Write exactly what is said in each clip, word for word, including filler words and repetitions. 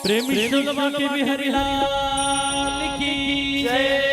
प्रेमी से बोलो बांके बिहारी लाल की जय।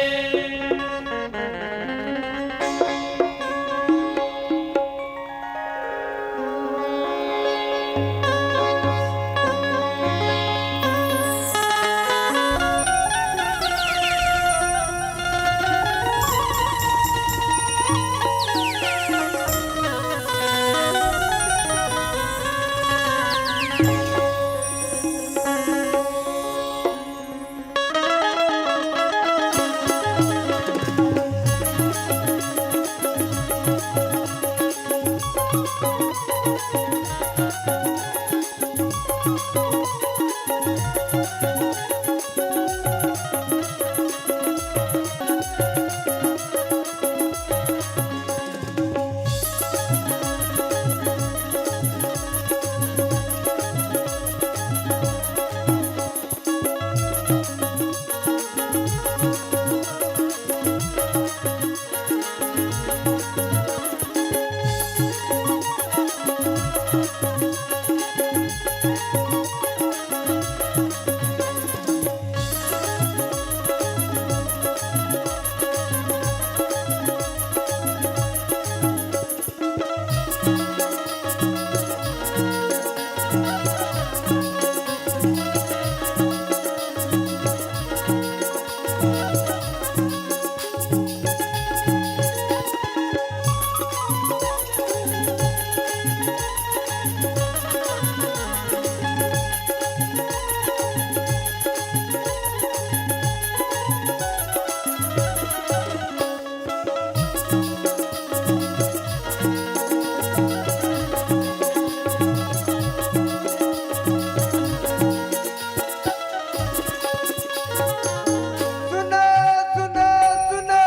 सुनो, सुनो, सुनो,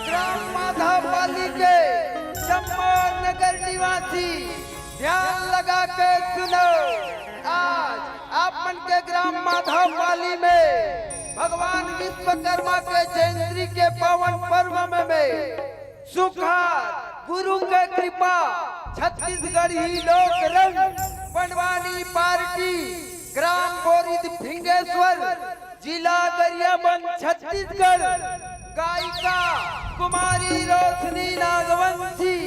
ग्राम माधव पाली के जम्मो नगर निवासी, ध्यान लगा के सुनो। आज आप मन के ग्राम माधव पाली में भगवान विश्वकर्मा के जयंती के पावन पर्व में, में सुखार गुरु के कृपा, छत्तीसगढ़ी लोक रंग, पंडवानी पार्टी, ग्राम बोरिद फिंगेश्वर, जिला गरियाबंद, छत्तीसगढ़, गायिका कुमारी रोशनी नागवंशी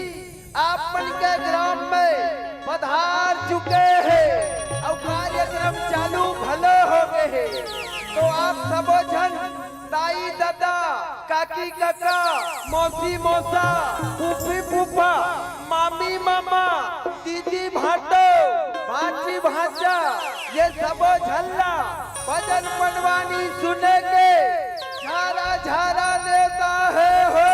आप मन के ग्राम में पधार चुके हे अउ कार्यक्रम चालू घलो हो गए हे। तो आप सबो झन दाई ददा, काकी काका, मौसी मौसा, फूफी फूफा, मामी मामा, दीदी भाटो, भांची भांचा, ये सबो झन ला भजन पंडवानी सुने के झारा झारा नेवता हे हो।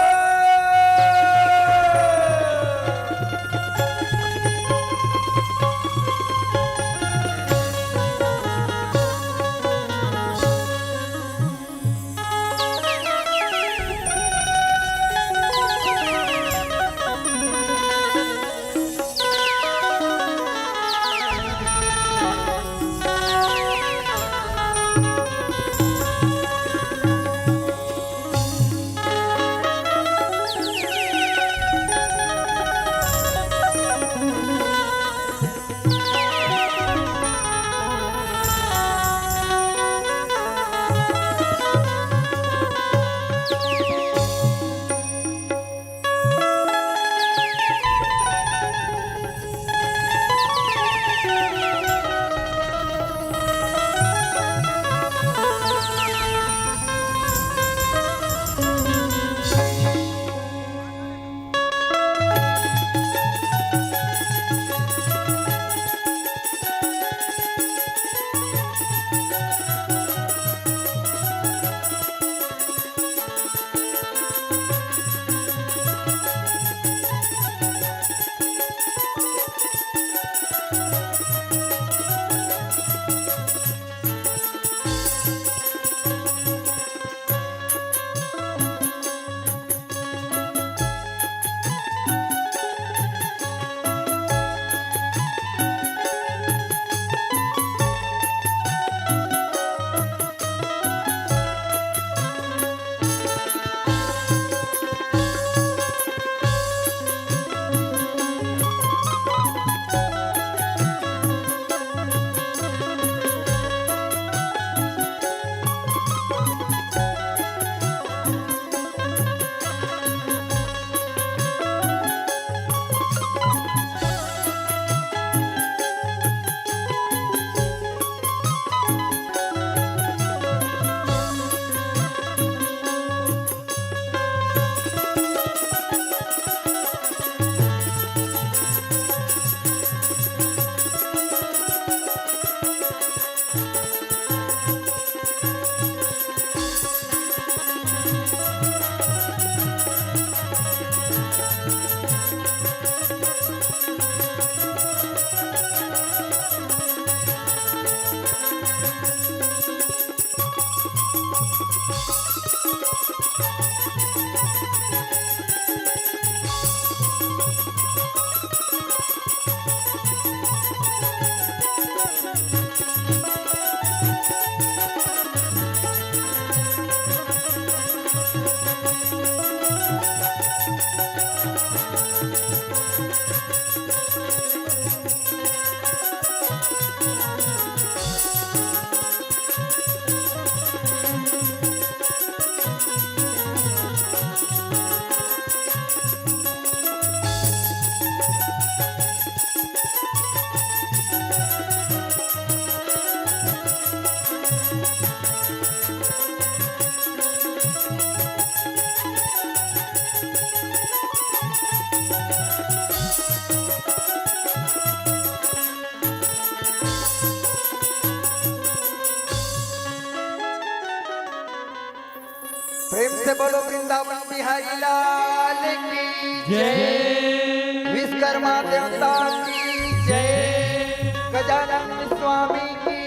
प्रेम से बोलो वृंदावन बिहारी लाल की जय। विश्वकर्मा देवता की जय। गजानन स्वामी की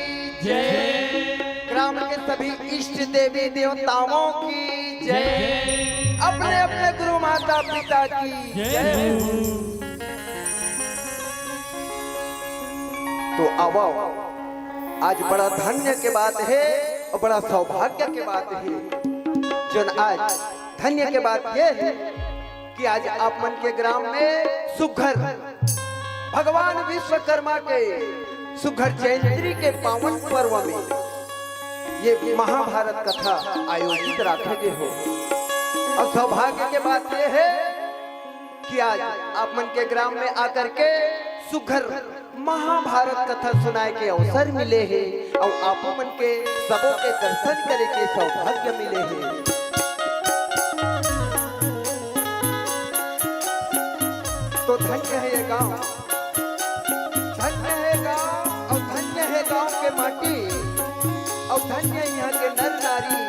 जय। ग्राम के सभी इष्ट देवी देवताओं की जय। अपने अपने गुरु माता पिता की जय। तो आवो, आज बड़ा धन्य के बात हे अउ बड़ा सौभाग्य के बात हे, जोन आज धन्य के बात ये हे कि आज आप मन के ग्राम में सुघर भगवान विश्वकर्मा के सुघर जयंती के पावन पर्व में ये महाभारत कथा आयोजित राखे गे हो। अउ सौभाग्य के बात ये हे कि आज आप मन के ग्राम में आकर के सुघर महाभारत कथा सुनाए के अवसर मिले हे अउ आप मन के सबो के दर्शन करे के सौभाग्य मिले हे। तो धन्य हे ये गांव, धन्य हे गांव अउ धन्य हे गांव के माटी अउ धन्य इहां के नर नारी,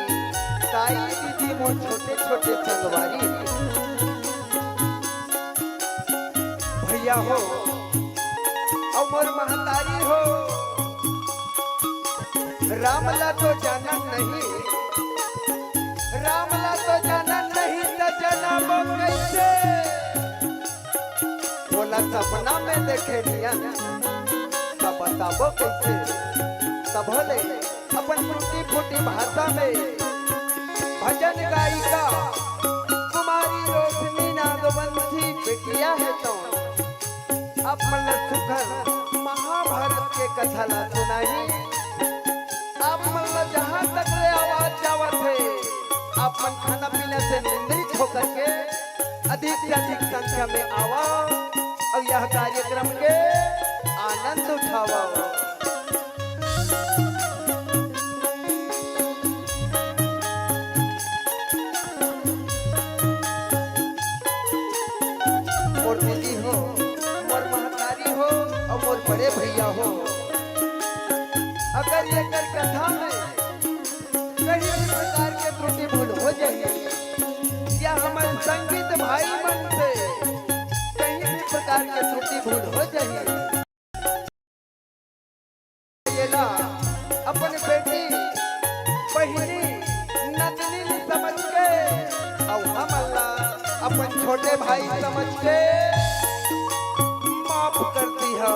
दाई दीदी मोर छोटे छोटे संगवारी। भैया हो अउ मोर महतारी हो, राम ला तो जानन नहीं, राम ला तो जानन नहीं, त जानबो कैसे? ओला सपना में देखे नियन, त बताबो कैसे? तभो ले अपन टूटी फूटी भाषा में भजन गायिका कुमारी रोशनी नागवंशी बिटिया हे तो आप मन ल सुघर महाभारत के कथा ला सुनाही। आप मन ल जहाँ तक ले आवाज जावत हे, आप मन खाना पीना से निंद्रित होकर के अधिक से अधिक संख्या में आवा अउ यह कार्यक्रम के आनंद उठावा। मोर दीदी हो, मोर महतारी हो अउ मोर बड़े भैया हो, अगर एकर कथा में कहीं भी प्रकार के त्रुटि भूल हो जाही या हमर संगीत भाई मन से कहीं भी प्रकार के त्रुटि भूल हो जाही, एला अपन बेटी, बहिनी, नंदिनी समझ के अउ हमन ला अपन छोटे भाई समझ के माफ कर दिहा।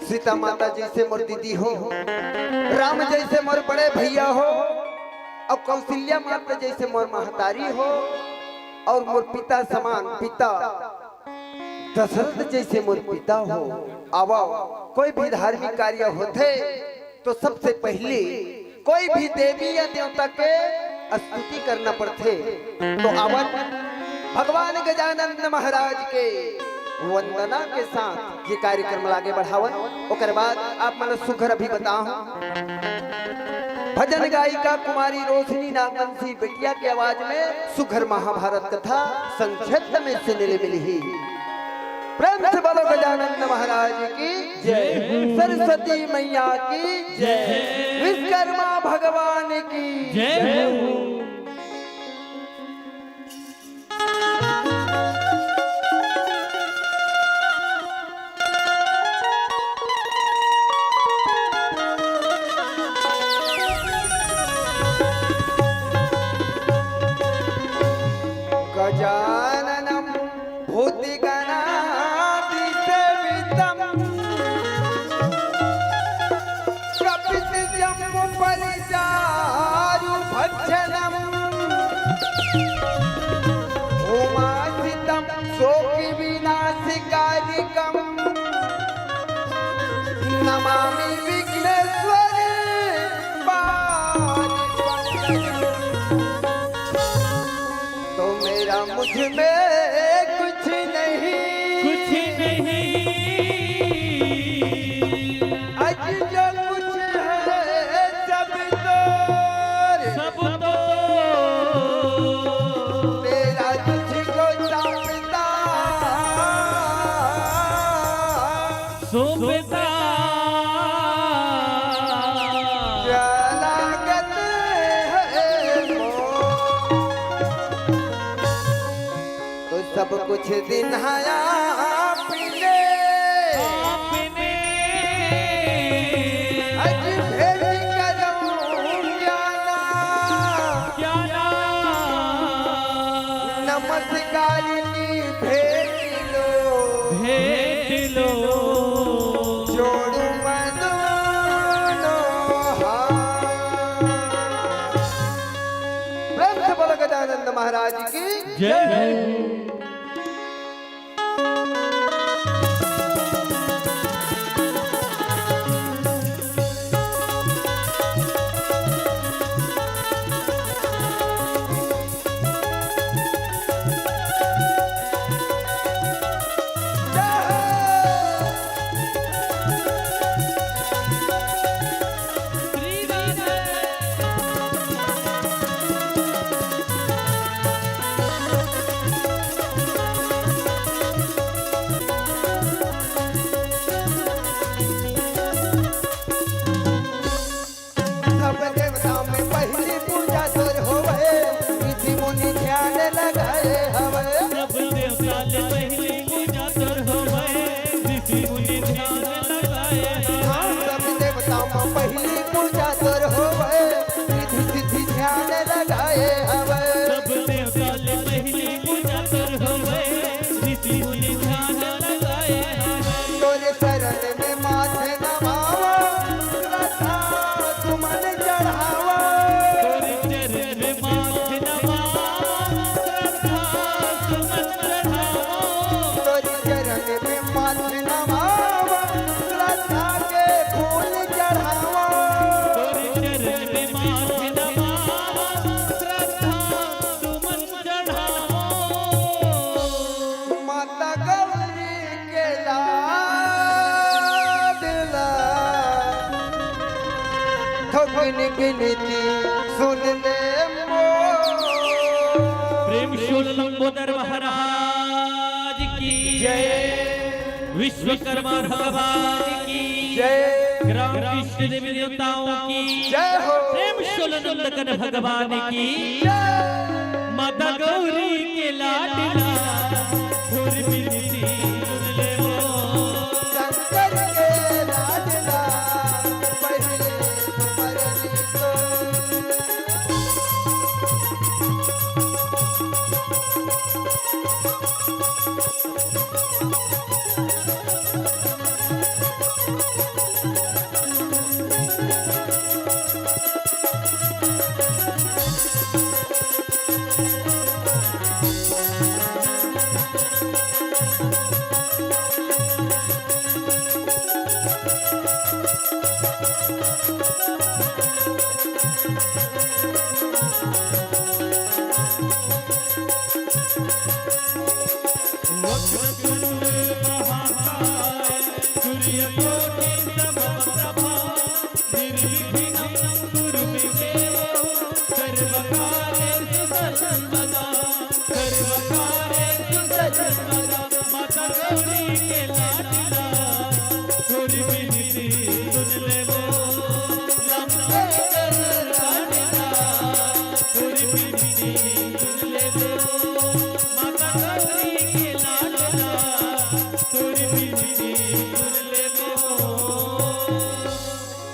सीता माता जैसे मोर दीदी हो, राम जैसे मोर बड़े भैया हो, अउ कौशल्या माता जैसे मोर महतारी हो, अउ मोर पिता समान पिता दशरथ जैसे मोर पिता हो। आवा, कोई भी धार्मिक कार्य होथे तो सबसे पहले कोई भी देवी या देवता के स्तुति करना पड़थे। तो आवन भगवान गजानन महाराज के वंदना के साथ ये कार्यक्रम ला आगे बढ़ावन। ओकर बाद आप मन ला सुघर अभी बताहूं, भजन गायिका कुमारी रोशनी नागवंशी बेटिया के आवाज में सुघर महाभारत कथा संक्षिप्त में सुने ले मिलही। प्रेम से बोलो गजानन महाराज की जय हो। सरस्वती मैया की जय। विश्वकर्मा भगवान की जय हो। गजाननं भूतगणादिसेवितं कपित्थजम्बूफलचारुभक्षणम् उमासितं शोकविनाशकारिकम् नमामि विघ्नेश्वर पाद पंकजम्। तो मेरा मुझ में कुछ नहीं, कुछ नहीं। आज जो कुछ है सब तो, सब तो मेरा तुझको सौंपता, सौंपता। क्या लागत है वो। तो सब कुछ दिन्हाया आपने, आपने। अज भेंट करूं क्या ना, क्या ना। नमस्कार की भेंट लो, भेंट लो। जोड़ू मैं दोनों हाथ। प्रेम से बोलो गजानंद महाराज की जय। सब देवता में पहली पूजा तोर होवे, ऋषि मुनि ध्यान लगाए हवे। सब देवता ले पहली पूजा तोर होवे, ऋषि मुनि ध्यान लगाए हवे। हाँ, सब देवता में पहली पूजा तोर होवे, रिद्धि सिद्धि ध्यान लगाए हवे। सब देवता ले पहली पूजा तोर होवे, ऋषि मुनि ध्यान लगाए हवे। तोरे शरण में माथ नवावा, श्रद्धा सुमन चढ़ावा। तोरे चरण में माथ नवावा, श्रद्धा सुमन चढ़ावा। तोरे चरण में माथ नवावा, श्रद्धा के फूल चढ़ावा। तोरे चरण में माथ नवावा, श्रद्धा सुमन चढ़ावा। माता गौरी के लाडला, थोकिन बिनती सुन ले मोर। प्रेम से बोल लंबोदर महाराज की जय। विश्वकर्मा भगवान की जय। ग्राम कृष्ण देवी देवताओं की जय हो। प्रेम से बोल नंदकन भगवान की जय। माता गौरी के लाडला, थोर बिनती सुन ले वो। शंकर के लाडला, पहले तुम्हारे तो।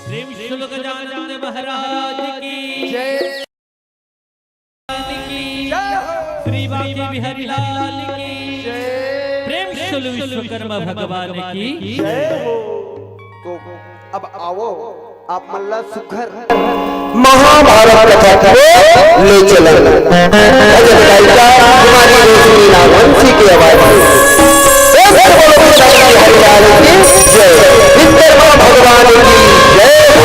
प्रेम से बोलो गजानन महाराज की जय। की जय हो। श्री बांके बिहारी लाल की जय। प्रेम से बोलो विश्वकर्मा भगवान की जय हो। तो अब आवो, आप मन ला सुघर महाभारत कथा के ले चलन। भजन गायिका कुमारी रोशनी नागवंशी की आवाज में। प्रेम से बोलो विश्वकर्मा हरिलाल की जय, विश्वकर्मा भगवान की जय हो।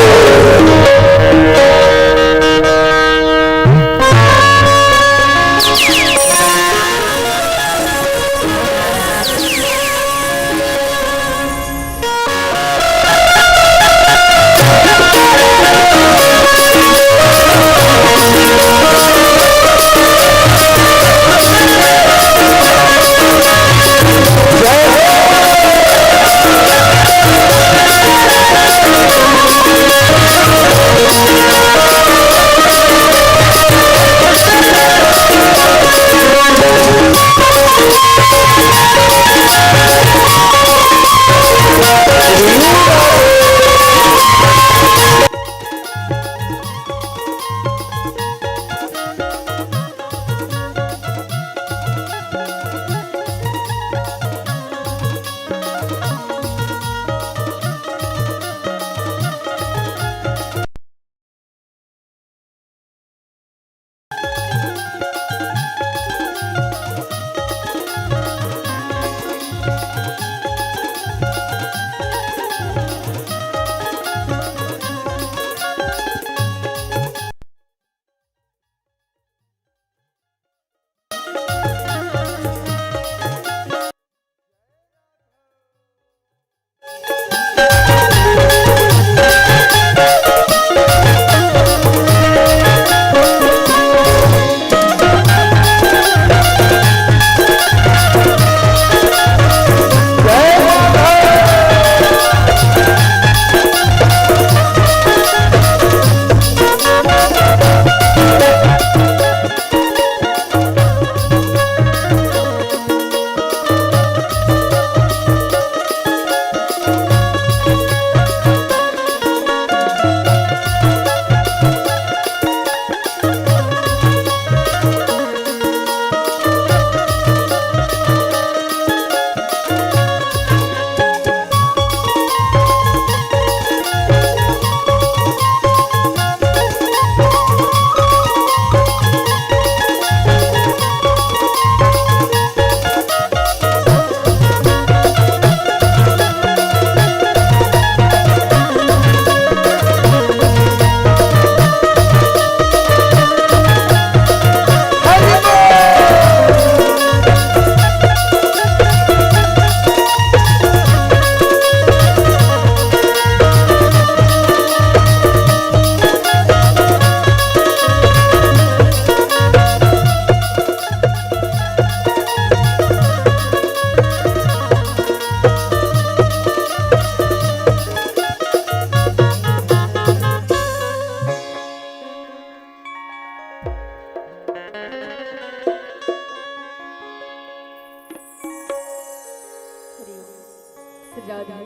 श्री राधे,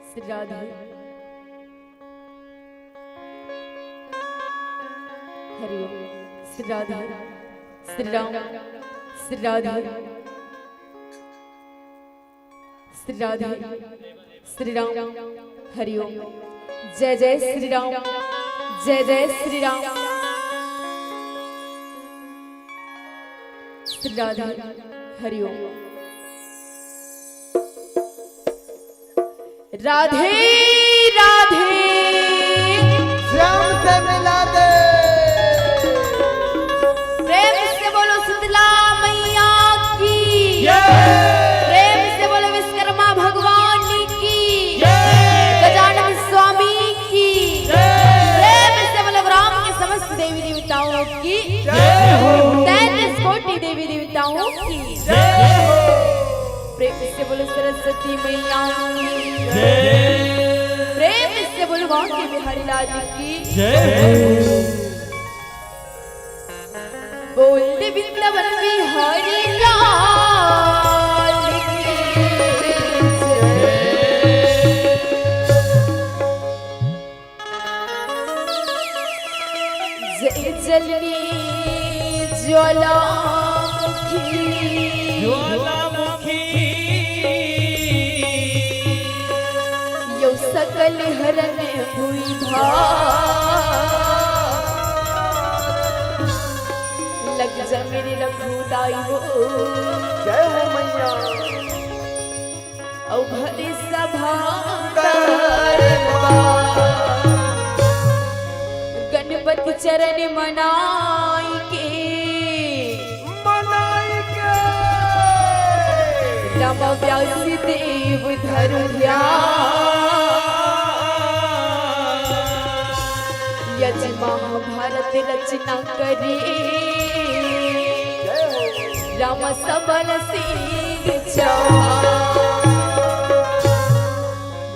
श्री राधे। हरि ओम। श्री राधे, श्री राम, श्री राधे, श्री राधे, श्री राम। हरि ओम। जय जय श्री राम, जय जय श्री राम। श्री राधे, हरि ओम। राधे राधे। श्याम से मिला दे। प्रेम से बोलो शीतला मैया की। जय। प्रेम से बोलो विश्वकर्मा भगवान की। जय। गजानन स्वामी की। जय। देवी देवताओं की जय हो। तैंतीस कोटि देवी देवताओं की जय हो। प्रेम से बोलो सरस्वती मैया की जय। प्रेम से बोलो बांके बिहारी लाल की जय हो। बोल दे वृंदावन बिहारी लाल की जय। जय जलनी ज्वालामुखी। ज्वालामुखी। यो सकल हरन भुई भार। लग जा मेरे रघुदाई हो। जय हो मैया। अउ भरी सभा दरबार। गणपति चरण मनाई के, मनाई के। राम व्यास देव धरु ध्यान। यज महाभारत रचना करे। जय हो। राम सबल सिंह चौहान।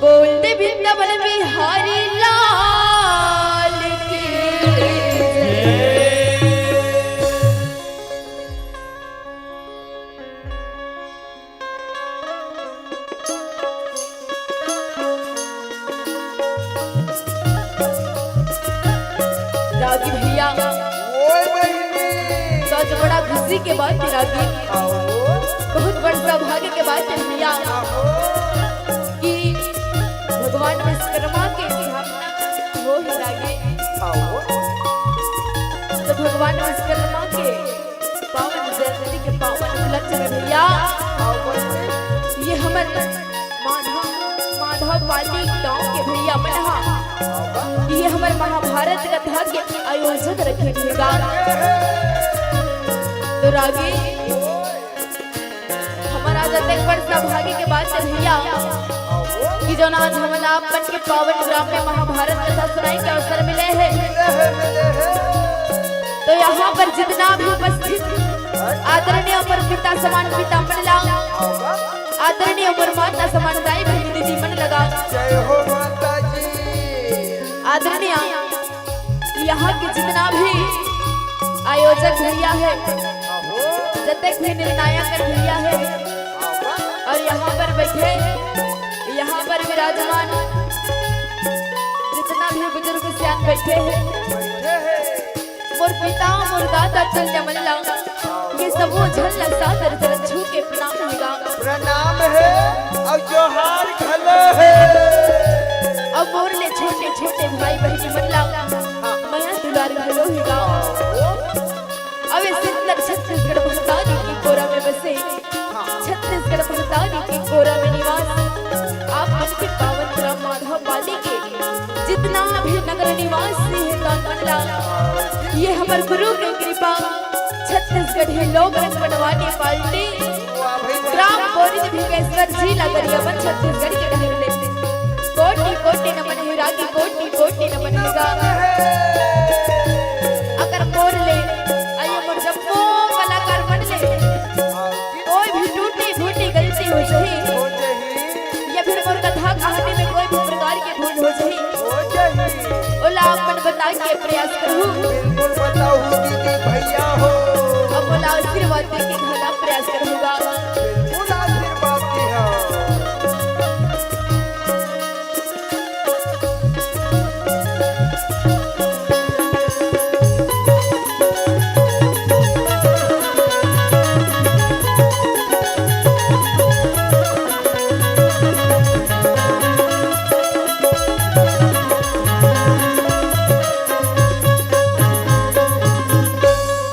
बोल दे वृंदावन बिहारी लाल की जय। रागी भैया, ओए बहिनी। तो आज बड़ा खुशी के बात है रागी। आओ। बहुत बड़ सौभाग्य के बात है भैया आओ। कि भगवान विश्वकर्मा के स्थापना हो ही रागी। आओ। तो भगवान विश्वकर्मा के पावन जयंती के पावन उपलक्ष्य में भैया, ये हमर माधव, माधव पाली गांव के भैया मन हा, ये हमर महाभारत कथा के आयोजक रखे भैया। तो रागी, हमर आज अतेक बड़ सौभाग्य के बात है भैया कि जौन आज हमन आप मन के पावन ग्राम में महाभारत कथा सुनाए के अवसर मिले हे। तो यहाँ पर जितना भी उपस्थित आदरणीय अमर पिता समान पिता मन ला, आदरणीय अमर माता समान दाई बहिनी दीदी मन लगा, जय हो माता जी। आदरणीय यहाँ के जितना भी आयोजक भैया है, जतेक भी निर्णायक भैया है, और यहाँ पर बैठे, यहाँ पर विराजमान जितना भी बुजुर्ग सियान बैठे हैं, मोर पिता, मोर दादा, चल जमन ला, ये सबो झन ला सादर चरण छू के प्रणाम हे गा। प्रणाम हे और जोहार घलो हे। अब मोर ले छोटे छोटे भाई बहिनी मन ला मया दुलार घलो हे गा। अब ये सुंदर छत्तीसगढ़ महतारी के कोरा में बसे, छत्तीसगढ़ महतारी के कोरा में निवास, आप मन के पावन ग्राम माधव पाली के जितना भी नगर निवासी हे तन मन ला, ये हमर गुरु के कृपा, छत्तीसगढ़ी लोक रंग बनवाने पार्टी, ग्राम बोरिज भिकेश्वर जी ला गरियाबंद छत्तीसगढ़ के डहर ले कोटि कोटि नमन हे रागी, कोटि कोटि नमन हे गा। अगर मोर ले, आइए मोर जम्मो कलाकार मन ले कोई भी टूटी फूटी गलती हो जाही, या फिर मोर कथा कहानी में कोई भी प्रकार के भूल हो जाही, ओला आप मन बता के प्रयास करहू। बिल्कुल बताहू दीदी भैया हो। अब मोला आशीर्वाद दे के घला प्रयास करहू गा। बिल्कुल आशीर्वाद दिहा।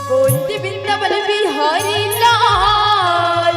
बोल दे वृंदावन बिहारी लाल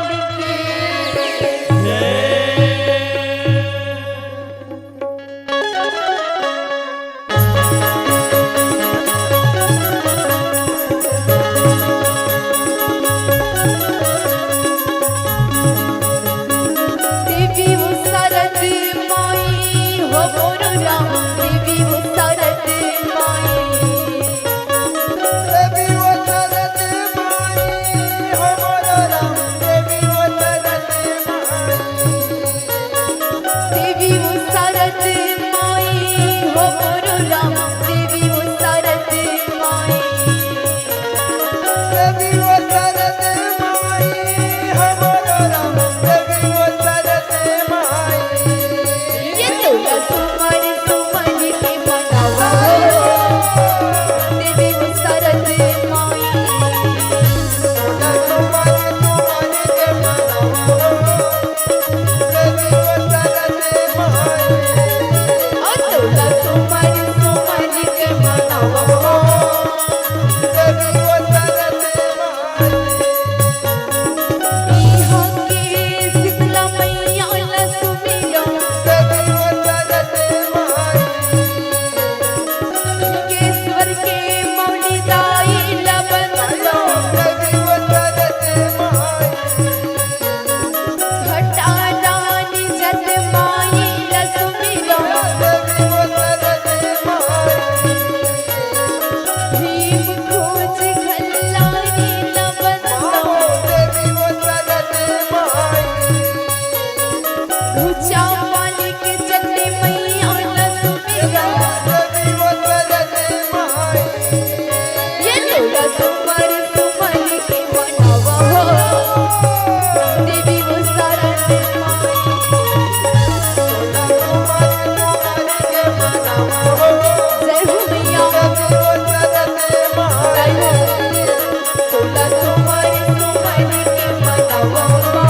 इहाँ के शीतला मैया ला सुमिरँव। सिद्धेश्वर के मौली दाई ला बंदँव। घटारानी जत माई ला सुमिरँव। भीम खोज घल्लानी ला बंदँव। घुचा पानी के चट्टी मैया ला सुमिरँव। ये तोला सुमर सुमर के मनावा हो, देवी वो सारा जय हो मैया। जय हो। तोला सुमर सुमर के मनावा हो।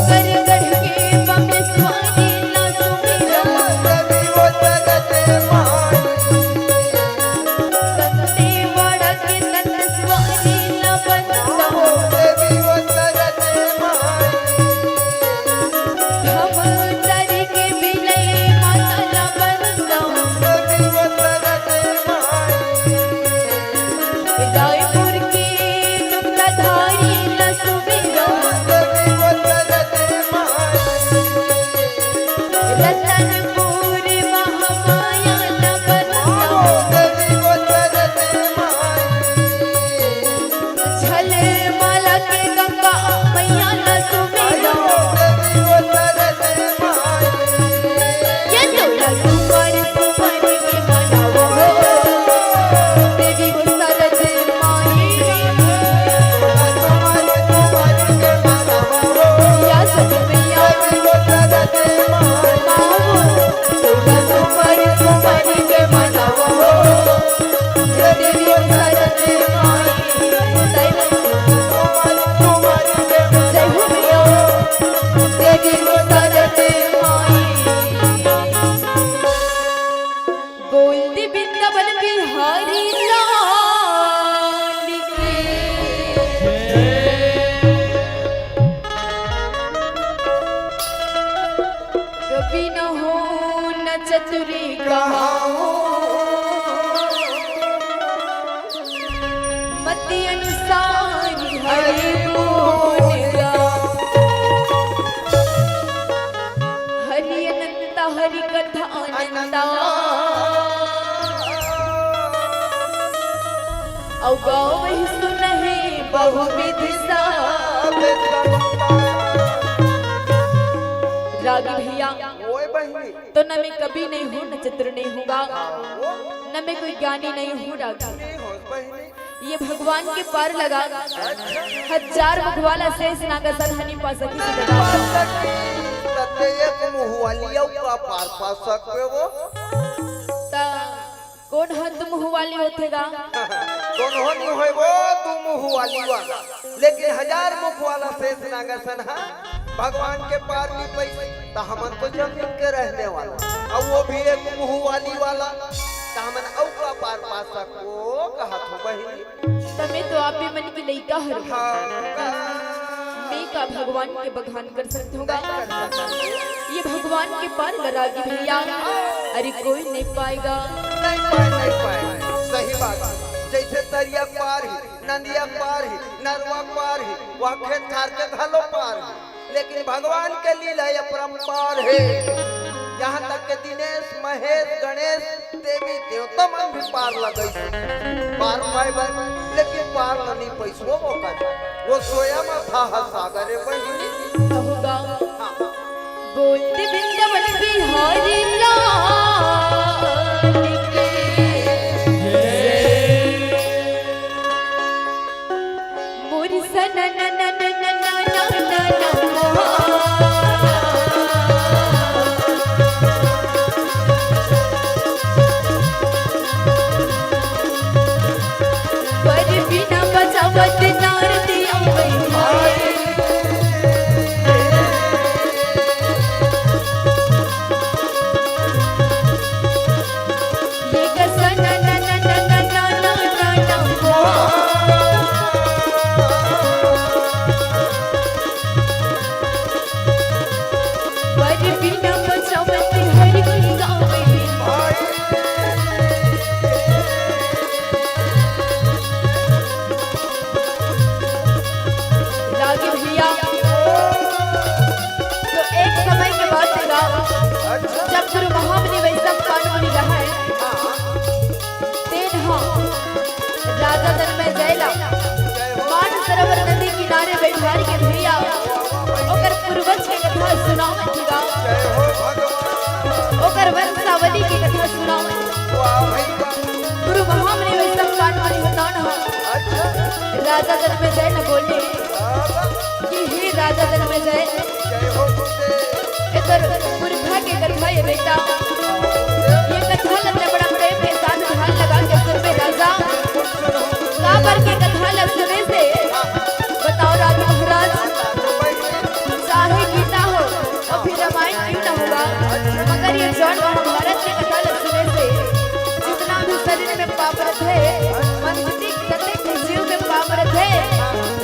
गढ़ के बम्लेश्वरी ला सुमिरँव। दंतेवाड़ा के दंतेश्वरी ला बंदँव। धमतरी के बिलई माता ला बंदँव। रायपुर के दुखधारी ला सुमिरँव। रतनपुर महामाया ला बंदँव। झलमाला के गंगा मैया ला सुमिरँव। ये तोला सुमर सुमर के मनावा हो, देवी वो सारा जय माई। या सती मैया। माँ हो, तोला सुमर सुमर के मनावा हो, देवी वो सारा जय माई। जय हो मैया, देवी वो सारा जय माई। बोल दे वृंदावन बिहारी लाल की। कभी न हो न चतुरी कहाओ, मति अनुसार हरि गुण गाओ। हरि अनंता हरि कथा अनंता। अउ गावहि सुनहि बहुविध सब। रागी भैया, ओए बहिनी। तो न मैं कवि नहीं हूँ, न चित्र नहीं हूँ गा, न मैं कोई ज्ञानी नहीं हूँ रागी। नहीं होस बहिनी। ये भगवान के पार लगा, हजार मुख वाला शेष नाग असन ह नी पा सकिस। तते एक मुँह वाली अउ का पार पा सकबे वो? त कोन ह दू मुँह वाली होथे गा? कोनो नहीं होय वो दू मुँह वाली वाला, लेकिन हजार मुख वाला शेष नाग असन ह भगवान के पार नी पइस। त हमन तो जमीन के रहने वाला, अउ वो भी एक मुँह वाली वाला, त हमन अउ का पार पा सकबो कहत हो बहिनी? त मैं तो आप ही मन के लइका हरँव। हाँ। मैं का भगवान के बखान कर सकत हँव गा? नहीं कर सकत। ये भगवान के पार लगा के भैया, अरे कोई नहीं पाएगा। नहीं पाए, नहीं पाए। सही बात। जैसे तरिया पार ही, नदिया पार ही, नरवा पार ही, वह खेत खार के घलो पार ही। लेकिन भगवान के लीला अपरंपार हे। यहाँ तक के दिनेश, महेश, गणेश, देवी देवता मन भी पार लगइस, पार पाए बर, लेकिन पार ल नी पइस वो मौका। वो सोया म था सागर रे बहिनी। कहूँगा, हाँ। बोल दे वृंदावन बिहारी लाल की। मोर सनन पर बिना बजावत नारदी अवै। राजा जनमेजय न बोले कि हे राजा जनमेजय, जय हो गुरुदेव। एकर पुरखा के कथा ये बेटा, ये कथा ल तैं बड़ा प्रेम के साथ ध्यान लगा के सुनबे राजा। काबर के कथा ल सुने से, बताओ राजा महाराज, चाहे गीता हो, अउ फिर रामायण क्यों ना होगा, मगर ये जौन महाभारत के कथा ल सुने से जितना भी शरीर में पाप रथे, मन बुद्धि जतेक भी जीव में पाप रथे,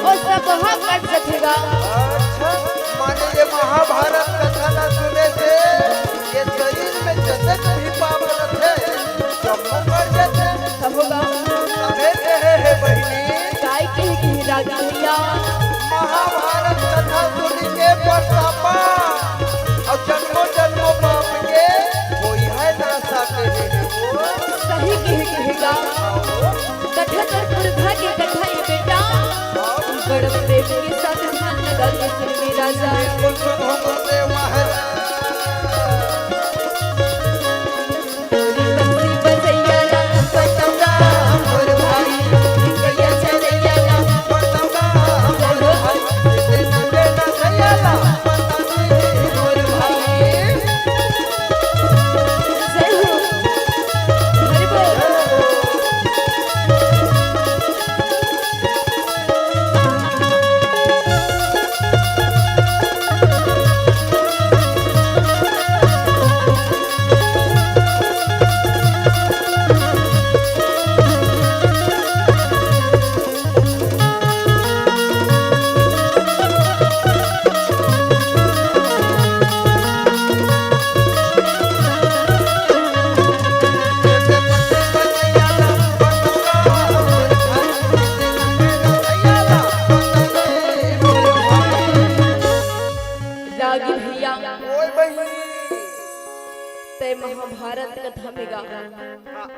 वो सब ह कट जथे गा। अच्छा, माने ये महाभारत कथा ल सुने से ये शरीर में जतेक भी पाप रथे, जम्मो कट जथे। तभो गा। तभे कहे हे बहिनी। काय कहे कि हे रागी भैया? महाभारत कथा सुन के पछतावा अउ जन्मों जन्मों पाप के होई है नासा कहे हे वो। सही कहे कि हे गा। कथा तोर पुरखा के कथा ये बेटा। बड़ प्रेम के साथ ध्यान लगा के सुनबे राजा। बिल्कुल सुनो गुरुदेव महाराज। रागी भैया, ओए बहिनी। तय महाभारत कथा में गा। हाँ।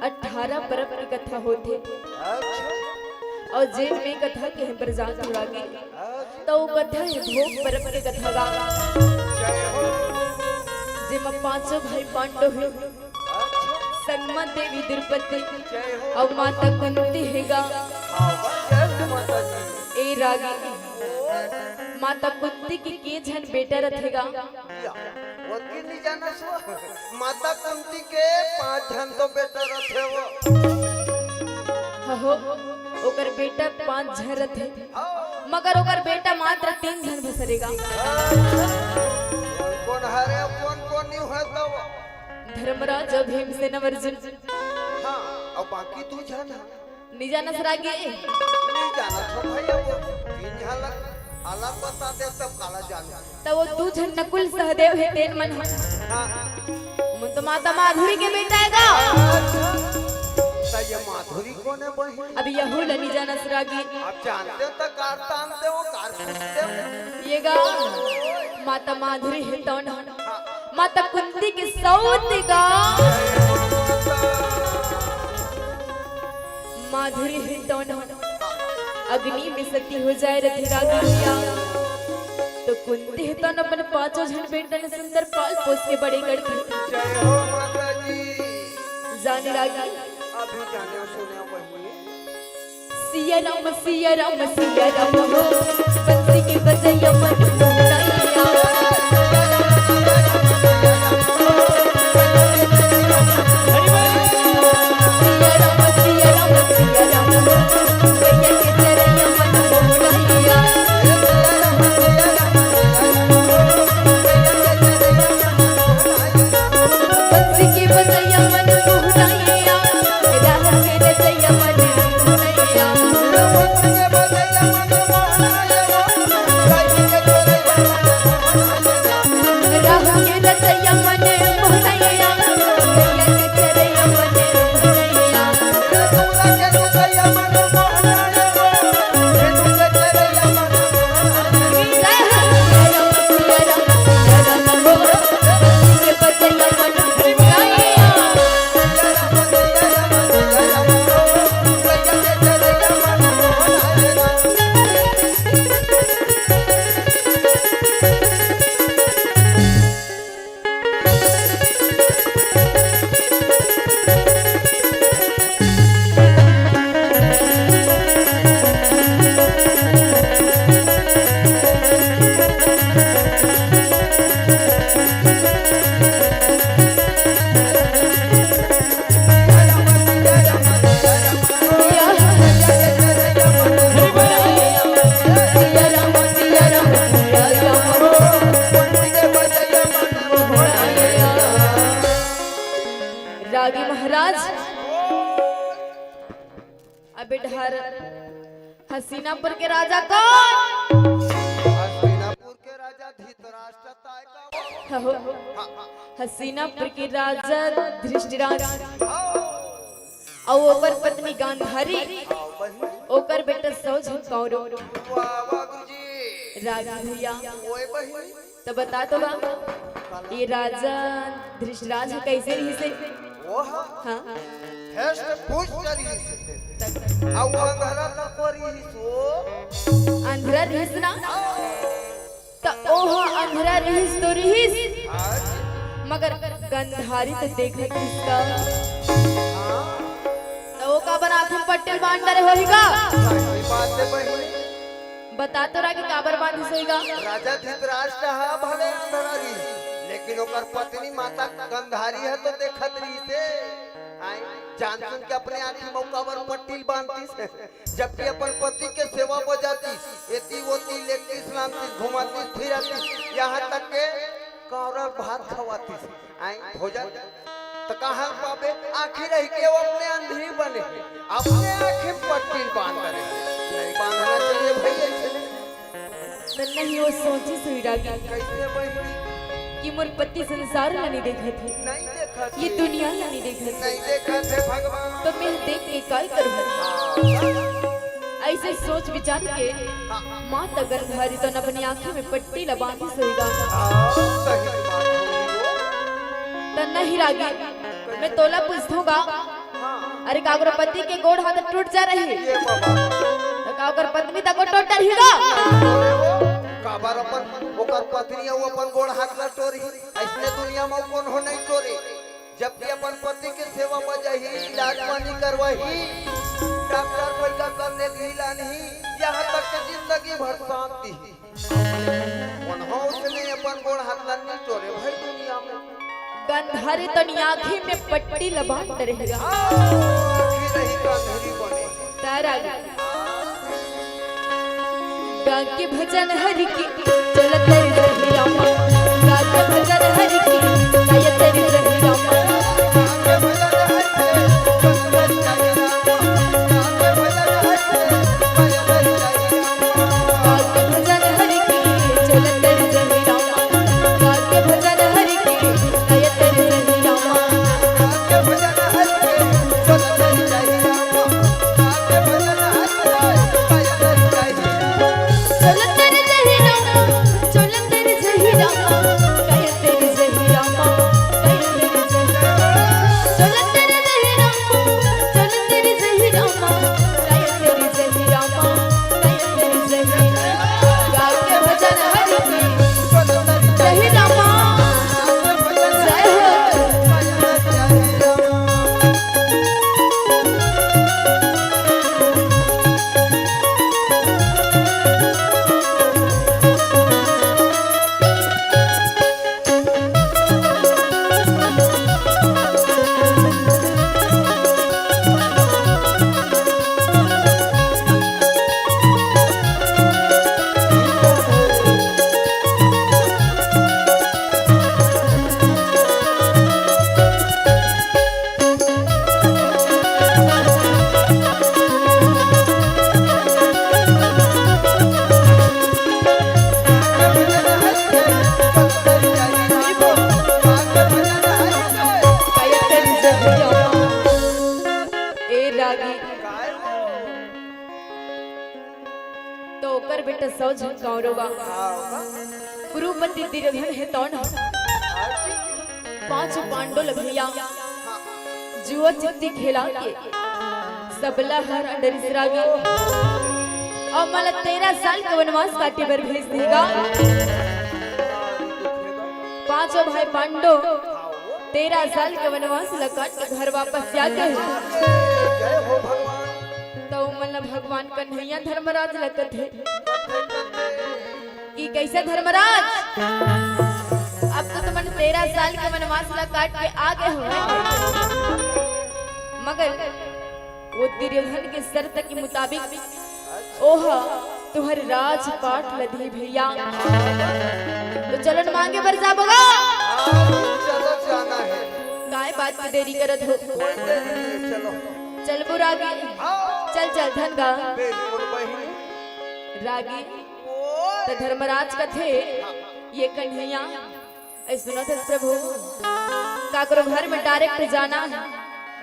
अठारह पर्व की कथा होथे। अच्छा। अउ जेन में कथा के हम बर जात हो रागी, अच्छा। त वो कथा हे भोग पर्व के कथा गा। जय हो। जेमा पांचों भाई पांडव हे। अच्छा। संग म देवी द्रौपदी जय हो। अउ माता कुंती हे गा। हाँ, जय हो माता जी। ए रागी, माता कुंती के के झन बेटा रथे गा? या, ओतकी नहीं जाना सो। माता कुंती के पांच झन तो बेटा रथे वो। हो, ओकर बेटा पांच झन रथे, हाँ। मगर ओकर बेटा मात्र तीन झन भसरे गा। अच्छा। कौन कौन हरे, कौन कौन नहीं है तो? धर्मराज, भीमसेन, अर्जुन। हाँ, अउ बाकी दू झन ह? नहीं जानस रागी? नहीं जानत हो भैया, वो तीन झन ला अलग बता दे तब काला जानू। त वो दू झन नकुल सहदेव हे तेन मन ह। हाँ। मन तो माता माधुरी के बेटा हे गा। अच्छा। त ये माधुरी कौन हे बहिनी? अब यहू ल नहीं जानस रागी। अब जानते हो तो कार तानते हो, कार पूछते हो। ये गा माता माधुरी हे तौन ह। माता कुंती के सौत गा। माधुरी हे तौन ह अग्नि में सती हो जाए रथे रागी भैया। तो कुंती हे तौन अपन पांचों झन बेटन सुंदर पाल पोस के बड़े करथे। जय हो माता जी। जाने रागी। अभी जाने सुने वही। सिया राम, सिया राम, सिया राम हो, बंसी के बजैया मन मोहराइया। सिया राम, सिया राम, सिया राम हो, गैया के चरैया मन मोहराइया। बंसी के बजैया मन मोहराइया। राज। अबे डहर हसीनापुर के राजा कौन? हसीनापुर के राजा धृतराष्ट्र ताय का। हो। हाँ, हाँ। हसीनापुर के राजा धृष्टराज। हाँ। अउ ओकर पत्नी गांधारी, हाँ, बहिनी। ओकर बेटा सौ झन कौरव। वाह, वाह, गुरुजी। रागी भैया, ओए बहिनी। त बता तो बा, ये राजा धृष्टराज ह कैसे रहिस हे? वो ह हाँ। हष्ट पुष्ट रहिस हे। अउ वो अंधरा तको रहिस वो। अंधरा रहिस ना? त ओह अंधरा रहिस तो रहिस, हाँ। मगर गंधारी तो देखत रहिस का? हाँ। त वो काबर आँखी म पट्टी ल बांध डरे होही का? सही बात हे बहिनी। बता तो रागी काबर बांधिस होही का? राजा धृतराष्ट्र ह भले अंधरा रहिस, लेकिन ओकर पत्नी माता गंधारी ह तो देखत रहिस हे। आय, जान सुन के अपने आँखी म काबर पट्टी ल बांधतिस हे? जबकि अपन पति के सेवा बजातिस, एती ओती लेगतिस, लानतिस, घुमातिस, फिरातिस, यहाँ तक के कौरव भात खवातिस। आय, भोजन त कहाँ पाबे? आँखी रहिके वो अपने अंधी बने, अपने आँखी म पट्टी बांध डरे। नहीं बांधना चाहिए भई, ऐसे नहीं। त नहीं वो सोचिस होही रागी कैसे बहिनी? कि मोर पति संसार ला नहीं देखत हे, नहीं देखत ये हे। दुनिया ला नहीं देखत हे। नहीं देखत हे भगवान। त मैं देख के काय करूँ? हाँ। ऐसे सोच विचार के हाँ। माता गंधारी तो अपनी आँखी म पट्टी ला बांधिस होही गा। हाँ, सही बात हे। त नहीं रागी, मैं तोला पूछथों गा। हाँ। अरे का ओकर पति के गोड़ हाथ टूट जा रही? ये बाबा। त का ओकर पत्नी तको टूट डरही गा? अरे वो, काबर अपन, ओकर पत्नी अउ अपन गोड़ हाथ ला टोरही? अइसने दुनिया म कोनो नहीं टोरे। जबकि अपन पति के सेवा बजाही, इलाज पानी करवाही, डॉक्टर पैसा करने के लानही, यहाँ तक के जिंदगी भर साथ दीही। ओनहो उसने अपन गोड़ हाथ ला नी टोरे भई दुनिया म। गंधारी तो आँखी म पट्टी ल बांध डरे गा। हाँ, आँखी नहीं गंधारी बने। तारा गा के भजन हरि के, चलत रही रामा। गा के भजन हरि के, गायत रही रामा। गा के भजन हरि के, चलत रही रामा। गा के भजन हरि के, गायत रही रामा। ए रागी, तो ओकर बेटा सौ झन कौरव बा। कुरुपति दुर्योधन हे तौन ह। पांच पांडो ल भैया जुआ चित्ती खेला के सबला हर अंडरिस रागी। अउ मला तेरह साल के वनवास काटे बर भेज देगा। पांचों भाई पांडो तेरह साल के वनवास ल काट के घर वापस आ गए। जय हो भगवान। त ओमन ल भगवान कन्हैया धर्मराज ल कथे कि कैसे धर्मराज, अब तो तुमन तेरह साल के वनवास ल काट के आ गए हो, मगर वो दुर्योधन के शर्त के मुताबिक ओह तुहर राजपाट ल दिही भैया। तो चलो न मांगे बर जाबो गा। हाँ, चलो जाना है। काय बात बात देरी करत हो। कोई देरी नहीं, चलो। चलबो रागी? हाँ। चल, चल, धन गा। बिल्कुल बहिनी। रागी, ओ। त धर्मराज कथे, हाँ। ये कन्हैया, ऐ सुनत हस प्रभु, काकरो घर में direct जाना,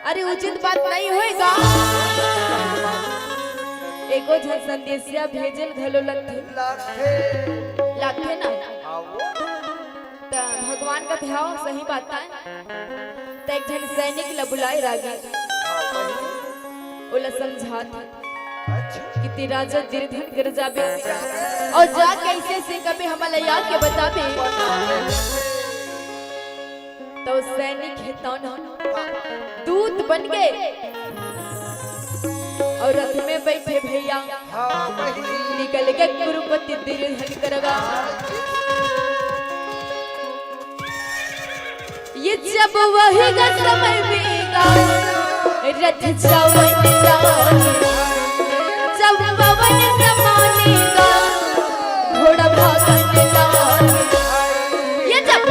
अरे उचित बात नहीं होय गा। एको झन संदेशिया भेजे ल घलो लगथे। लगथे। लगथे ना? हाँ, वो। त भगवान कथे, हाँ, सही बात हे। त एक झन सैनिक ल बुलाए रागी। हाँ, वही। ओला समझात हे अच्छा। कि ते राजा दुर्योधन कर जाबे। जाबे। अउ जा कइसे से कबे हमला आके बताबे। बताबे। त सैनिक हे तौन ह। हाँ। दूत बन गे। अउ रथ में बइठे भइया। हाँ, वही। निकल गे कुरुपति दुर्योधन कर गा। ये जब वही का समय में गा, रथ जावन लागे। जब पवन समाने गा, घोड़ा भागन लागे। ये जब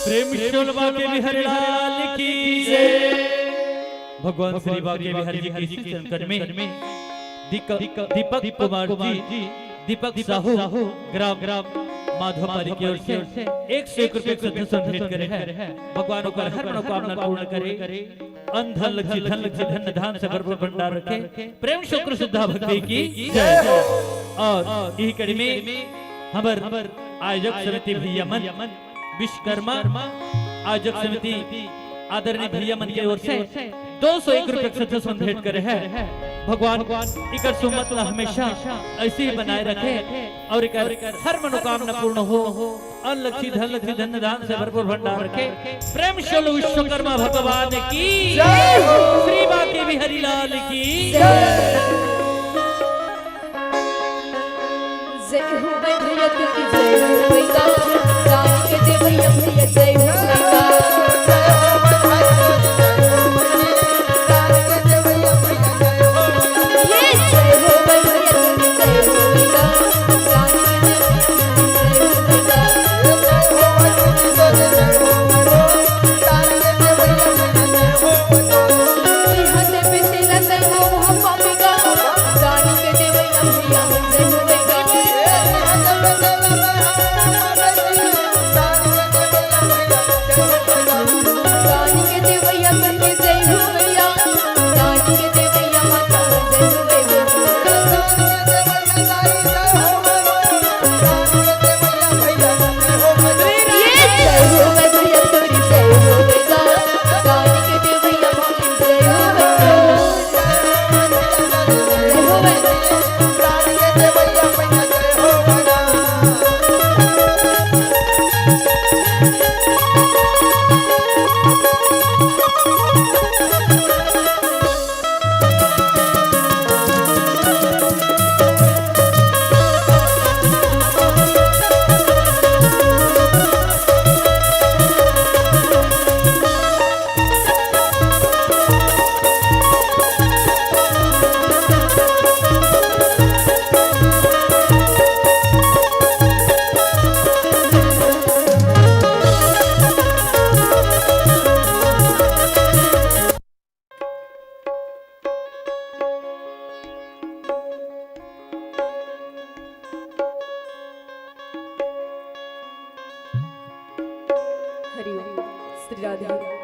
प्रेम से बोल बांके बिहारी लाल की जय। भगवान श्री बांके बिहारी जी के श्री चरण कमल में दीक-, दीपक कुमार जी, दीपक साहू, ग्राम, ग्राम माधोपारी की ओर से एक सौ एक रुपये श्रद्धा सुमन भेंट करे हैं। भगवान ओकर हर मनोकामना पूर्ण करे। अन्न धन लक्ष्मी धन लक्ष्मी धन धान से भरपूर भंडार रखे। प्रेम से ओकर श्रद्धा भक्ति की जय। और इही कड़ी में हमर आयोजक समिति भैया मन, विश्वकर्मा आयोजक समिति आदरणीय भैया मन के ओर से दो सौ एक रुपये के श्रद्धा सुमन भेंट करे हैं। भगवान इकर सुमत ला हमेशा ऐसे ही बनाए रखे और इकर हर मनोकामना पूर्ण हो। अन्न लक्ष्मी धन लक्ष्मी धन धान से भरपूर भंडार रखे। प्रेम से बोलो विश्वकर्मा भगवान की जय हो। श्री बांके बिहारी लाल की जय। जय हो भैया, तुमकी जय हो भैया, जान के दे भैया, भैया जय हो भैया। हरि ओम। श्री राधे।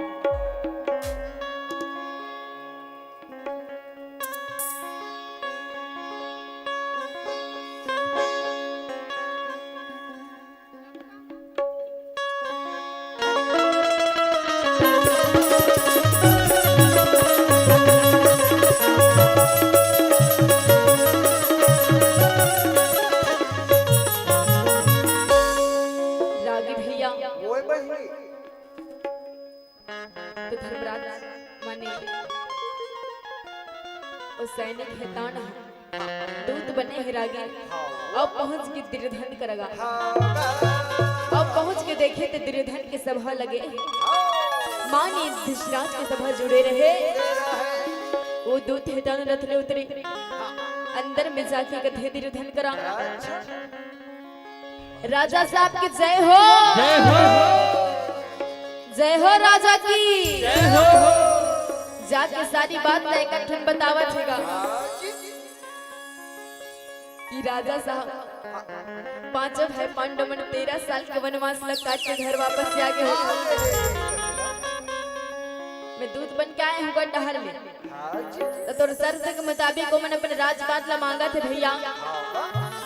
सैनिक हे तान ह, दूत बने हे रागी। अउ पहुंच के दुर्योधन करा गा। अउ पहुंच के देखे त दुर्योधन के सभा लगे। माँ ने धृतराज के सभा जुड़े रहे। वो दूत हे तान रथ ले उतरे, अंदर में जाके कथे दुर्योधन करा, राजा साहब की जय हो। जय हो। जय हो राजा की। जय हो। जाके सारी बात ला एक ठन बतावत हे गा कि राजा साहब, पांचों भाई पांडव मन तेरह साल के वनवास ला काट के घर वापस आ गे हो। मैं दूत बन के आए हूँ डहर में। त तोर शर्त के मुताबिक ओमन अपन राजपाट ला मांगत हे भैया।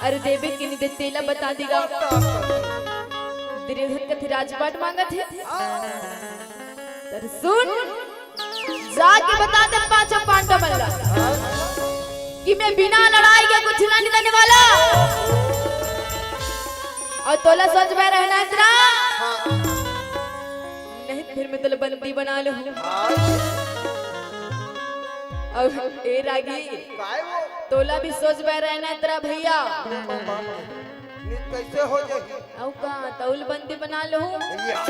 अरे देबे कि नहीं दे, तेला बता देगा। दुर्योधन कथे राजपाट मांगत हे। तर सुन, जाके बता दे पांचों पांडव मन ला कि मैं बिना लड़ाई के कुछ नहीं देने वाला। अउ तोला सोच में रहना इतना। नहीं त फिर मैं तोला बंदी बना लूं। अउ ए रागी, काय वो? तोला भी सोच में रहना तेरा भैया। नित कैसे हो जाही? अउ का, तौल बंदी बना लूं। भैया,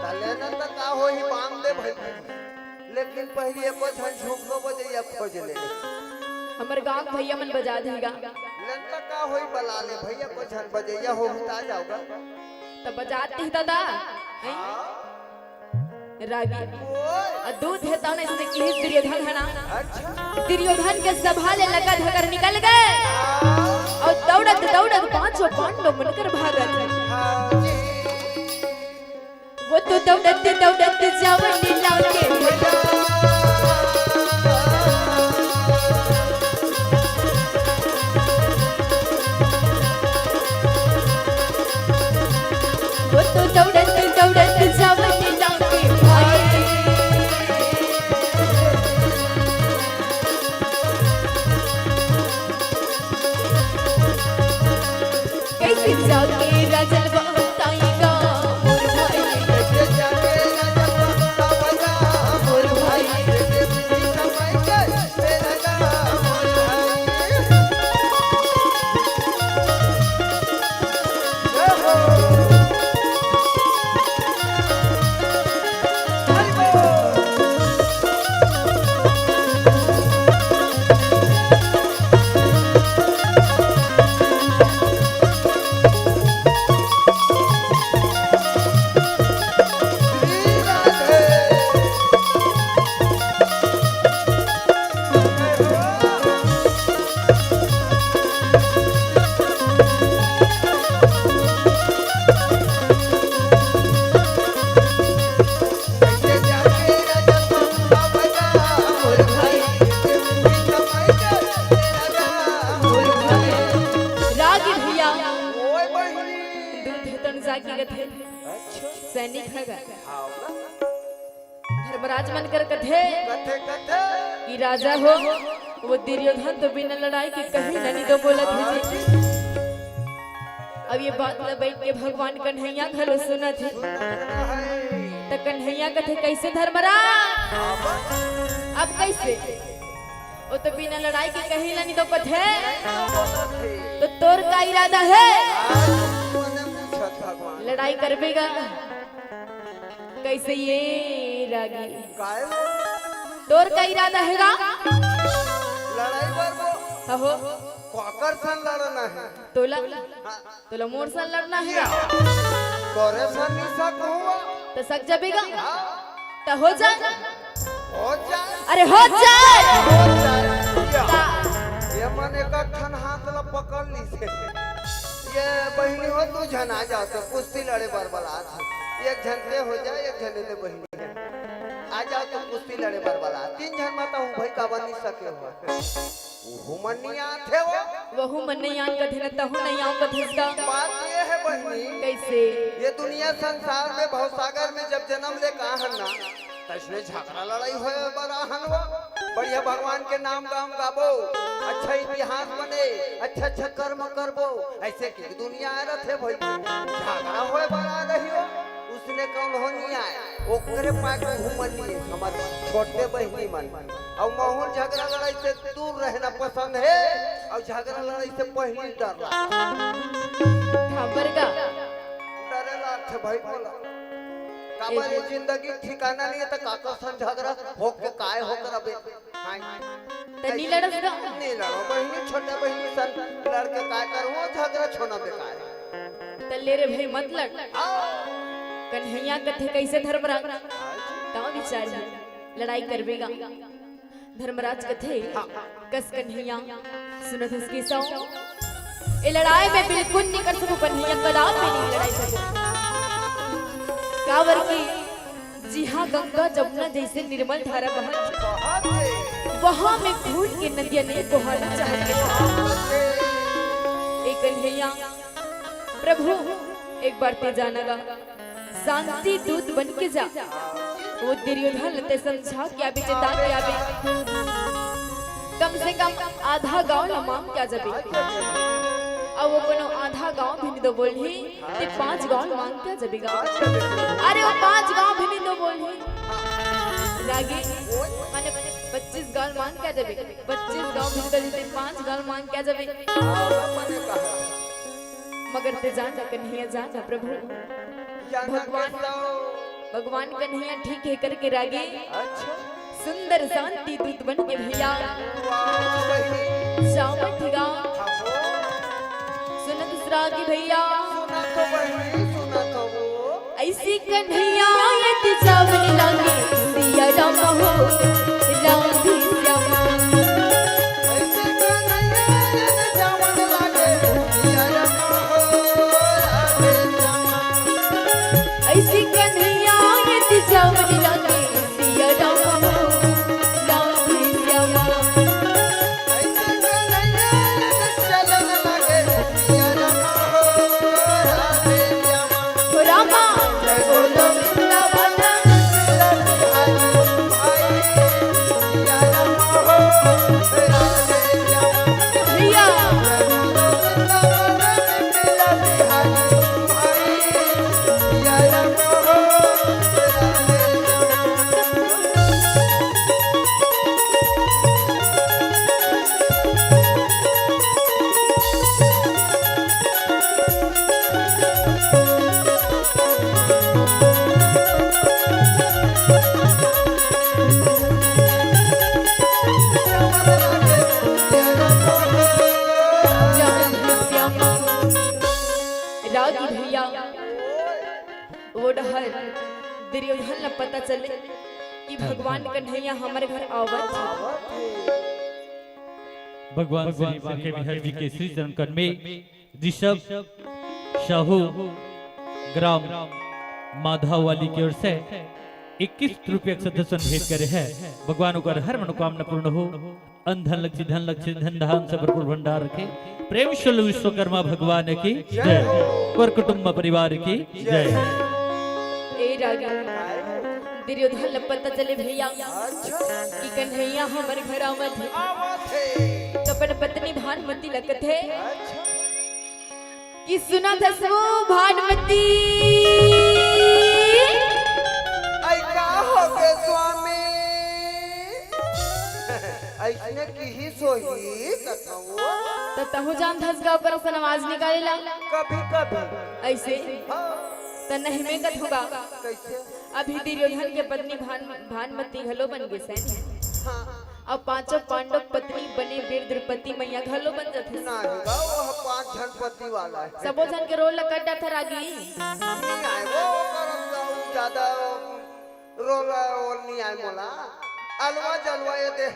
तले न त का होही, बांध दे भाई। लेकिन पहले एको झन झुमको बजैया खोज ले। हमर गांव के भैया मन बजा देगा। लेन त का होही, बला ले भैया, को झन बजैया हो, हुता जाओगा। त बजाते ही दादा, हैं? रागी। ओए। अउ दूत हे तान इसने की दुर्योधन हे ना। अच्छा। दुर्योधन के सभा ले लगा धकर निकल गे। अउ दौड़त दौड़त पांचों पांडव मन कर भागत हे। हाँ जी। वो तो दौड़त दौड़त जावन लागे। वो तो दौड़त दौड़त जावन लागे भाई। कैसे जाके राजन बताएगा मोर भाई। कैसे जाके राजन बताएगा मोर भाई। रागी भैया। ओए बहिनी। दूध हे तन जागी कथे। अच्छा। सैनिक हे गा। हाँ। धर्मराज मन कर कथे। कथे, कथे। कि राजा हो, वो दुर्योधन तो बिना लड़ाई के कहीं नहीं तो बोलत हे जी। अब ये बात ला बैठ के भगवान कन्हैया घलो सुनत हे। त कन्हैया कथे, "कैसे धर्मराज? अब कैसे? वो तो बिना लड़ाई के कहीं नहीं तो कथे। तो तोर का इरादा हे?" लड़ाई करबे गा? कैसे ये रागी? काय? तोर का इरादा हे गा? लड़ाई करबो। अहो। काकर सन लड़ना हे? तोला, हाँ। तोला मोर सन लड़ना हे गा? तोरे सन नहीं सक हुआ। त सक जाबे गा? हाँ। त हो जा। हो जा। अरे हो जा। हो जा। या। ये मन एक ठन हाथ ला पकड़ ली से। ये बहिनी हो, दू झन आ जाओ तो कुश्ती लड़े बर बलात हे। एक झन ते हो जाए, एक झन ले बहिनी। आ जाओ तो कुश्ती लड़े बर बलात। तीन झन मा तो हूँ भाई का बनी सके हो। वहू मन नहीं आत हे वो। वहू मन नहीं आन कथे न तहू नहीं आऊं कथे इसका। बात ये हे बहिनी। कैसे? ये दुनिया संसार में भवसागर में जब जनम ले का हन ना, तइसने झगड़ा लड़ाई होय बर आहन वो। बढ़िया भगवान के नाम गाम गाबो, अच्छा इतिहास बने, अच्छा अच्छा कर्म करबो, अइसे के दुनिया रथे भाई। झगड़ा होय बर आ रही हो, उस ने कौन हो नहीं आए, ओकरे पाए के घूमन नहीं है, हमर छोटे बहिनी मन। अउ महूँ झगरा लड़ाई से दूर रहना पसंद है, अउ झगरा लड़ाई से पहली डर ला। ठाबर का? डरे ला थे भाई बोला। काबर ये जिंदगी ठिकाना नहीं है, तो काकर संग झगरा होके काय हो करबे? हाँ। त नी लड़स गा? नी लड़ो बहिनी, छोटा बहिनी सन लड़के काय करहूँ, झगरा छोना बेकार। त ले रे भाई मत लड़। हाँ। कन्हैया कथे कैसे धर्मराज? हाँ जी। का विचार है? लड़ाई करबे गा? धर्मराज कथे, हाँ। कस कन्हैया, सुनत हस केसव? ए लड़ाई में बिल्कुल नहीं कर सकूं कन्हैया, कदापि नहीं लड़ाई सकूं। काबर की जिहाँ गंगा जमुना जैसे निर्मल धारा बहत हे, वहाँ में खून के नदिया नहीं बहाना चाहत हे। ए कन्हैया, प्रभु, एक बार ते जाना गा, शांति दूत बन के जा। वो दुर्योधन ल ते समझा के आबे, चेता के आबे। कम से कम आधा गांव ल मांग के आ जाबे। अउ वो कोनो आधा गांव भी नहीं दो बोलही, ते पांच गांव मांग के जबेगा। अरे वो पांच गांव भी नहीं दो बोलही। रागी, माने पच्चीस गांव मांग के जबे, पच्चीस गांव भी नहीं दो, ते पांच गांव मांग के जबे। मगर ते जान ना कन्हैया, जान ना प्रभु। भगवान, भगवान कन्हैया ठीक है करके रागी। अच्छा। सुंदर शांति दूत बन के भैया। वाह, बहिनी। जावत गा। हाँ, हो। सुनत हस रागी भैया। सुना तो बहिनी, सुना तो वो। ऐसी कन्हैया यदि जावन लागे, सिया राम हो, राम भी श्यामा। ऐसी कन्हैया यदि जावन लागे, सिया राम हो, राम भी श्यामा। ऐसी कन्हैया यदि जावन लागे, सिया राम हो, राम श्यामा। ऐसे कन्हैया चलन लगे, सिया राम हो, राधे श्यामा। हो रामा। जय बोलो वृंदावन बिहारी भाई, सिया राम हो, राधे श्यामा। भैया। जय बोलो वृंदावन बिहारी भाई, सिया राम हो, राधे श्यामा। रागी भैया, वो डहर दुर्योधन ल पता चले कि भगवान कन्हैया हमर घर आवत हे। भगवान श्री बांके बिहारी जी के श्री चरण कमल में ऋषभ साहू ग्राम माधोवाली की ओर से इक्कीस रुपया के सदस्यन भेंट करे हे। भगवान ओकर हर मनोकामना पूर्ण हो। अन्न धन लक्ष्मी, धन लक्ष्मी, धन धान से भरपूर भंडार रखे। प्रेम से बोलो विश्वकर्मा भगवान की जय। कर कुटुंब परिवार की जय। ए रागी, दुर्योधन ल पता चले भैया अच्छा। कि कन्हैया हमर घर आवत हे। आवत हे। तो अपन पत्नी भानुमति ल कथे अच्छा। कि सुनत हस वो भानुमति। ऐ का होगे स्वामी? अइसने किहिस होही कथव। त तहूँ जानत हस गा ओकर असन आवाज निकाले ला। कभी कभी। अइसे? हाँ। त नहीं मैं कथों गा। कइसे? अभी दुर्योधन के पत्नी भान-, भानुमति घलो बन गे सैनी। हाँ। अब पांचों पांडव पत्नी बने बीर द्रौपदी मैया घलो बन जाथे। नहीं बा, वो पांच झन पति वाला हे। सबो झन के रोल ला कर डारथे रागी। नहीं आय, वो करम जाऊ ज्यादा रोल, रोल नहीं आय मोला। अलवा जलवा ये दे,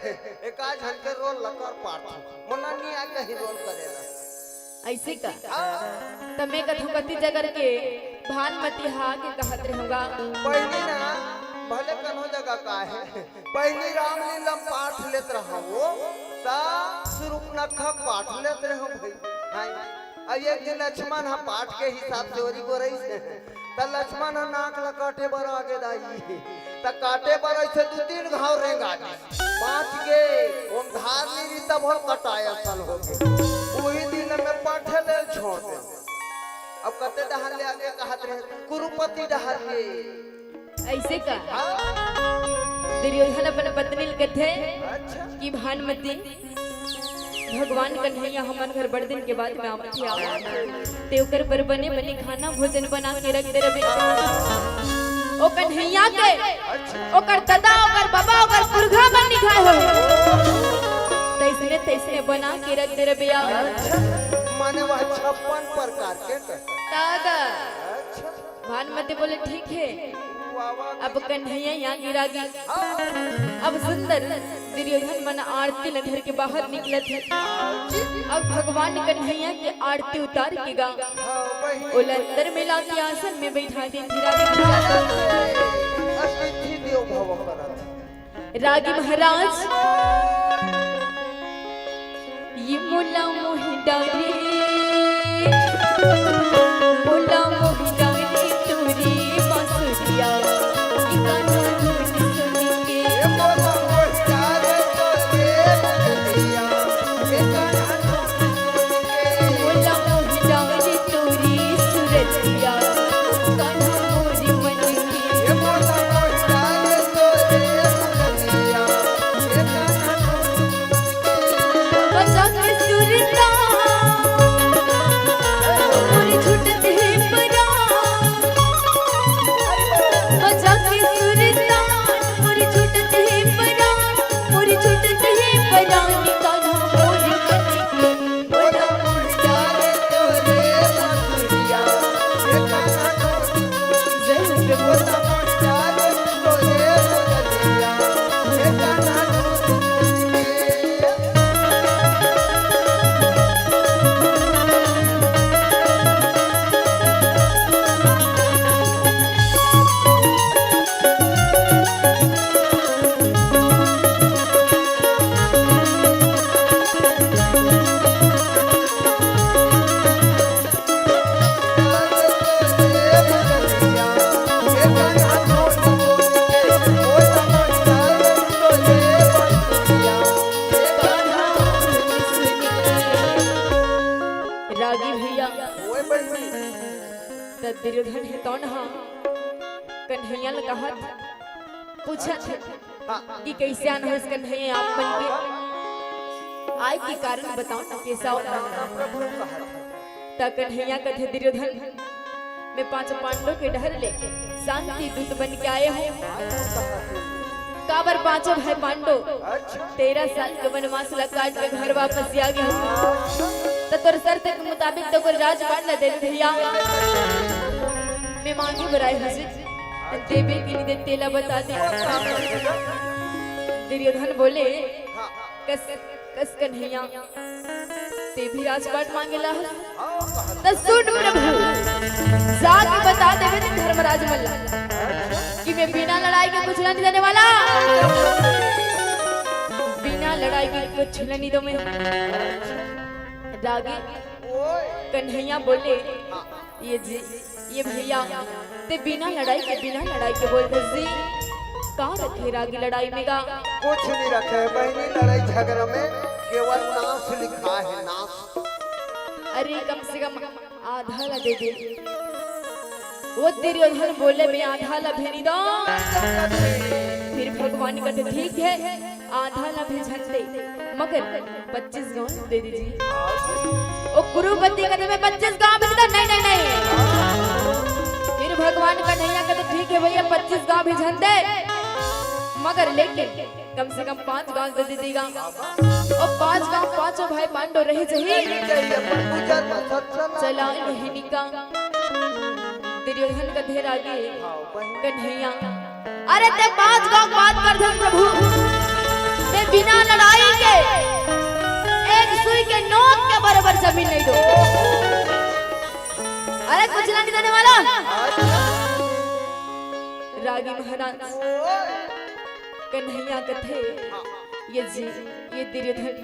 एकाध झन के रोल ला कर पारथों। मोला नहीं आय कहीं रोल करे ला। अइसे का? हाँ। त मैं कथों कति जगह के भानुमति हा के कहत रहूंगा। पहिली ना, भले कनो जगह का हे, पहिली रामलीला म पाठ लेत रहा वो, त सुरुपनखा पाठ लेत रहो भाई। हाँ। अब एक दिन लक्ष्मण हा पाठ के हिसाब से ओरी गोरइस, त लक्ष्मण हा नाक ला काटे बर आगे दाई, त काटे बर अइसे दू तीन घाव रेंगा दिस। बाँच गे, ओम धार नी रही तब हो कटाय असन हो गे। उही दिन में पाठे ले छोड़ दे। अब कते डहर ले आगे कहत रहे, कुरुपति डहर ले। अइसे का? हाँ। दुर्योधन अपन पत्नी ल कथे अच्छा। कि भानुमति, भगवान कन्हैया हमन घर बड़ दिन के बाद में आवत हे, ते ओकर बर बने बने खाना भोजन बना के रख दे रबे। ओ कन्हैया के अच्छा। ओकर ददा, ओकर बाबा, ओकर पुरखा मन निघाय होही, तइसने तइसने बना के रख दे रबे। अच्छा, माने वह छप्पन प्रकार के कर। दादा। अच्छा। भानुमति बोले, "ठीक हे।" वाह, वाह। अब कन्हैया यहाँ गिरा गे। हाँ। अब सुंदर दुर्योधन मन आरती ल धर के बाहर निकलत हे। अब भगवान कन्हैया के आरती उतार के गा, हाँ, वही। ओला अंदर में लाके आसन में बैठा दे, धीरा धीरा। अतिथि देव भव करत। रागी महाराज, ये मोला मोहि डारे, मोला मोहि डारे तोरी बांसुरिया, ये गाना धुन सुन के। मोला मोहि डारे तोरी सुरतिया, कान्हा मोरी मन के। बजा के सुरता, मोरी छूटत हे परान। बजा के सुरता, मोरी छूटत हे परान, मोरी छूटत हे परान, कान्हा मोरी मन के। रागी भैया, ओए बहिनी। त दुर्योधन हे तौन हा कन्हैया ल कहत पूछत हे हाँ। कि कइसे आन हस कन्हैया आप मन के आय के कारण बताओ ना, कइसे आव? प्रभु कहत हे। त कन्हैया कथे, दुर्योधन, मैं पांच पांडव के डहर ले शांति दूत बन के आए हूँ। काबर पांचों भाई पांडव अच्छा। तेरह साल के वनवास ला काट के घर वापस आ गे हूँ। त तोर शर्त के मुताबिक तो कोई राजपाट ला दे दे भैया। मैं मांगे बर आए हूँ जी। देबे कि नइ दे तेला बता दे। दुर्योधन बोले, हाँ। कस, कस कन्हैया, ते भी राजपाट मांगे ला हस? हाँ, कहा। त सुन प्रभु, जाके बता देबे ते धर्मराज मन ला कि मैं बिना लड़ाई के कुछ ला नइ देने वाला। बिना लड़ाई के कुछ ला नइ दो मैं। रागी ओए। कन्हैया बोले, हाँ। ये जी, ये भैया, ते बिना लड़ाई के, बिना लड़ाई के बोलत हस जी। का रखे रागी लड़ाई में गा? कुछ नइ रखे बहिनी, लड़ाई झगड़ा में केवल नाश लिखा है, नाश। अरे, कम से कम आधा ला दे दे। ओ दुर्योधन बोले, मैं आधा ला भी नइ दो। फिर भगवान कथे, ठीक है, आधा ला भी झन दे, मगर पच्चीस गांव दे दीजिए। ओ कुरुपति कथे, मैं पच्चीस गांव भी नइ दो, नहीं, नहीं, नहीं। फिर भगवान कन्हैया कथे, ठीक है भैया, पच्चीस गांव भी झन दे, मगर लेकिन कम से कम पांच गांव दे दीजिएगा। ओ पांच गांव, पांचों भाई पांडव रहे जही। चला लेहनी का। दुर्योधन कथे रागी कन्हैया, अरे ते पांच गांव बात कर दे प्रभु, मैं बिना लड़ाई के एक सुई के नोक के बरोबर जमीन नइ दो। अरे कुछ ला नइ देने वाला। रागी महाराज कन्हैया कथे, ये जी, ये दुर्योधन,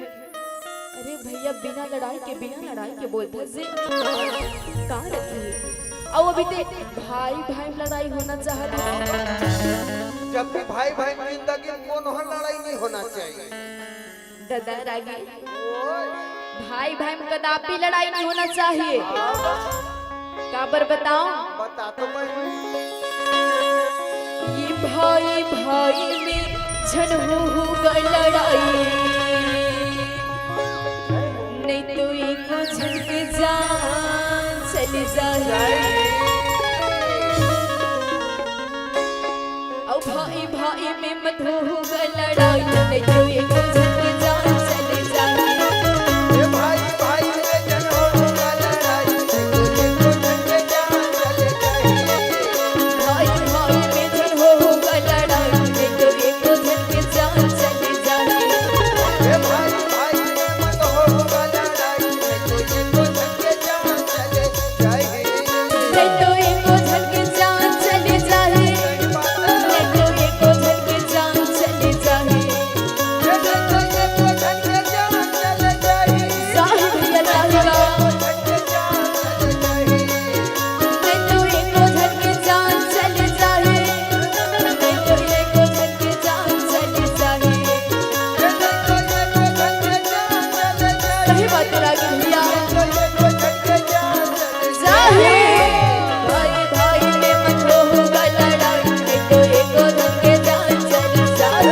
अरे भैया, बिना लड़ाई के, बिना लड़ाई के बोलत हस जी। का रखे? अउ अभी ते भाई भाई में लड़ाई होना चाहत हे। जब भी भाई भाई में जिंदगी में कोनो हर लड़ाई नइ होना चाहिए। दादा रागी, ओए। भाई भाई में कदापि लड़ाई नइ होना चाहिए। काबर बताओ? बता तो बहिनी। ये भाई भाई में झन होगा लड़ाई, नहीं तो एको झन के जान चली जाए। अउ भाई भाई में मत होगा लड़ाई, नहीं तो एको झन के जान चली जाए। ए भाई भाई में झन होगा लड़ाई, नहीं तो एको झन के जान चली जाए। भाई भाई में झन होगा लड़ाई, नहीं तो एको झन के जान चली जाए। ए भाई भाई में मत होगा लड़ाई, नहीं तो एको झन के जान चली जाए। नहीं तो एको झन के जान चली जाए। नहीं तो एको झन के जान चली जाए। जाहि भैया जाहि बा। नहीं तो एको झन के जान चली जाए। नहीं तो एको झन के जान चली जाए। सही बात है रागी भैया। जाहि भाई भाई में मत होगा लड़ाई, नहीं तो एको झन के जान चली जाए।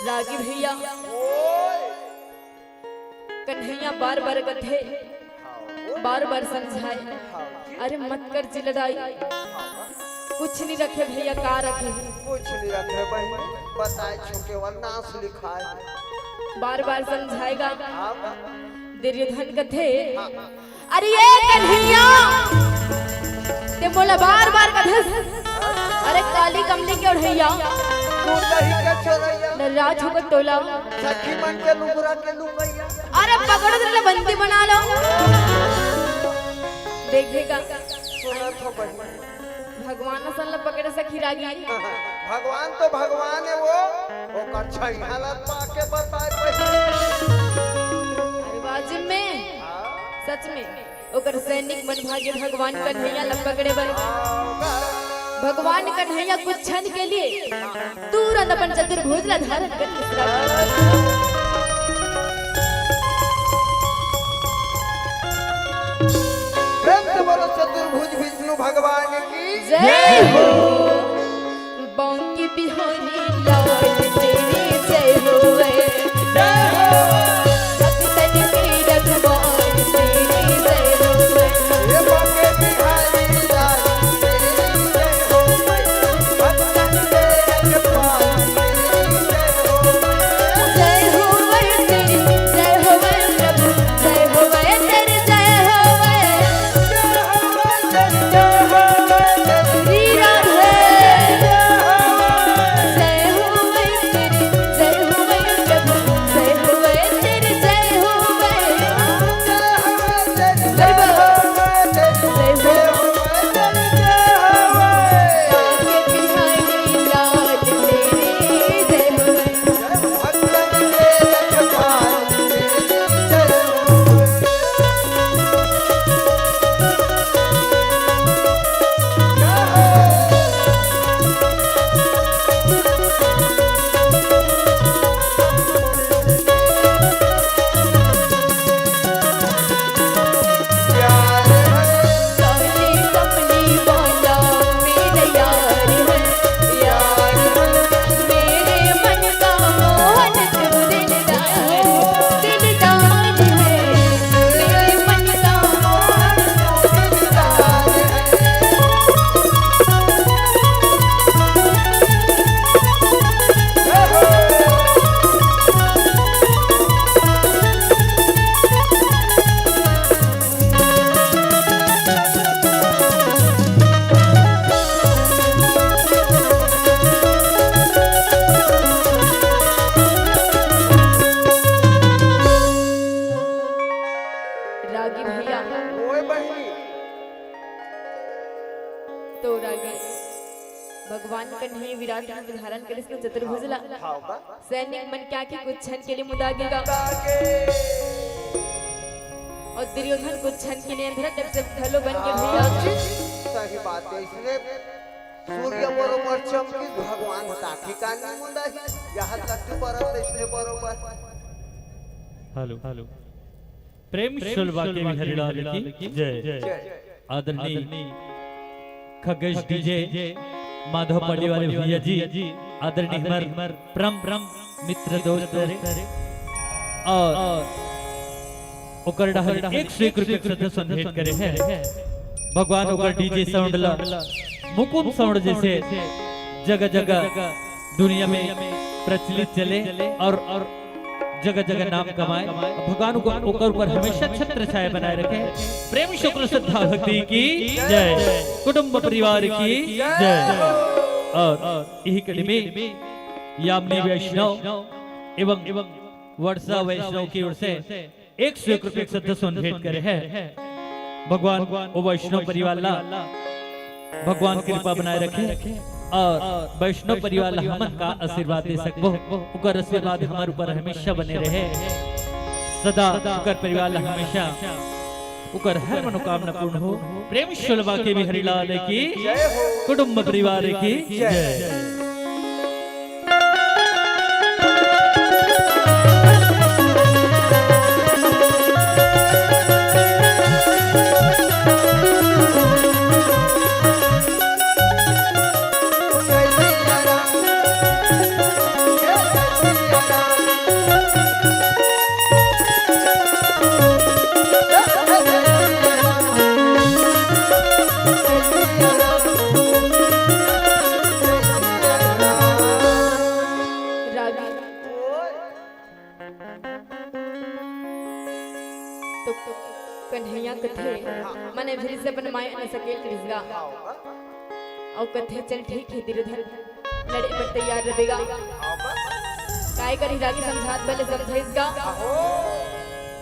रागी भैया, कन्हैया बार बार कथे, बार बार समझाए, अरे मत कर जी लड़ाई। कुछ नहीं रखे भैया, का रखे? कुछ नहीं रखे बहिनी, बताए छुके वरना आंसू लिखाए। बार बार समझाएगा। हाँ। दुर्योधन कथे, हाँ। अरे ये कन्हैया, ते मोला बार बार कथे, अरे काली कमली के ओढ़ैया। तू दही के चोरैया। नटराज होकर टोला। सखी मन के लुगरा के लुगैया। अरे पकड़ो तेरे बंदी बना लो। देखेगा। सुना तो बहिनी। भगवान असन ल पकड़े सखी रागी। भगवान तो भगवान है वो, ओकर छैहा ल पाके बताए पहिले। अरे बाजी में, हाँ। सच में, ओकर सैनिक मन भागे भगवान कन्हैया ल पकड़े बर। हाँ। भगवान कन्हैया कुछ क्षण के लिए तुरंत अपन चतुर्भुज ला धारण करके सिरा प्रेम से बोलो चतुर्भुज विष्णु भगवान की जय हो। बांके बिहारी लाल तेरी जय हो। भक्तन के रघुवार तेरी जय हो। ये बांके बिहारी लाल तेरी जय हो। भक्तन के रघुवार तेरी जय हो। जय हो वै तेरी, जय हो वै प्रभु, जय हो वै तेरी, जय हो वै। श्री राधे। जय हो वै तेरी, विराट रूप धारण करिस न चतुर्भुज ला। हाँ, बा। सैनिक मन के आँखी कुछ क्षण के लिए मुदा गे गा। अउ दुर्योधन कुछ क्षण के लिए अंधरा तक से घलो बन के भैया। हाँ जी, सही बात हे। इसने सूर्य बरोबर चमकी, भगवान ताकि कानी मुंदा ही, यहाँ तक की परत इसने बरोबर। Hello, hello. प्रेम शोलवा के बिहारी लाल की जय। जय। आदरणीय खगेश डीजे, माधव पाली वाले भैया जी, आदरणीय हमर परम परम मित्र दोस्त हरे, अउ ओकर डहर एक सौ एक रुपये के सदस्य भेंट करे हे। भगवान ओकर डीजे साउंड ला मुकुंद साउंड जैसे जगह जगह दुनिया में प्रचलित चले अउ, अउ जगह जगह नाम कमाए। भगवान ओकर ऊपर हमेशा छत्र छाया बनाए रखे। प्रेम शुक्ल श्रद्धा भक्ति की जय, कुटुंब परिवार की जय। अउ इही कड़ी में यामिनी वैष्णव एवं वर्षा वैष्णव की ओर से एक सौ एक रुपये के सदस्य भेंट करे हे। भगवान ओ वैष्णव परिवार ला भगवान कृपा बनाए रखे अउ वैष्णव परिवार ला हमन का आशीर्वाद दे सकबो, ओकर आशीर्वाद हमर ऊपर हमेशा बने रहे। सदा ओकर परिवार ला हमेशा ओकर हर मनोकामना पूर्ण हो। प्रेम शोलवा के बिहारी लाल की, कुटुंब परिवार की जय। रागी। तो कन्हैया कथे, मने फिर से अपन माया न सकेल करिस गा। अउ कथे, "चल ठीक हे दुर्योधन, लड़े बर तैयार रहे गा।" काय करी रागी, समझात भले समझाइस गा।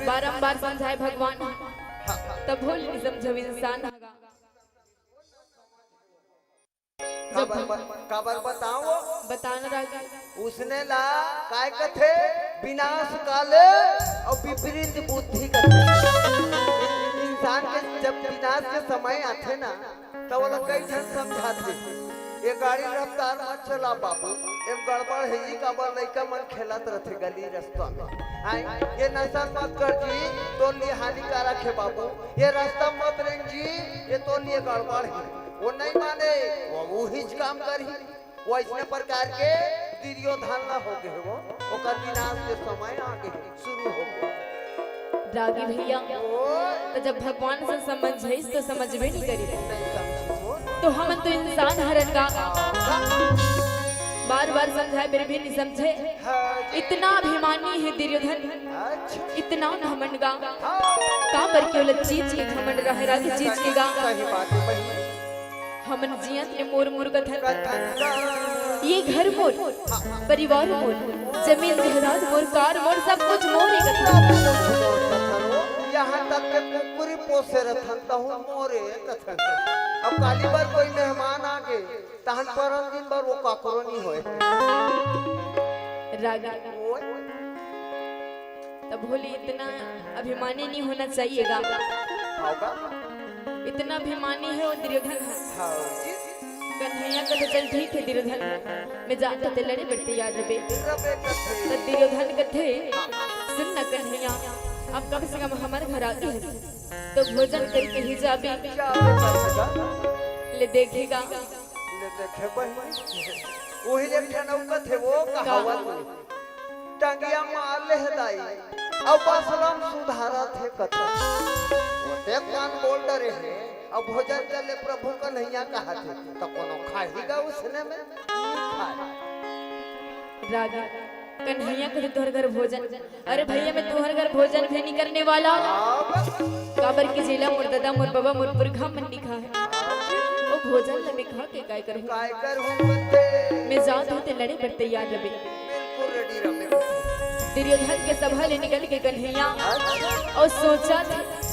बारंबार समझाए भगवान, तभो ले नइ समझे इंसान। काबर ब-, काबर बताओ? बता ना रागी। उसने ला काय कथे? विनाश काले अउ विपरीत बुद्धि कथे। इंसान के जब विनाश के समय आथे ना, त ओला कई झन समझाथे, "ये गाड़ी रफ्तार मत चला बाबू, एम गड़बड़ हे, ई काबर लइका मन खेलत रथे गली रस्ता में। आय, ये नशा मत कर जी, तोर लिए हानिकारक हे बाबू, ये रास्ता मत रेंग जी, ये तोर लिए गड़बड़ हे।" वो नहीं माने, वो उहीच काम करही। वइसने प्रकार के दुर्योधन ला हो गे हे वो, ओकर विनाश के समय आ गे हे, शुरू हो गे। रागी भैया, ओए। त जब भगवान से समझाइस त समझबे नइ करिस। नइ समझिस वो। त हमन तो इंसान हरन गा। बार-बार समझाए फिर भी नइ समझे। हाँ जी। इतना अभिमानी हे दुर्योधन, अच्छा। इतना घमंड गा। हाँ। काबर के ओला चीज के घमंड रहे, रागी चीज के गा। सही बात हे बहिनी। हमन जियत ले मोर मोर कथन। कथन का। ये घर मोर, हाँ। परिवार मोर, जमीन जायदाद मोर, कार मोर, सब कुछ मोर ही कथन। सब कुछ मोर कथन हो। यहाँ तक के कुकुरी पोसे रथन तहु मोरे कथन। अब काली बर कोई मेहमान आ गे, तहन परन दिन बर वो काकरो नइ होय। रागी। ओए। तब बोली, इतना अभिमानी नहीं होना चाहिए गा। हाँ का? इतना अभिमानी हे वो दुर्योधन ह। हाँ जी। कन्हैया कथे, "चल ठीक हे दुर्योधन, मैं जात हँव, तैं लड़े बर तैयार रबे।" रबे कथे। त दुर्योधन कथे, "सुन ना कन्हैया, अब कम से कम हमर घर आ गे हस, त भोजन करके ही जाबे।" जाबे कथे गा। ले देखे गा। ले देखे बहिनी। ओही ले एक ठन अउ कथे वो का? कहावत। टंगिया मार ले हे दाई, अउ बसलम सुधारत हे कथे। वो देख कान बोल डरे हे, अउ भोजन कर ले प्रभु कन्हैया कहत हे, त कोनो खाही गा उसने में? नइ खाय। रागी, कन्हैया कथे तोहर घर भोजन। अरे भैया, मैं तोहर घर भोजन भी नइ करने वाला। काबर कि जेला मोर ददा, मोर बबा, मोर पुरखा मन नइ खाय। वो भोजन ल मैं खा के काय करहूँ? काय करहूँ कथे? मैं जात हँव, तैं लड़े बर तैयार रबे। बिल्कुल ready रबे। दुर्योधन के सभा ले निकल के कन्हैया अच्छा। अउ सोचथे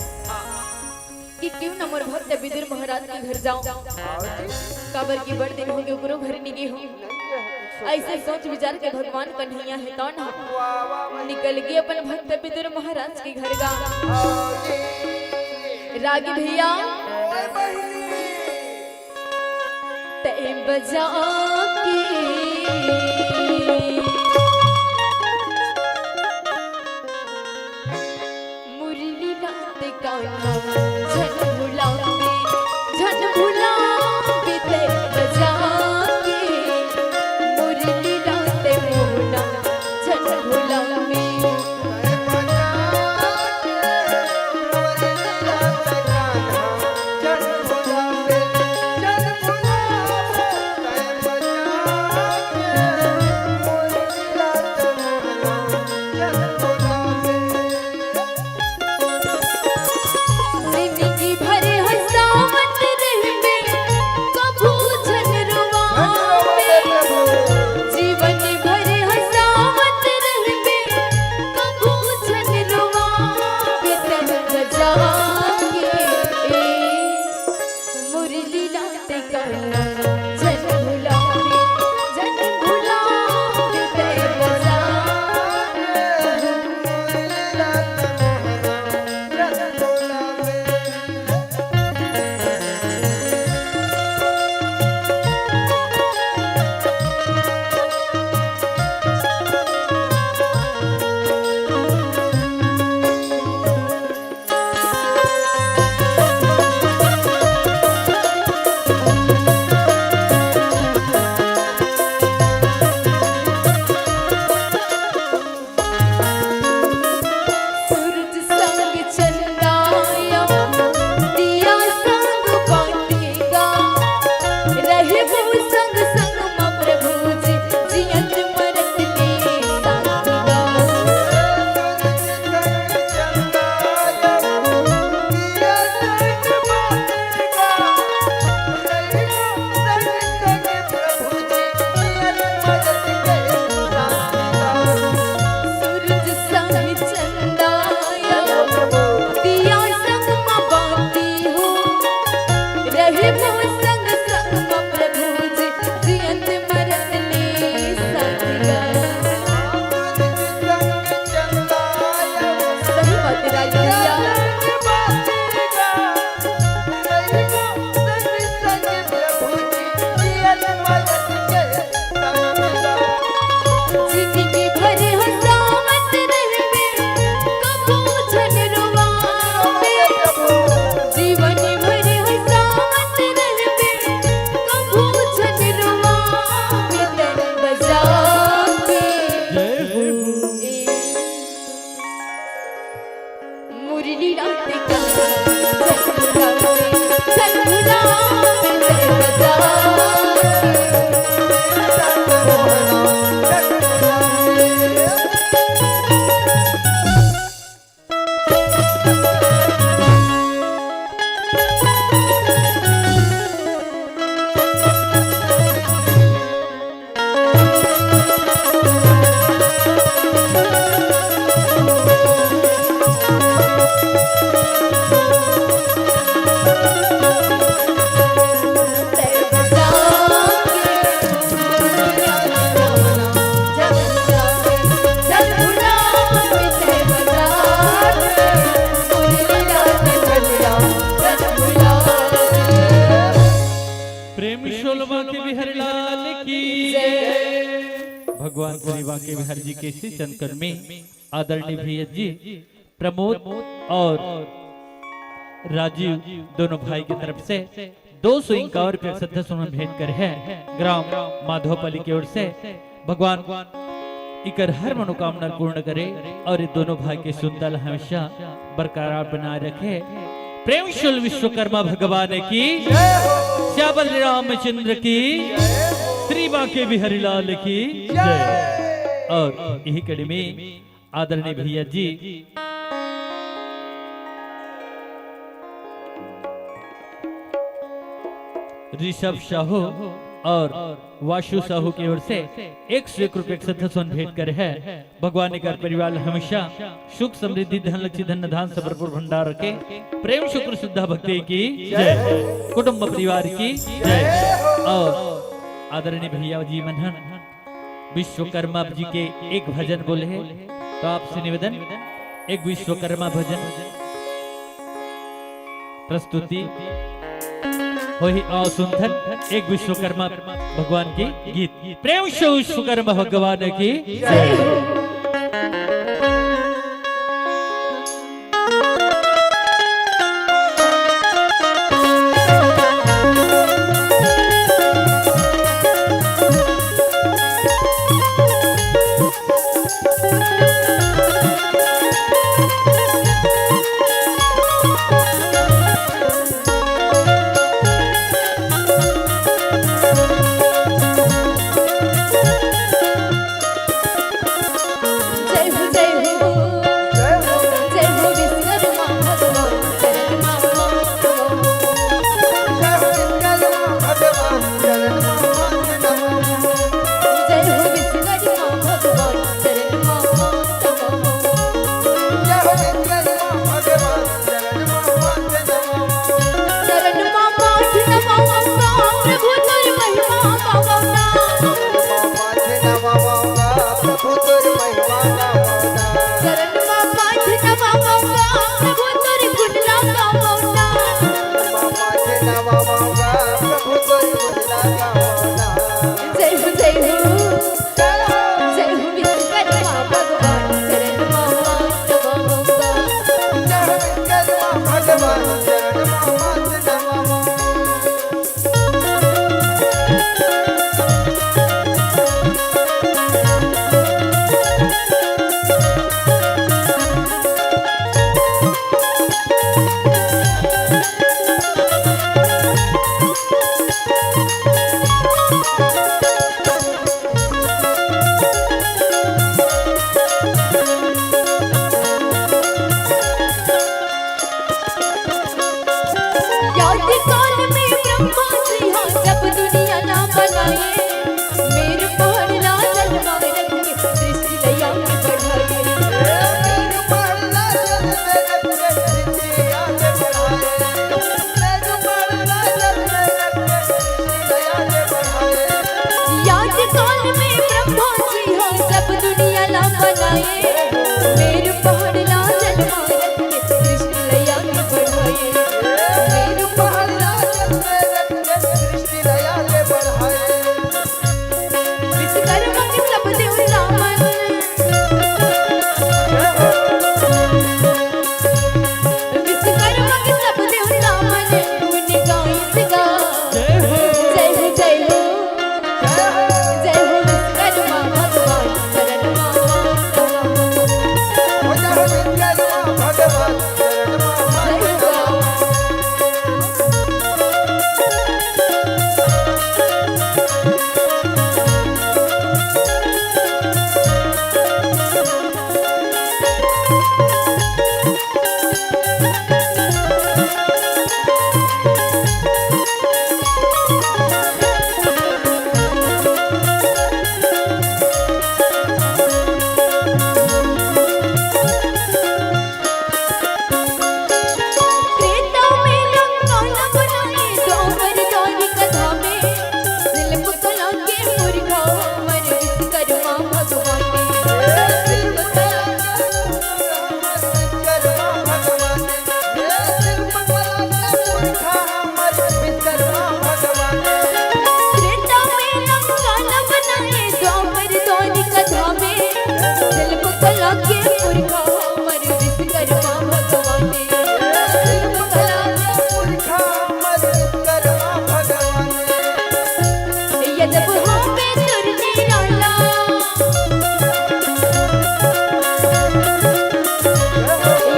कि क्यों न मोर भक्त विदुर महाराज के घर जाँव। हाँ जी। काबर कि बड़ दिन हो गे ओकरो घर नइ गे हँव। नइ गे। अइसे सोच विचार के भगवान कन्हैया हे तौन ह निकल गे अपन भक्त विदुर महाराज के घर गा। रागी भैया, तय बजा के मुरली रात कान्हा झन भुलावे, झन भुलावे तय बजा के मुरली रात मोहना झन भुलावे। जिंदगी भर हंसावत रहबे, कभू झन रोवावे। जीवन भर हंसावत रहबे, कभू झन रोवावे। तन बजा के मुरली रात कान्हा झन भुलावे, झन भुलावे तय बजा। सूरज संग चंदा या दिया संग बाती गा, रहबो संग संग म प्रभु जी, जियत मरत के साथ गा। सूरज संग चंदा या दिया संग म बाती हो, रहबो संग संग म प्रभु जी, जियत मरत ले साथ गा। सही बात है राजू भैया। जिंदगी भर हंसावत रहबे, कभू झन रोवावे। जीवन भर हंसावत रहबे, कभू झन रोवावे। तन बजा के मुरली रात कान्हा झन भुलावे, झन भुलावे तय बजा। प्रेम से बोल बांके बिहारी लाल की जय। भगवान श्री बांके बिहारी जी के श्री चंद्र कमल में आदरणीय भैया जी प्रमोद और राजीव दोनों भाई की तरफ से दो सौ इक्यावन रुपया श्रद्धा सुमन भेंट करे हे ग्राम माधोपाली की ओर से। भगवान इकर हर मनोकामना पूर्ण करे और ये दोनों भाई के सुंदर हमेशा बरकरार बनाए रखे। प्रेम से बोल विश्वकर्मा भगवान की, श्याम बलराम चंद्र की, श्री बांके बिहारी लाल की जय। और यही कड़ी में आदरणीय भैया जी ऋषभ साहू और वासु साहू की ओर से एक सौ एक रुपये के श्रद्धा सुमन भेंट करे हे। भगवान इकर परिवार हमेशा सुख समृद्धि धन लक्ष्मी धन धान सब भरपूर भंडार रखे। प्रेम से बोल श्रद्धा भक्ति की जय, कुटुंब परिवार की जय। और आदरणीय भैया जी मन हन विश्वकर्मा जी के एक भजन बोले हे, तो आपसे निवेदन, एक विश्वकर्मा भजन प्रस्तुति होही। आओ सुनथन एक विश्वकर्मा भगवान के गीत। प्रेम से विश्वकर्मा भगवान की जय हो। जय हो, जय हो। जय हो विश्वकर्मा भगवान, चरण में माथ नमो। जय हो विश्वकर्मा भगवान, चरण में माथ नमो। जय हो विश्वकर्मा भगवान, चरण में माथ नमो। जय हो विश्वकर्मा भगवान, चरण में माथ नमो। चरण में माथ नमो, प्रभु तोर महिमा गावो ना। माथ नमो, प्रभु तोर महिमा गावो ना। चरण में माथ नमो, प्रभु तोर गुण ला गावो ना। माथ नमो, प्रभु तोर गुण ला गावो ना। जय हो, जय हो। जय हो विश्वकर्मा भगवान, चरण में माथ नमो। जय हो विश्वकर्मा भगवान, चरण में माथ नमो। याद काल में ब्रह्मा जी हा जब दुनिया ला बनाए, मेर पहाड़ ला जन्मा रख के सृष्टि ला आगे बढ़ाए। मेर पहाड़ ला जन्मा रख के सृष्टि ला आगे बढ़ाए। मेर पहाड़ ला जन्मा रख के सृष्टि ला आगे बढ़ाए। याद काल में ब्रह्मा जी हा जब दुनिया ला बनाए, मेर पहाड़ ला जन्मा रख के सृष्टि ला आगे बढ़ाए। मेर पहाड़ ला जन्मा रख के सृष्टि ला आगे बढ़ाए। विश्वकर्मा के सब देवता मन, विश्वकर्मा के सब देवता मन गुण गाइस गा। जय हो, जय हो, जय हो। जय हो विश्वकर्मा भगवान, चरण में माथ नमो। जय हो विश्वकर्मा भगवान, चरण में माथ नमो। त्रेता में लंका न बनाए, द्वापर द्वारिका धामे। शिल्प कला के पुरखा हमर विश्वकर्मा भगवान। शिल्प कला के पुरखा हमर विश्वकर्मा भगवान। शिल्प कला के पुरखा हमर विश्वकर्मा भगवान। त्रेता में लंका न बनाए, द्वापर द्वारिका धामे। शिल्प कला के पुरखा हमर विश्वकर्मा भगवान। शिल्प कला के पुरखा हमर विश्वकर्मा भगवान। यदब होबे तोर निराला,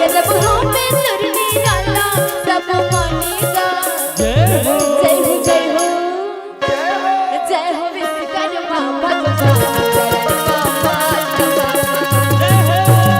यदब होबे तोर निराला, सब मानेगा। जय हो। जय हो, जय हो। जय हो विश्वकर्मा भगवान, चरण में माथ नमो।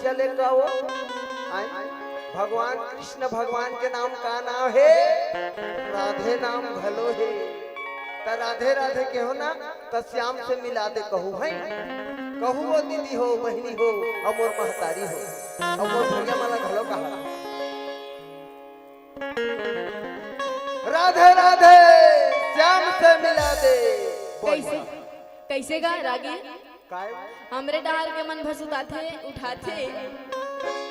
चले का वो? आय, भगवान कृष्ण भगवान के नाम का नाम हे? राधे नाम घलो हे। त राधे राधे केहो ना, त श्याम से मिला दे कहू, है? कहू वो दीदी हो, बहिनी हो, अउ मोर महतारी हो, अउ मोर भैया मन ला घलो कहा। राधे राधे, श्याम से मिला दे। बोल। कैसे, कैसे गा रागी? काय? हमरे डहर के मन भर सुताथे, उठाथे,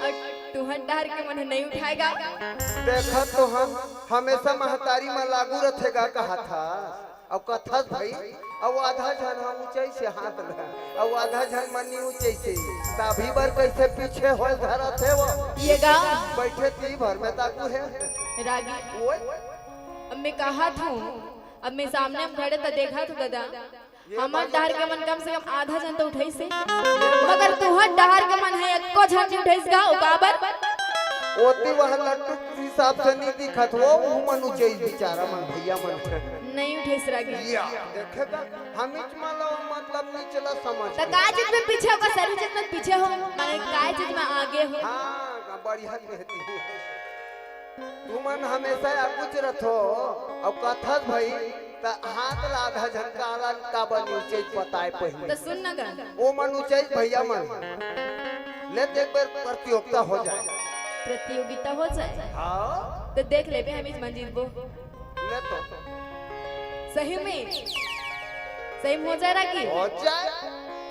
अउ तुहर डहर के मन नहीं उठाय गा। देखत तो हन, हमेशा महतारी म लागू रथे गा कहाथस, अउ कथस भई, अउ आधा झन ह ऊंचाई से हाथ ल, अउ आधा झन मन नी ऊंचाई से, ताभी बर कैसे पीछे होय धरत हे वो। ये गा। बैठे ती भर में ताकू हे। रागी। ओए। अब मैं कहाथों, अब मैं सामने म खड़े त देखाथों ददा, ये हमर बात डहर के मन कम से कम आधा झन तो उठाइस हे, मगर तुहर डहर के मन हे एको झन नहीं उठाइस गा, ओ काबर? ओती वह लट्टू के हिसाब से नहीं दिखत वो, वो मन ऊंचाई बेचारा मन, भैया मन। नहीं उठाइस रागी। या, देखे त, हम इच मा लो मतलब निचला समझ त के। काय चीज में पीछे हो, सरी चीज में पीछे हो, माने काय चीज में आगे हो? हाँ, बढ़िया कहती है। तुमन हमेशा आगूच रथो, अउ कथस भई, त हाथ ला आधा झन काला काबर नी ऊंचाई बताय पहिली। त सुन न गा। ओ मन ऊंचाई भैया मन। ले त एक बेर प्रतियोगिता हो जाय। प्रतियोगिता हो जाय। हाँ। त देख लेबे, हम इच मन जीतबो। ले तो। सही में? सही में हो जाय रागी? हो जाय।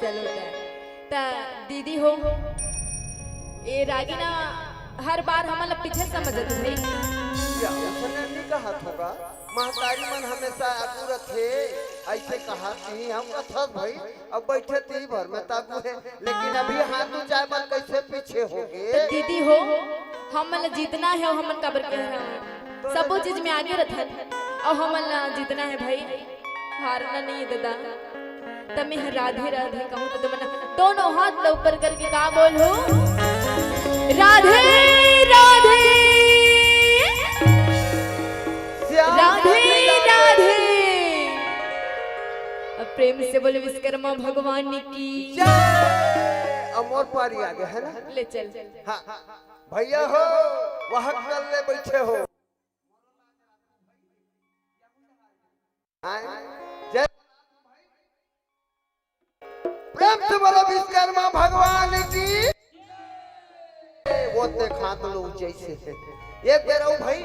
चलो त। त दीदी हो, ए रागी ना हर बार हमन ला पीछे समझत हे। या, उसने नहीं कहा होगा। महतारी मन हमेशा आगू रथे, ऐसे कहा कि हम कथस भई, अब बैठे ती भर में तागू हे, लेकिन अभी हाथ ऊंचाए बर कैसे पीछे हो गे? त दीदी हो, हमन ला जीतना हे, हमन काबर कह रहे हैं? सबो चीज में आगे रथन, अउ हमन ला जीतना हे भाई, हारना नहीं हे ददा। त मैं ह राधे राधे कहूँ त तुमन दोनों हाथ ला ऊपर करके का बोलहू? राधे राधे। श्याम राधे राधे। अब प्रेम से बोले विश्वकर्मा भगवान की जय। अब मोर पारी आ गे हे ना? ले चल। हाँ, भैया हो, वह कल ले बैठे हो। आय, जय। प्रेम से बोलो विश्वकर्मा भगवान की। वो देख हाथ लो जैसे। एक बेर अउ भाई,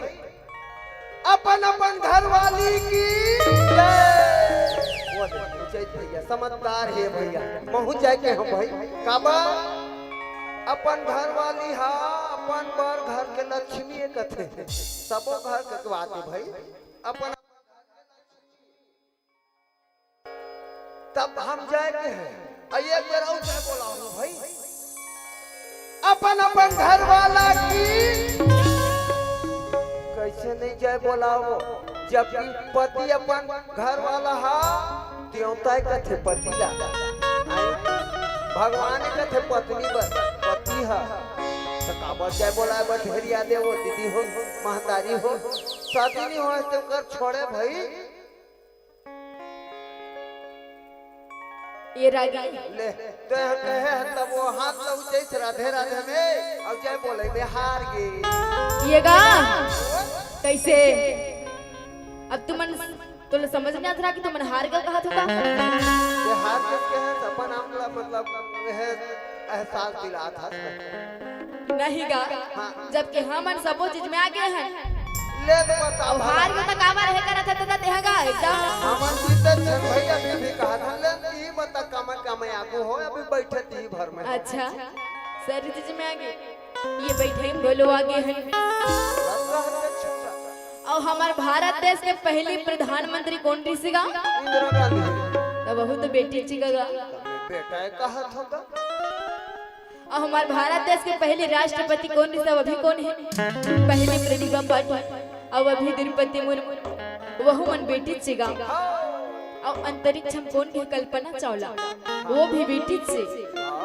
अपन अपन घर वाली की जय। वो देख, ऊंचाई भैया, समझदार हे भैया। महू जाय के हम भाई, काबर? अपन घर वाली हा, अपन बर घर के लक्ष्मी ए कथे। सबो घर के बात हे भाई। अपन तब हम जाय के हे। अउ एक बेर अउ जय बोलाहूँ भाई। अपन अपन घर वाला की। कैसे नहीं जय बोलावो? जबकि पति अपन घर वाला हा, देवता कथे पति ला। भगवान कथे पत्नी बर, पति हा। त काबर जय बोलाय बर ढेरिया देवो, दीदी हो, महतारी हो, शादी नहीं होय त ओकर छोड़े भाई। ए रागी। ले, तो हम कहे हैं तब वो हाथ ला ऊंचाई से राधे राधे में, अउ जय बोले में हार गे। ए गा, कैसे? अब तुमन, तोला समझ नहीं आत रहा कि तुमन हार गे कहा था? ये हार गे के है, अपन आप ला मतलब, ये है, एहसास दिलात हस। नहीं गा, हाँ। जबकि हमन सबो चीज में आगे हन। ले तो बताओ, अउ हार गे त काबर हे करत हे, त देहगा एकदम। हमन जीते छन भैया, अभी भी कहा था, ले ई मत कम कम आगू हो, अभी बैठे ती भर में। अच्छा, सारी चीज में आगे, ये बैठे में बोलो आगे हन। बस रह के छोड़ा। अउ हमर भारत देश के पहली प्रधानमंत्री कोन रिहिस गा? इंदिरा गांधी। त वहू तो बेटी च गा। बेटा ए कहा था गा। अउ हमर भारत देश के पहली राष्ट्रपति कोन रिहिस, अभी कोन हे? पहली प्रतिभा पाटिल, अउ अभी द्रौपदी मुर्मू, वहू मन बेटी च गा। अउ अंतरिक्ष में कोन हे? कल्पना चावला, वो भी बेटी च।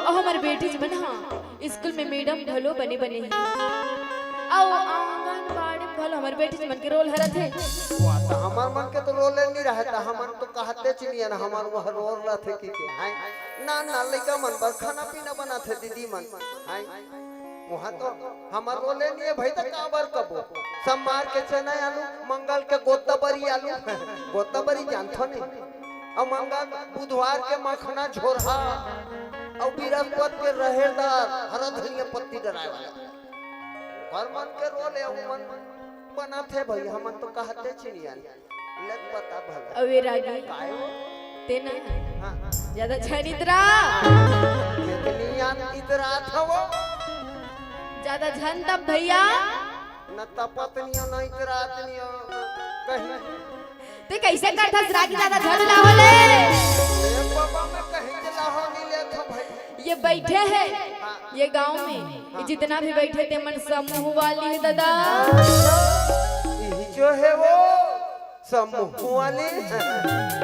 अउ हमर बेटी च मन, हाँ, स्कूल में मैडम घलो बने बने हे। अउ आंगनबाड़ी घलो हमर बेटी मन के रोल हरत हे। वाह, त हमर मन के तो रोल नइ रहय, त हमन तो कहते चिनियन, हमर वह रोल रथे कि के, हैं? ना, ना, लइका मन बर खाना पीना बनाथे दीदी मन, हैं? वहाँ तो हमर रोल नइ हे भाई, त काबर कबो? सोमवार के चना आलू, मंगल के गोताबरी आलू, गोताबरी जानथो नहीं? अउ मंगल, बुधवार के मखना झोरहा, अउ बृहस्पति के रहेर दार, हरा धनिया पत्ती डराय वाला। हर मन के रोल हे, अउ मन बनाथे भाई, हमन तो कहते चिनियन। लेत बता भला। अबे रागी। काय हो? ते ना। हाँ, हाँ। ज्यादा झन इतरा। इतनियान इतरात हवो। ज्यादा झन तप भैया। न तपत नियो, न इतरात नियो, कहीं। ते कइसे करथस रागी, ज्यादा झन लाहो ले। ए बाबा, मैं कहीं के लाहो नइ लेत हँव भाई। ये बइठे हे, हाँ। ये गांव में, हाँ। ये जितना भी बइठे ते मन समूह वाली हे दादा। इही जो हे वो समूह वाली।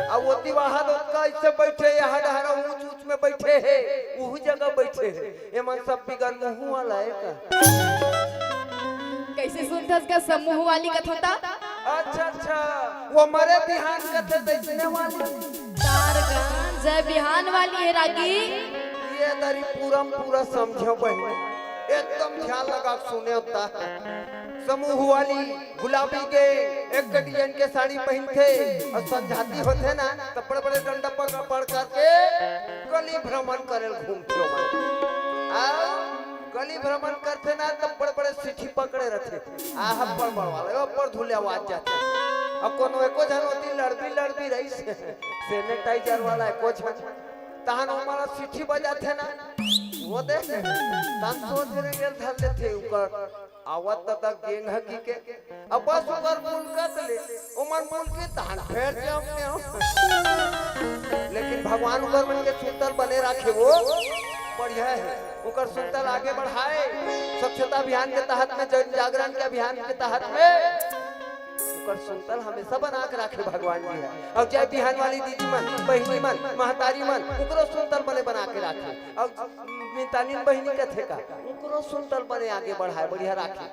अउ ओती वहाँ लोग का ऐसे बइठे, यहाँ डहरा ऊंच ऊंच में बइठे हे, उहू जगह बइठे हे। एमन सब बिगर मुहूं वाला हे का? कइसे सुनथस का समूह वाली कथों ता? अच्छा, अच्छा, वो मरे बिहान कथे तइसने वाली। तारगन जय बिहान वाली हे रागी। ये दरी पूरा म पूरा समझो बहिनी, एकदम ध्यान लगा के सुने होता। समूह वाली गुलाबी के एक डिजाइन के साड़ी पहिनथे अउ संझाती होथे ना, त बड़े-बड़े डंडा पकड़ करके गली भ्रमण करे ल घूमथे ओमन। अउ गली भ्रमण करथे ना, त बड़े-बड़े सिट्ठी पकड़े रथे। आहा, बड़-बड़ वाला, ओ, बड़ धुले आवाज जाथे। अउ कोनो एको झन ओती लड़बी-लड़बी रहिस, sanitizer वाला एको झन, तहन ओमन ला सिट्ठी बजाथे ना, वो दे, तहन सोझ रेंगेल धर लेथे उकर। आवत त गेंग हकी के, अब बस ओकर मुलाकात ले, ओमन मुलाकात तहन फेर जाओ के हो। लेकिन भगवान ओकर मन के सुंदर बने राखे वो, बढ़िया हे। ओकर सुंदर आगे बढ़ाए, स्वच्छता अभियान के तहत में, जन जागरण के अभियान के तहत में, ओकर सुंदर हमेशा बना के राखे भगवान जी हे। अउ जय बिहान वाली दीदी मन, बहिनी मन, महतारी मन, ओकरो सुंदर बने बना के राखे। अउ मितानिन बहिनी कथे का, ओकरो सुंदर बने आगे बढ़ाए, बढ़िया राखे।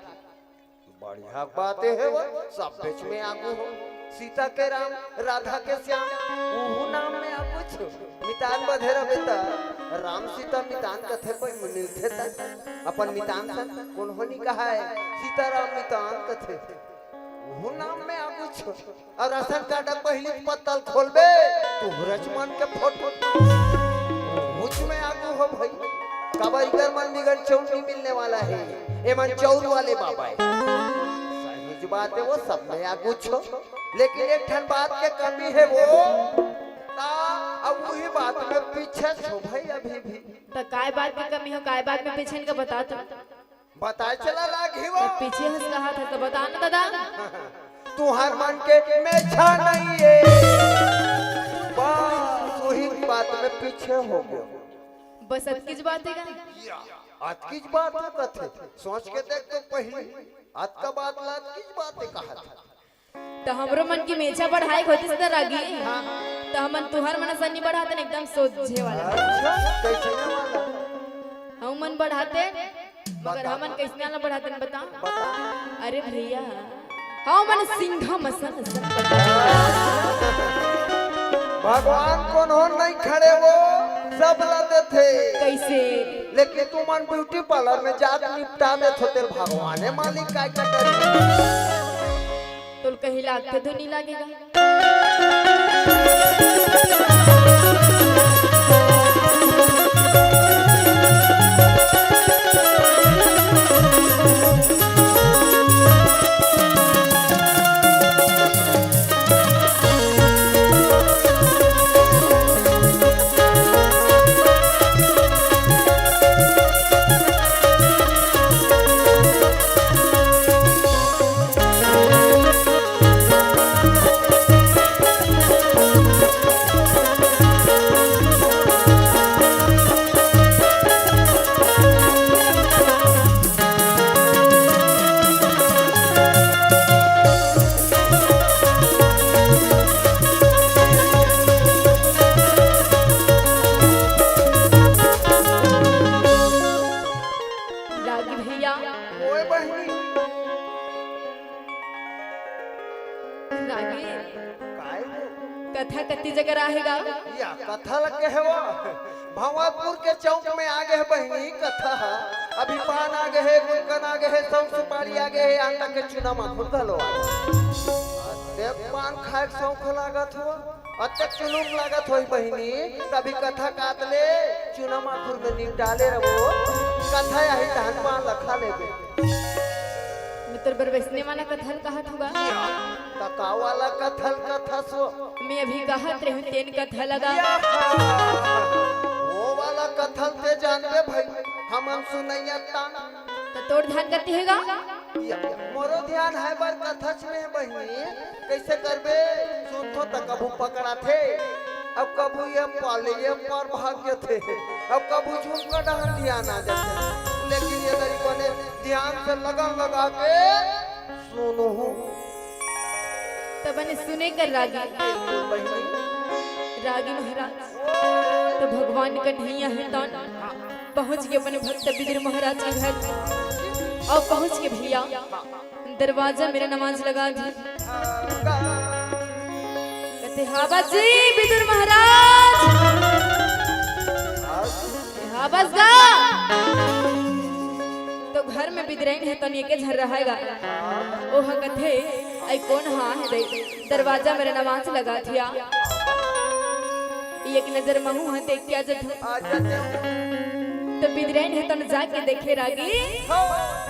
बढ़िया बात हे वो, सब बीच में आगू हो। सीता के राम, राधा के श्याम, उहू नाम में आगू छो। मितान बधे रहे त, राम सीता मितान कथे कोई मिलथे त, अपन मितान सन कोनो नइ कहाय, सीता राम मितान कथे। उहू नाम में आगू छो। अउ राशन कार्ड पहिली पत्तल खोलबे, तुहरच मन के फोटो। उहूच में आगू हो भाई। काबर इकर मन बिगर चौर नइ मिलने वाला हे। एमन चौर वाले बाबा हे। सही बात हे, वो सब में आगू छो। लेकिन एक ठन बात के कमी हे वो। ता, अब उही बात में पीछे छो भाई अभी भी। त काय बात के कमी हो, काय बात में पीछे इनका बता तू। बताए चला लागही वो। त पीछे हंस कहा था त बता ना दादा। तुहर मन के मेछा नइ हे। बस उही बात में पीछे हो गयो। बस अतकीच बात हे का? या, अतकीच बात हे कथे। सोच के देख तो पहिली। अतका बात ला अतकीच बात हे कहा था। त हमरो मन के मेछा बढ़ाए के होतिस न रागी। हाँ। त हमन तुहर मन असन नइ बढ़ातन, एकदम सोझे वाला। अच्छा, कइसने वाला? हमन बढ़ाते, मगर बता। हमन कइसने वाला बढ़ातन बता? बता। अरे भैया, हमन सिंघम असन, असन बढ़ाते। भगवान कोनो नइ खड़े वो, सब ला देथे। कइसे? लेकिन तुमन beauty parlour में जाके निपटा देथो, तेल भगवाने मालिक काय का करे। तोल कहीं लागथे तो नइ लागेगा। रागी भैया। ओए बहिनी। रागी, काय? कथा कति जगह रहेगा? या कथा लग के हे वो। भंवरपुर के चौक में आगे हे बहिनी कथा। अभी पान आगे हे, गुलकन आगे हे, सौंफ सुपारी आगे हे, यहाँ तक के चूना माखुर घलो आगे हे। अतेक पान खाए के शौक लागत हो, अतेक जुलूम लागत होही बहिनी, तभी कथा कात ले चूना माखुर में निपटा ले रहो। कथा आही तहन पान ल खा लेबे। मैं तोर बर वैसने वाला कथा ल कहत हूँ गा। त का वाला कथा ल कथस वो? मैं अभी कहत रहूं तेन कथा ल गा। या, वो वाला कथा ल ते जानबे भाई, हमन सुनैया तान। त तोर ध्यान कति हे गा? या, मोरो ध्यान हे बर कथच में बहिनी, कैसे करबे? सुनथो त कभू पकड़ाथे, अब कभू ये पाले ये पर भाग जथे, अब कभू झुमका डहर ध्यान आ जाथे। लेकिन ये दरी बने ध्यान से लगन लगा के सुनहूं। त बने सुने कर रागी। बिल्कुल बहिनी। रागी महाराज, त भगवान कन्हैया हे तौन पहुंच गे अपने भक्त बिदुर महाराज के घर। अउ पहुंच गे भैया, दरवाजा मेर नवाज लगा दे। कथे, "हां बा जी, बिदुर महाराज।" हां बस गा। त घर में बिदरइन हे, तनी एके झन रहय गा। ओह कथे, "अई कोन हा हे दई? दरवाजा मेर नवाज लगा दिया।" एक नजर महू ह देख के आ जाथों। आ जाथों। त बिदरइन हे तन जाके देखे रागी। हाँ।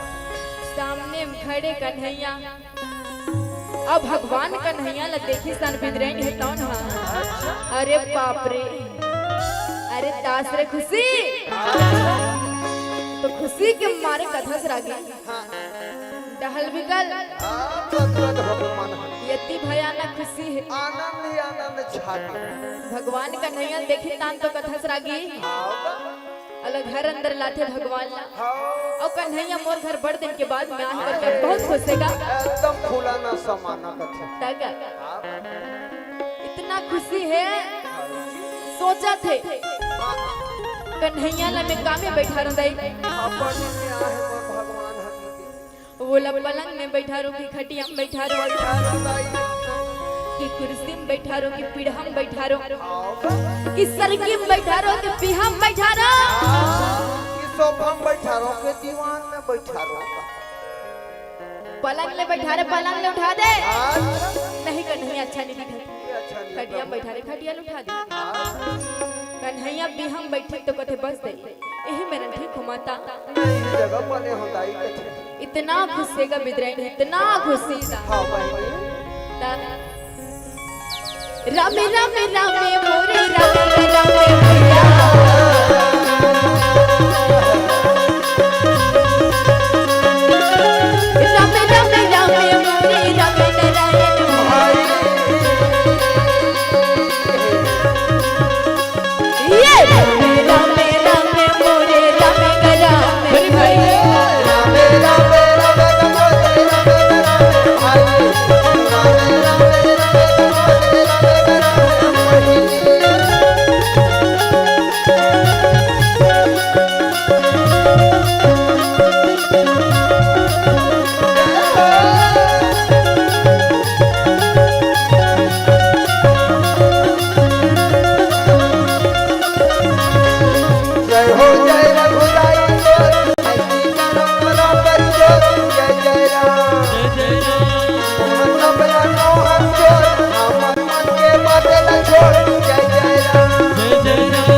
सामने में खड़े कन्हैया। अब भगवान कन्हैया ला देखिस तन बिदरइन हे तौन हा। अच्छा। अरे बाप रे। अरे तास रे खुशी। अच्छा। त खुशी के मारे कथस रागी। हाँ। डहल बिकल। हाँ, बस, बस, भगवान हे। यति भयानक खुशी हे। आनंद ही आनंद छा गे। भगवान कन्हैया ल देखिस तान तो कथस रागी। हाँ, बस। अला घर अंदर लाथे भगवान ला। हाँ। अउ कन्हैया मोर घर बड़ दिन के बाद में आए हे करके बहुत खुश हे गा। एकदम फूला ना समाना कथे। तगा। हाँ। इतना खुशी हे, सोचत हे। हाँ। कन्हैया ला मैं का में बैठारंव दई। अपन में आहे मोर भगवान हर के। वोला पलंग में बैठारंव कि खटिया में बैठारंव। बैठारंव दाई। कि कुर्सी में बैठारंव कि पीढ़ा में बैठारंव। हाँ। कि सरगी में बैठारंव कि पीढ़ा में बैठारंव। हाँ। कि सोफा में बैठारंव कि दीवान में बैठारंव। पलंग ले बैठारे, पलंग ले उठा दे। हाँ। नहीं कन्हैया अच्छा नहीं दिखत। ये अच्छा नहीं खटिया में बैठारे, खटिया ले उठा दे। हाँ। कन्हैया पीढ़ा में बैठे तो कथे बस दे। एही मेर ठीक हो माता। नहीं, जगह बने हो दाई कथे। इतना खुशी गा बिदरइन, इतना खुशी गा। हाँ, बहिनी। ता-, रामे, रामे, रामे, मोरे रामे, रामे भैया। रामे, रामे, रामे, मोरे रामे नारायण भाई। ये रामे रामे मोरे रामे रामे भैया। जय हो जय रघुराई जोर, ऐसी करम करो कर जोर, जय जय राम। मोहन अपना नौ हाथ जोड़, हमर मन के बातें न छोड़, जय जय राम।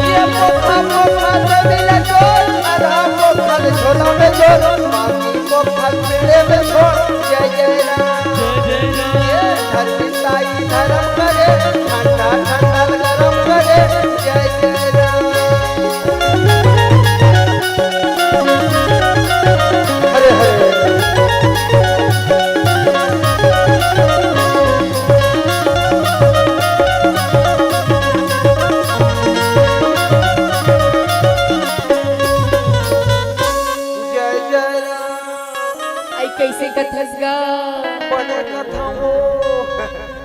ये पोखा पोखा से मिले जोर, आधा पोखा ले झोला में जोर, बाकी पोखा पीढ़े में छोड़, जय जय राम। ये धरती ताई धर्म करे, ठंडा ठंडा गरम करे, जय जय राम। हरे हरे। जय जय राम। आई कैसे कथस गा? बने कथा हो।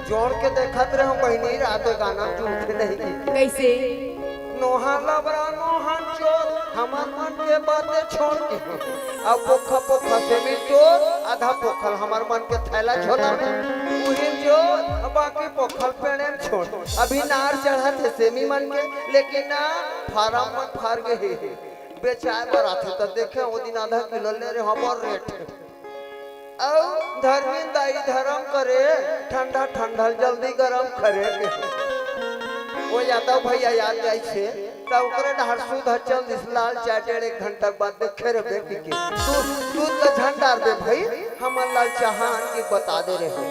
जोड़ के देखत रहो बहिनी, रात गाना झूठ नहीं। कैसे? नोहा लबरा नोहा चोर, हमर मन के बातें छोड़ के। अब पोखा पोखा सेमी तोर, आधा पोखल हमर मन के थैला झोला में। उही जो बाकी पोखल पेड़े में छोड़। अभी नार चढ़त हे सेमी मन के, लेकिन ना फारम मन फार गे हे। बेचाए बर आथे त देखे, ओ दिन आधा किलो ले रहे, हबर रेट। अउ धर्मेन दाई धरम करे, ठंडा ठंडा ल जल्दी गरम करे। ओ यादव भैया याद आई छे, त ओकरे डहर सुध चल दिस लाल चाय डेढ़ एक घंटा के बाद देखे रे बेटी के। तू, तू त झंडार दे भाई, हमन लाल चहान के बता दे रहे।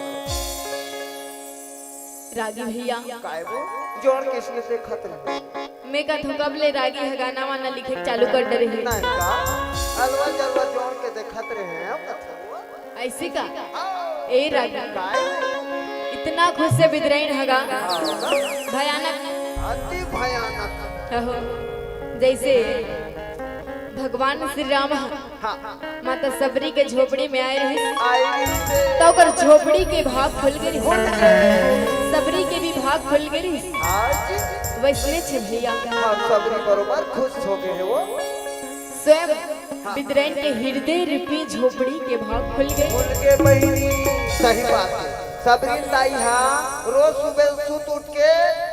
रागी भैया। काय वो? जोड़ किसने से खत्म? मैं का धोकब ले रागी ह गाना वाना लिखे के चालू कर डरे हे। नहीं का? अलवा जलवा जोड़ के देखत रहे हैं। ऐसे का? ए रागी। काय वो? इतना खुश से बिदरैन हगा। भयानक। अति भयानक। कहो। जैसे भगवान श्री राम ह हाँ। माता सबरी के झोपड़ी में आए रहिस। आई रे। त ओकर झोपड़ी के भाग खुल गे रहिस। खुल गे। सबरी के भी भाग खुल गे रहिस। आज वैसने छे भैया। हाँ, सबरी बरोबर खुश हो गए हे वो। स्वयं हाँ। बिदरैन के हृदय रूपी झोपड़ी के भाग खुल गे। खुल गे बहिनी। सही बात हे। सबरी दाई हा रोज सुबह सुत उठ के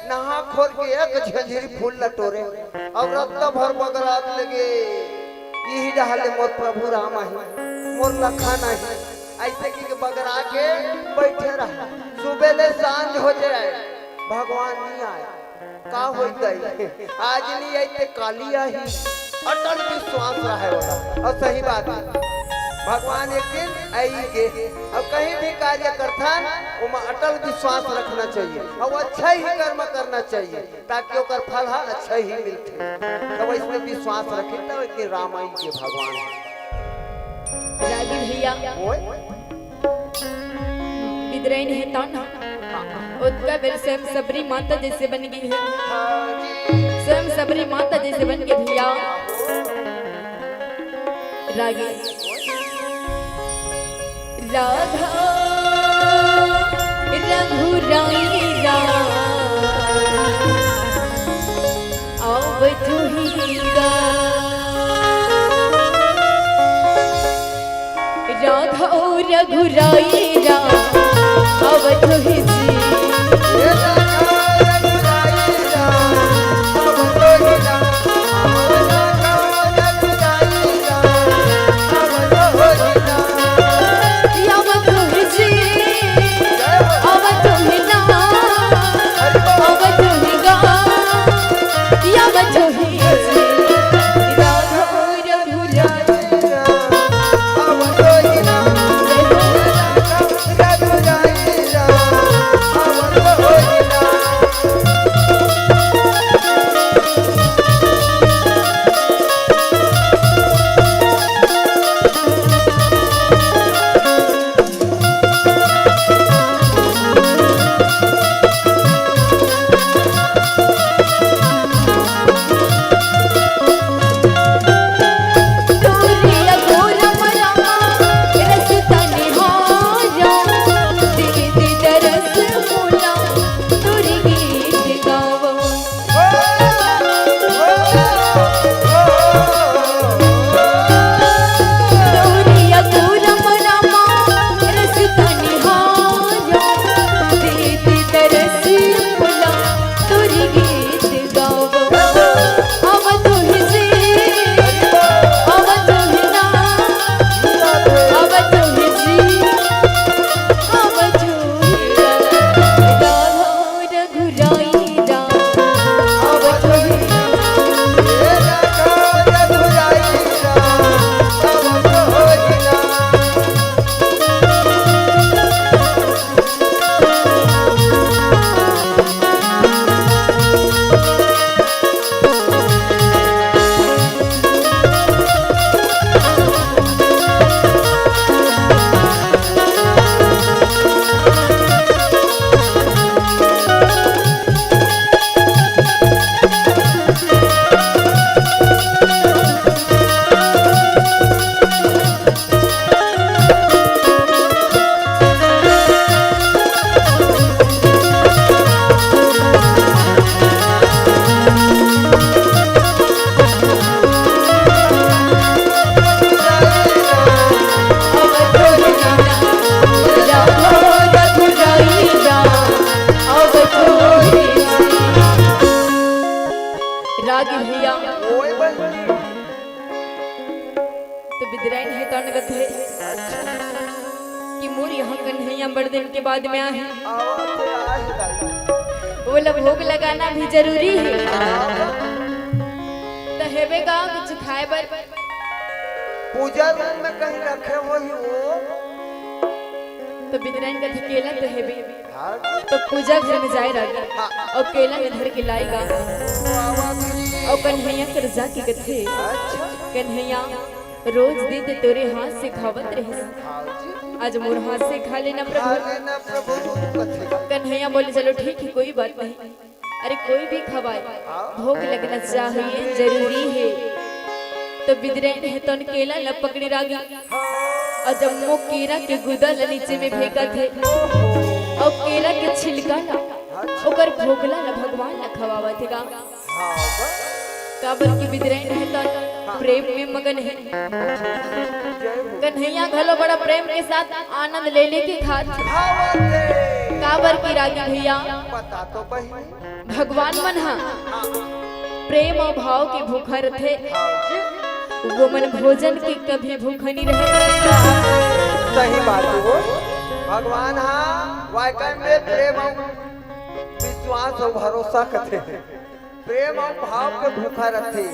नहा खोर के एक झंझरी फूल ल टोरे अउ रत्ता भर बगरात लगे। इही डहर ले मोर प्रभु राम आही, मोर लखन आही, ऐसे कहिके बगरा के बैठे रहा। सुबह ले सांझ हो जाए, भगवान नहीं आए, का होई गई? आज नहीं आई ते काली आही। अटल विश्वास रहे वाला। अउ सही बात हे, भगवान एक दिन आई गे। अउ कहीं भी कार्य करथन, ओमा अटल विश्वास रखना चाहिए अउ अच्छा ही कर्म करना चाहिए। ताकि ओकर फल ह अच्छा ही मिलथे। त वैसने विश्वास रखे, त एक दिन राम आई के भगवान। रागी भैया। ओए। बिदरैन हे तौन। ओतका बेर स्वयं सबरी माता जैसे बन गे हे। हाँ जी। स्वयं सबरी माता जैसे बन गे भैया। रागी। राधा रघुराई राम, अवधु ही गा। राधा रघुराई राम, अवधु ही जी। तन कथे कि मोर यहाँ कन्हैया बड़ दिन के बाद में आहे, आवत हे, आज दाई। ओला भोग लगाना भी जरूरी हे। त हेबे का कुछ खाए बर? पूजा रूम में कहीं रखे होही वो। त बिदरैन कथे केला त हेबे। हाँ। त पूजा घर में जाए रागी। हाँ। अउ केला में धर के लाएगा। बाबा जी। अउ कन्हैया कर जाके कथे, अच्छा। कन्हैया, रोज दिन ते तोरे हाथ से खावत रहिस, हाँ जी। आज मोर हाथ से खा लेना प्रभु। खा लेना प्रभु, कथे। कन्हैया बोले, चलो ठीक है, कोई बात नहीं। अरे कोई भी खवाए, हाँ। भोग लगना चाहिए, जरूरी है। त बिदरैन हे तन केला ल पकड़े रागी। हाँ। अउ जम्मो केरा के गुदा ल नीचे में फेंकत हे। अउ केरा के छिलका ल, हाँ। ओकर भोगला ल भगवान ल खवावत हे गा। हाँ, बस। काबर कि बिदरैन हे त हाँ। प्रेम में मगन हे। जय हो। कन्हैया घलो बड़ा प्रेम के साथ आनंद ले लेके खात। हाँ, बात है। काबर कि रागी भैया, बता तो बहिनी। भगवान मन ह हाँ। प्रेम अउ भाव के भूखा रथे। हाँ जी। वो मन भोजन के कभी भूखा नहीं रहे। सही बात हो। भगवान ह वाकई में प्रेम अउ विश्वास अउ भरोसा कथे। प्रेम अउ भाव के भूखा रथे।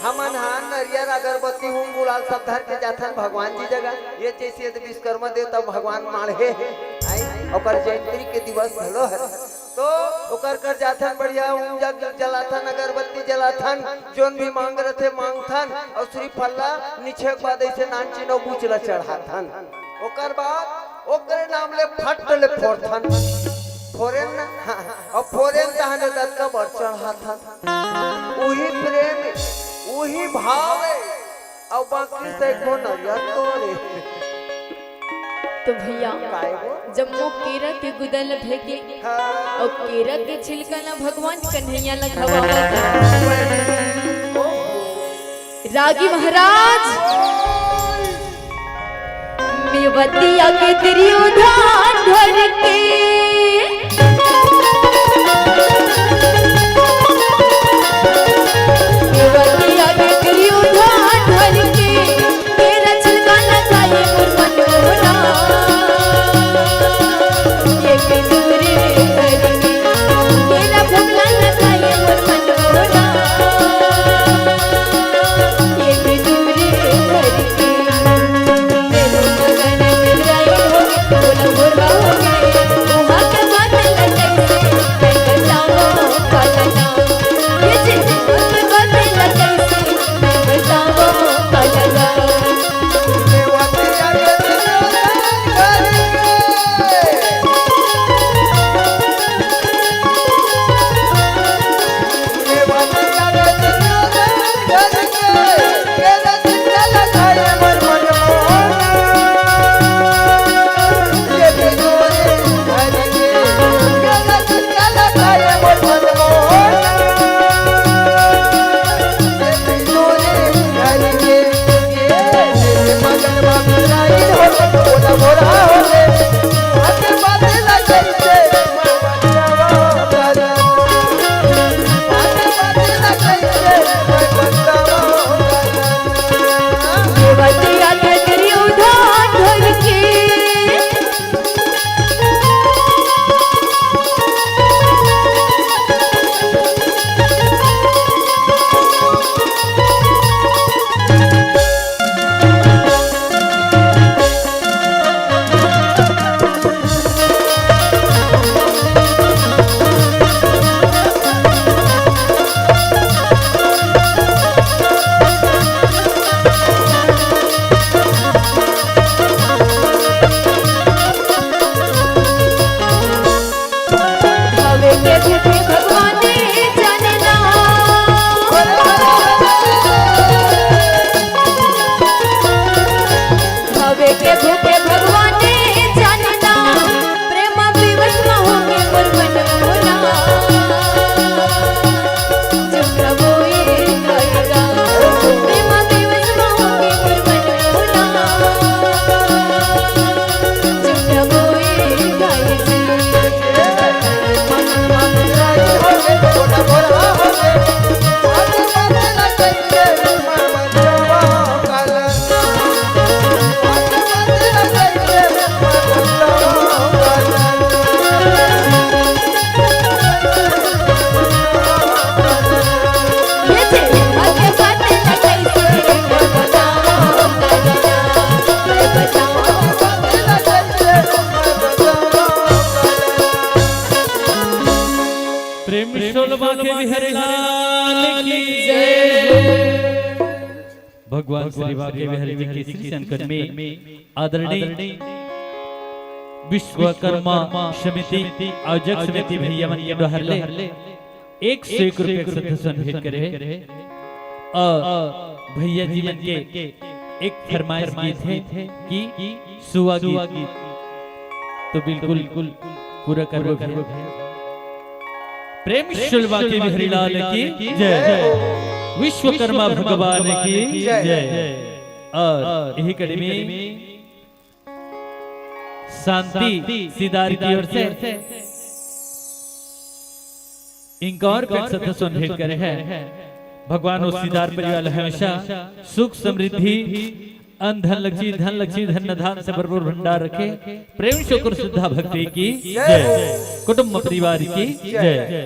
हमन ह नरियर, अगरबत्ती, हूम गुलाल सब धर के जाथन भगवान जी जगह। ये जैसे यदि विश्वकर्मा देवता भगवान माढ़े हे, आई, ओकर जयंती के दिवस घलो हरे। तो ओकर कर जाथन, बढ़िया हूम जग जलाथन, अगरबत्ती जलाथन, जोन भी मांग रथे मांगथन, अउ श्रीफल ला निछे के बाद ऐसे नानचिन अउ बूच ला चढ़ाथन। ओकर बाद ओकरे नाम ले फट ले फोरथन। फोरेन न, हाँ, अउ फोरेन तहने दतका बर चढ़ाथन। उही प्रेम, उही भाव हे। अउ बाकी सैकड़ों नरियर तोरे। तो भैया, काय वो? जम्मो केरा के गुदा ल फेंके हाँ। अउ केरा के छिलका ल भगवान कन्हैया ल खवावत। रागी महाराज, मेवतिया के त्रियोधन धर के, मेवतिया के त्रियोधन धर के, तेरा छिलका लगाए मोर मनोरा, एक दूरी धर के, तेरा भगला लगाए मोर मनोरा। सेवा के बिहारी जी के श्री शंकर में आदरणीय विश्वकर्मा समिति आयोजक समिति भैया मन के डहर ले एक सौ एक रुपया के श्रद्धा सुमन भेंट करे हे। अउ भैया जी मन के एक फरमाइश गीत हे कि सुआ गीत, तो बिल्कुल पूरा करबो भैया। प्रेम से बोलो बांके बिहारी लाल की जय, विश्वकर्मा भगवान की जय। अउ यही कड़ी में शांति सिदार की ओर से इंकौर पे श्रद्धा सुमन भेंट करे हे। भगवान ओ सिदार परिवार हमेशा सुख समृद्धि, अन्न धन लक्ष्मी, धन लक्ष्मी धन धान से भरपूर भंडार रखे। प्रेम से ओकर श्रद्धा भक्ति की जय, कुटुंब परिवार की जय।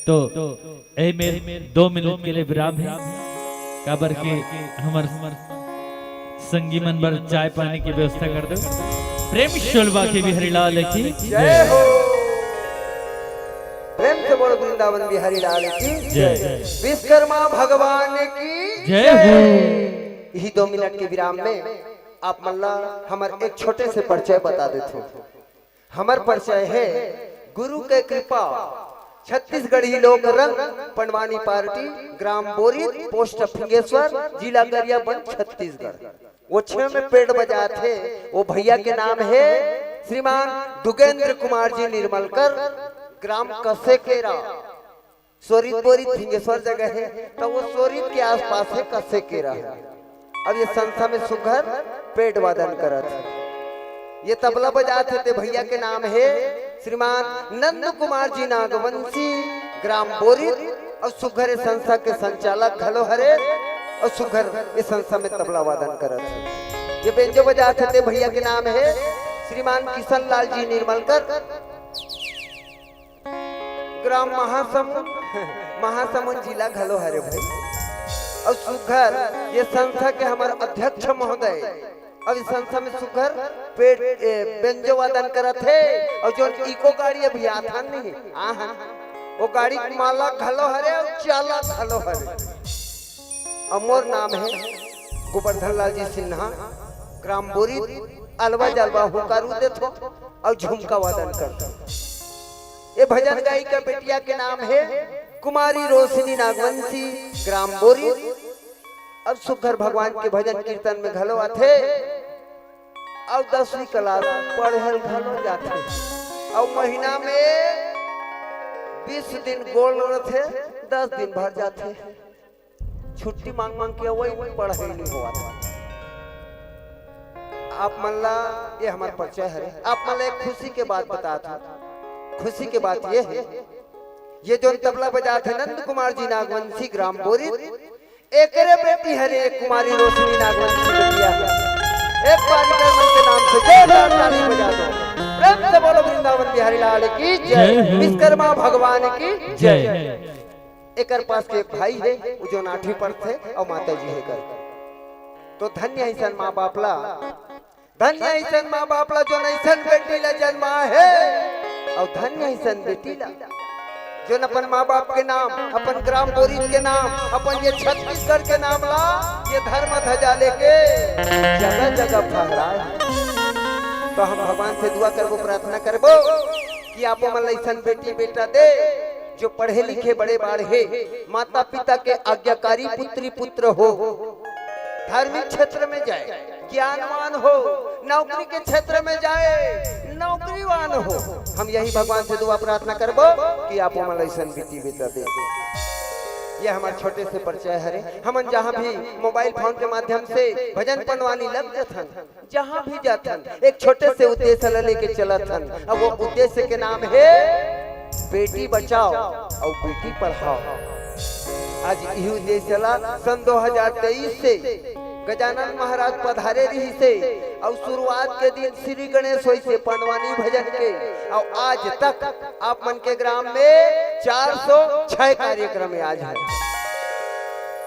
तो ए मेर दो मिनट के लिए विराम हे, काबर के हमर संगी मन बर चाय पानी के व्यवस्था कर दो। प्रेम से बोलो बांके बिहारी लाल की जय हो। प्रेम से बोलो वृंदावन बिहारी लाल की जय। विश्वकर्मा भगवान की जय हो। यही दो मिनट के विराम में आप मन ला हमर एक छोटे से परिचय बता देथों। हमर परिचय हे गुरु के कृपा, छत्तीसगढ़ी लोक रंग, पंडवानी पार्टी, ग्राम बोरिद, पोस्ट फिंगेश्वर, जिला गरियाबंद, छत्तीसगढ़। वो छह में पेड़ बजात हे, वो भैया के नाम हे श्रीमान दुगेंद्र कुमार जी निर्मलकर, ग्राम कसेकेरा। सोरित बोरित फिंगेश्वर जगह हे, त वो सोरित के आसपास हे कसेकेरा हे। अब ये संस्था में सुघर पेड़ वादन करत हे। ये तबला बजात हे ते भैया के नाम हे श्रीमान नंद कुमार जी नागवंशी, ग्राम बोरित, अउ सुघर ये संस्था के संचालक घलो हरे, अउ सुघर ये संस्था में तबला वादन करत हे। ये बेंजो बजात हे ते भैया के नाम हे श्रीमान किशन लाल जी निर्मलकर, ग्राम महासमुंद, महासमुंद जिला घलो हरे भाई। अउ सुघर ये संस्था के हमर अध्यक्ष महोदय, अउ इस संस्था में सुघर पेड़, ए, बेंजो वादन करत हे, अउ जोन इको गाड़ी अभी आथन नहीं, आहा, वो गाड़ी माला घलो हरे अउ चाला घलो हरे। अउ मोर नाम हे गोवर्धन लाल जी सिन्हा, ग्राम बोरिद, अलवा जलवा हुंकारू देथो अउ झुमका वादन करथो। ये भजन गायिका बेटिया के नाम हे कुमारी रोशनी नागवंशी, ग्राम बोरिद। अब सुघर भगवान के भजन कीर्तन में घलो आथे, अउ दसवीं क्लास पढ़े ल घलो जाथे, अउ महीना में बीस दिन गोल रथे, दस दिन भर जाथे। छुट्टी मांग मांग के वही पढ़ाई नहीं होवत। आप मन ला ये हमर परिचय हरे। आप मन ला एक खुशी के बात बतात हूँ। खुशी के बात ये हे, ये जोन तबला बजात हे नंद कुमार जी नागवंशी ग्राम बोरिद, एकरे बेटी हरे कुमारी रोशनी नागवंशी बेटिया हे। एक बार इकर मन के नाम से जोरदार ताली बजा दो। प्रेम से बोलो वृंदावन बिहारी लाल की जय, जय हो। विश्वकर्मा भगवान की जय। जय। एकर पास के एक भाई हे, वो जोन आठवीं पढ़थे अउ माता जी हे कर। तो धन्य अइसन माँ बाप ला, धन्य अइसन माँ बाप ला जोन अइसन बेटी ला जन्मा हे, अउ धन्य अइसन बेटी ला जोन अपन माँ बाप के नाम, अपन ग्राम बोरिद के नाम, अपन ये छत्तीसगढ़ के नाम ला ये धर्म ध्वजा लेके जगह जगह फहराए। तो हम भगवान से दुआ करबो, प्रार्थना करबो कि आप मन ला अइसन बेटी बेटा दे जो पढ़े लिखे बड़े बाढ़े, माता पिता के आज्ञाकारी पुत्री पुत्र हो, धार्मिक क्षेत्र में जाए, ज्ञानवान हो, नौकरी के क्षेत्र में जाए, नौकरीवान हो। हम यही भगवान से दुआ प्रार्थना करबो कि आप मन ला अइसन बेटी बेटा दे। ये हमर छोटे से परिचय हरे। हमन जहाँ भी मोबाइल फोन के माध्यम से भजन पंडवानी लग जथन, जहाँ भी जाथन, एक छोटे से उद्देश्य ला लेके चलत हन। अब वो उद्देश्य के नाम हे बेटी बचाओ अउ बेटी पढ़ाओ। आज यही उद्देश्य ला सन दो हज़ार तेईस से गजानन महाराज पधारे रहिसे अउ शुरुआत के दिन श्री गणेश होइसे पंडवानी भजन के, अउ आज तक आप मन के ग्राम में चार सौ छह कार्यक्रम आज हे।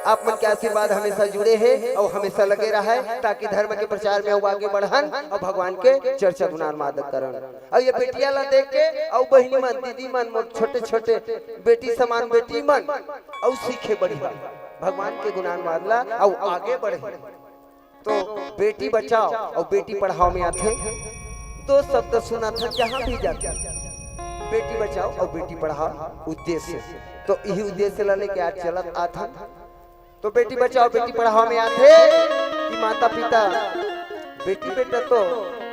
आप मन के आशीर्वाद हमेशा जुड़े हे अउ हमेशा लगे रहय, ताकि धर्म के प्रचार में अउ आगे बढ़न अउ भगवान के चर्चा गुणान मादक करन। अउ ये बेटिया ला देख के अउ बहिनी मन, दीदी मन, मोर छोटे छोटे बेटी समान बेटी मन अउ सीखे बढ़िया भगवान के गुणान मादला अउ आगे बढ़े। तो बेटी बचाओ अउ बेटी पढ़ाओ में आथे। दो शब्द सुनथन जहाँ भी जाथे, बेटी बचाओ अउ बेटी पढ़ाओ उद्देश्य। तो इही उद्देश्य ला लेके आज चलत आथन। तो बेटी बचाओ बेटी पढ़ाओ में आथे कि माता पिता बेटी बेटा तो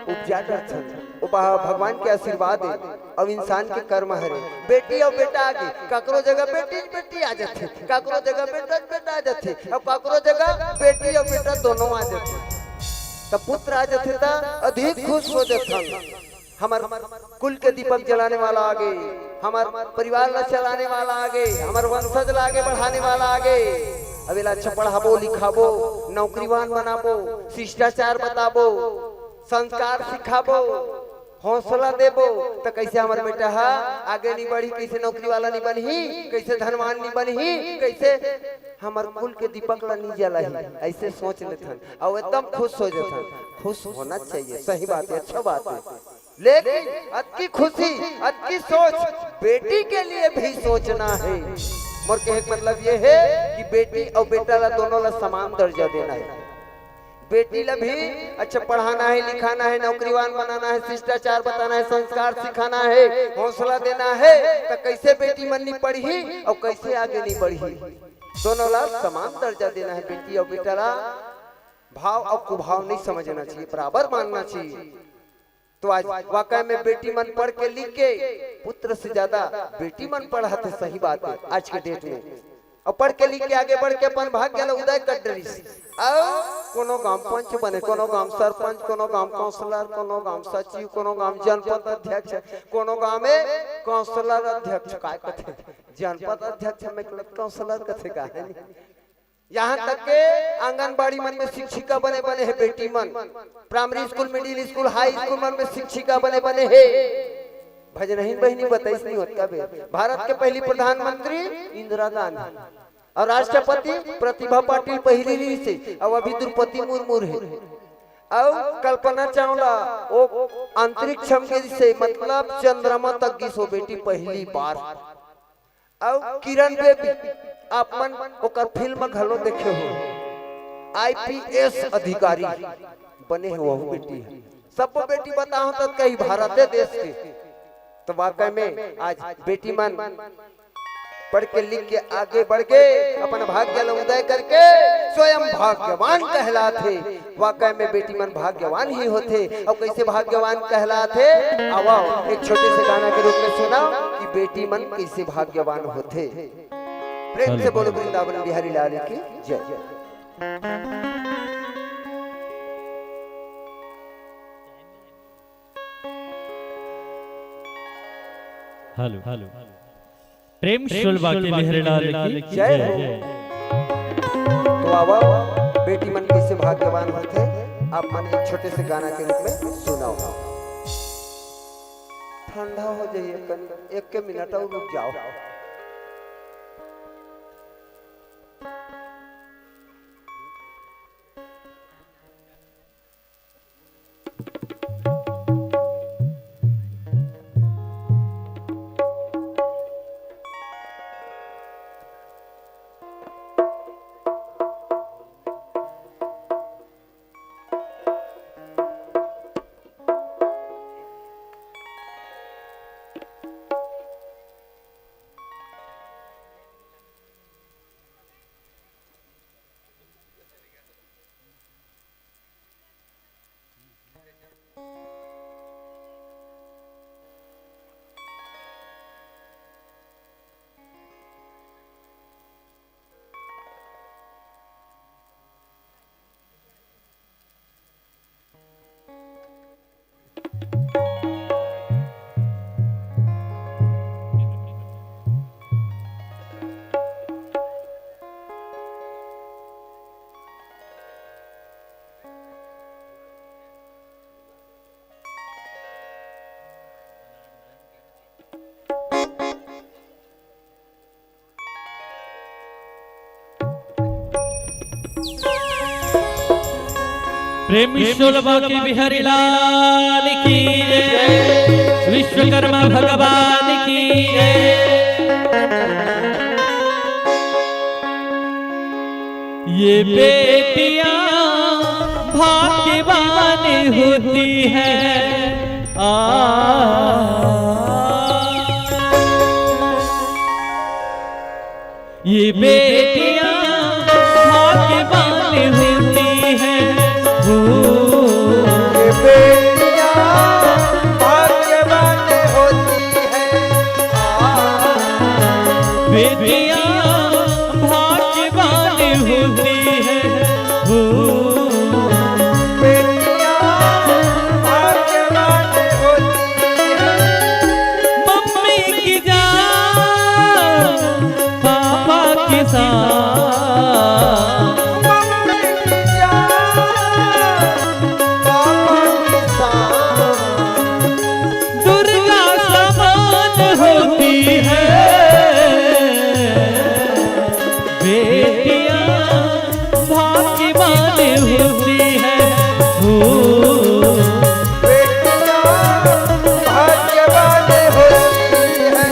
उपजा डरथन, वो बा-, भगवान के आशीर्वाद हे। अब इंसान के कर्म हरे, बेटी अउ बेटा आगे, काकरो जगह बेटी बेटी आ जाथे, काकरो जगह बेटा बेटा आ जाथे, अउ काकरो जगह बेटी अउ बेटा दोनों आ जाथे। त पुत्र आ जाथे त अधिक खुश हो जाथन। हमर कुल के दीपक जलाने वाला आगे, हमर परिवार ला चलाने वाला आगे, हमर वंशज ला आगे बढ़ाने वाला आगे। अब एला अच्छा पढ़ाबो लिखाबो, नौकरीवान बनाबो, शिष्टाचार बताबो, संस्कार सिखाबो, हौसला देबो, त कइसे हमर बेटा ह आगे नी बढ़ही, कइसे नौकरी वाला नी बनही, कइसे धनवान नी बनही, कइसे हमर कुल के दीपक ला नी जलाही, अइसे सोच लेथन अउ एकदम खुश हो जाथन। खुश होना चाहिए, सही बात हे, अच्छा बात हे, लेकिन अतकी खुशी, अतकी सोच बेटी के लिए भी सोचना हे। मोर कहे के मतलब ये हे कि बेटी अउ बेटा ला दोनों ला समान दर्जा देना हे। बेटी ला भी अच्छा पढ़ाना हे, लिखाना हे, नौकरीवान बनाना हे, शिष्टाचार बताना हे, संस्कार सिखाना हे, हौसला देना हे, त कइसे बेटी मन नी पढ़ही अउ कइसे आगे नी बढ़ही? दोनों ला समान दर्जा देना हे। बेटी अउ बेटा ला भाव अउ कुभाव नहीं समझना चाहिए, बराबर मानना चाहिए। तो आज वाकई में बेटी मन पढ़ के लिख के पुत्र से ज्यादा बेटी मन पढ़ाथे, सही बात हे आज के डेट में। अउ पढ़ के लिख के आगे बढ़ के अपन भाग्य ल उदय कर डरिस। अउ कोनो गांव पंच बने, कोनो गांव सरपंच, कोनो गांव काउंसलर, कोनो गांव सचिव, कोनो गांव जनपद अध्यक्ष, कोनो गांव में काउंसलर अध्यक्ष, काय कथे, जनपद अध्यक्ष में काउंसलर कथे का हे? यहाँ तक के आंगनबाड़ी मन में शिक्षिका बने बने हे बेटी मन, primary school, middle school, high school मन में शिक्षिका बने बने हे। भजनहीन बहिनी बताइस नहीं होत का बे, भारत के पहली प्रधानमंत्री इंदिरा गांधी अउ राष्ट्रपति प्रतिभा पाटिल पहिली रहिस हे, अउ अभी द्रौपदी मुर्मू हे, अउ कल्पना चावला वो अंतरिक्ष में गिस हे, मतलब चंद्रमा तक गिस हे वो बेटी पहली बार। अउ किरण बेदी, आप मन ओकर फिल्म घलो देखे हो, आईपीएस अधिकारी बने हे वो बेटी ह। सबो बेटी बताहूं त कही भारत देश के। तो वाकई में आज बेटी मन पढ़ के लिख के आगे बढ़ के अपन भाग्य ल उदय करके स्वयं भाग्यवान कहलाथे। वाकई में बेटी मन भाग्यवान ही होथे। अउ कइसे भाग्यवान कहलाथे? आवव, एक छोटे से गाना के रूप में सुनाव कि बेटी मन कइसे भाग्यवान होथे। प्रेम से बोलो वृंदावन बिहारी लाल की जय। Hello, hello. प्रेम शोल बाके बिहारी लाल की जय हो। जय। तो आवव, बेटी मन कइसे भाग्यवान होथे, आप मन एक छोटे से गाना के रूप में सुनाव। ठंडा हो जाइए, कन-, एक के मिनट अउ रुक जाव। प्रेम शोल बाके बिहारी लाल की जय, विश्वकर्मा भगवान की जय। ये बेटियां भाग्यवान होती है। आ, ये बेटियां भाग्यवान होती हैं। ओ, ये बेटियां भाग्यवान होती हैं। बेटियां भाग्यवान होती हैं। ओ, बेटियां भाग्यवान होती हैं। मम्मी की जान, पापा की शान। मम्मी की जान, पापा की शान। दुर्गा समान होती है। बेटियां भाग्यवान होती है। ओ, बेटियां भाग्यवान होती है।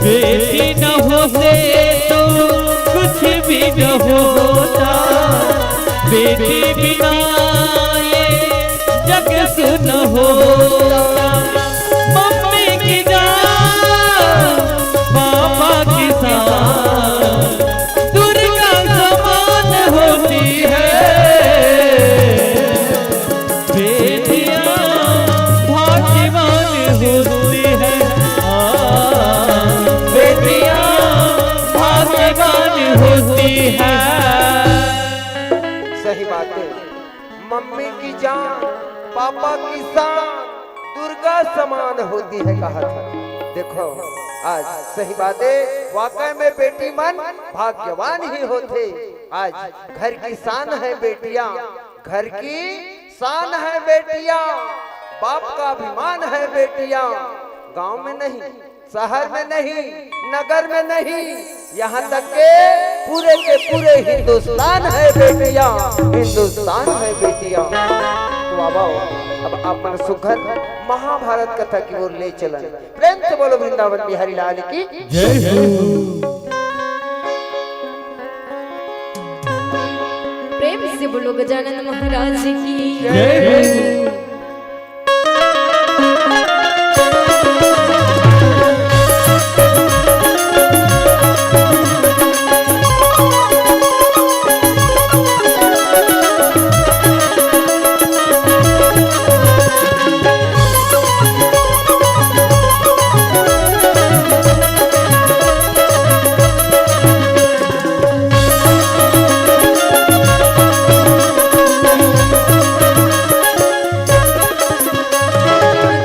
बेटी न होते तो कुछ भी न होता, बेटी बिना ये जग सुन होता। मम्मी की जान, पापा की शान, दुर्गा समान होती है। बेटियां भाग्यवान होती है। आ, बेटियां भाग्यवान होती है। सही बात है। मम्मी की जान, पापा की शान, दुर्गा समान होती है, कहा था। देखो, आज सही बात है, वाकई में बेटी मन भाग्यवान ही होथे। आज घर की शान है बेटियां, घर की शान है बेटियां, बाप का अभिमान है बेटियां। गांव में नहीं, शहर में नहीं, नगर में नहीं, यहाँ तक के पूरे के पूरे हिंदुस्तान है बेटियां, हिंदुस्तान है बेटियां। तो अब आओ, अब आप मन सुघर महाभारत कथा की ओर ले चलन। प्रेम से बोलो वृंदावन बिहारी लाल की जय हो। प्रेम से बोलो गजानन महाराज की जय हो।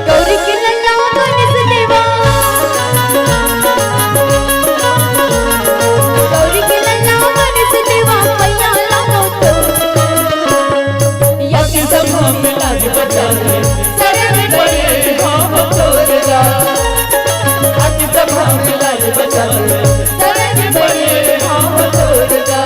गौरी के ललना गणेश देवा, गौरी के ललना गणेश देवा, पैया लानो तो। या के सभा में लाज बचावे, शरण पड़े भाव तोरगा। या के सभा में लाज बचावे, शरण पड़े भाव तोरगा।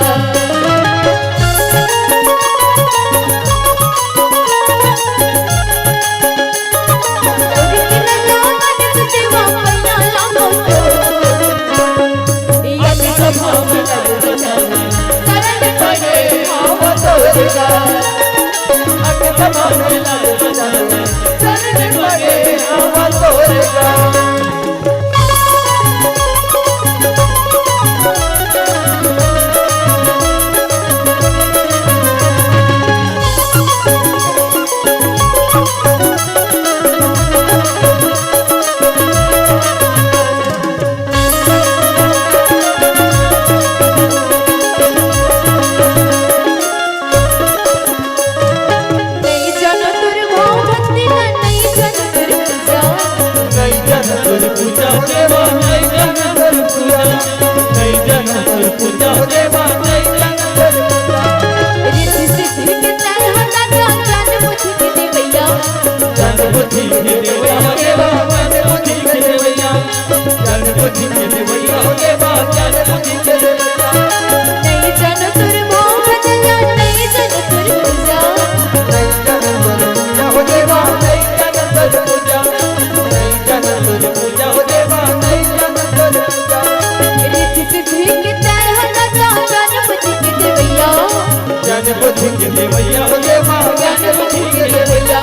ज्ञान बुद्धि के देवैया,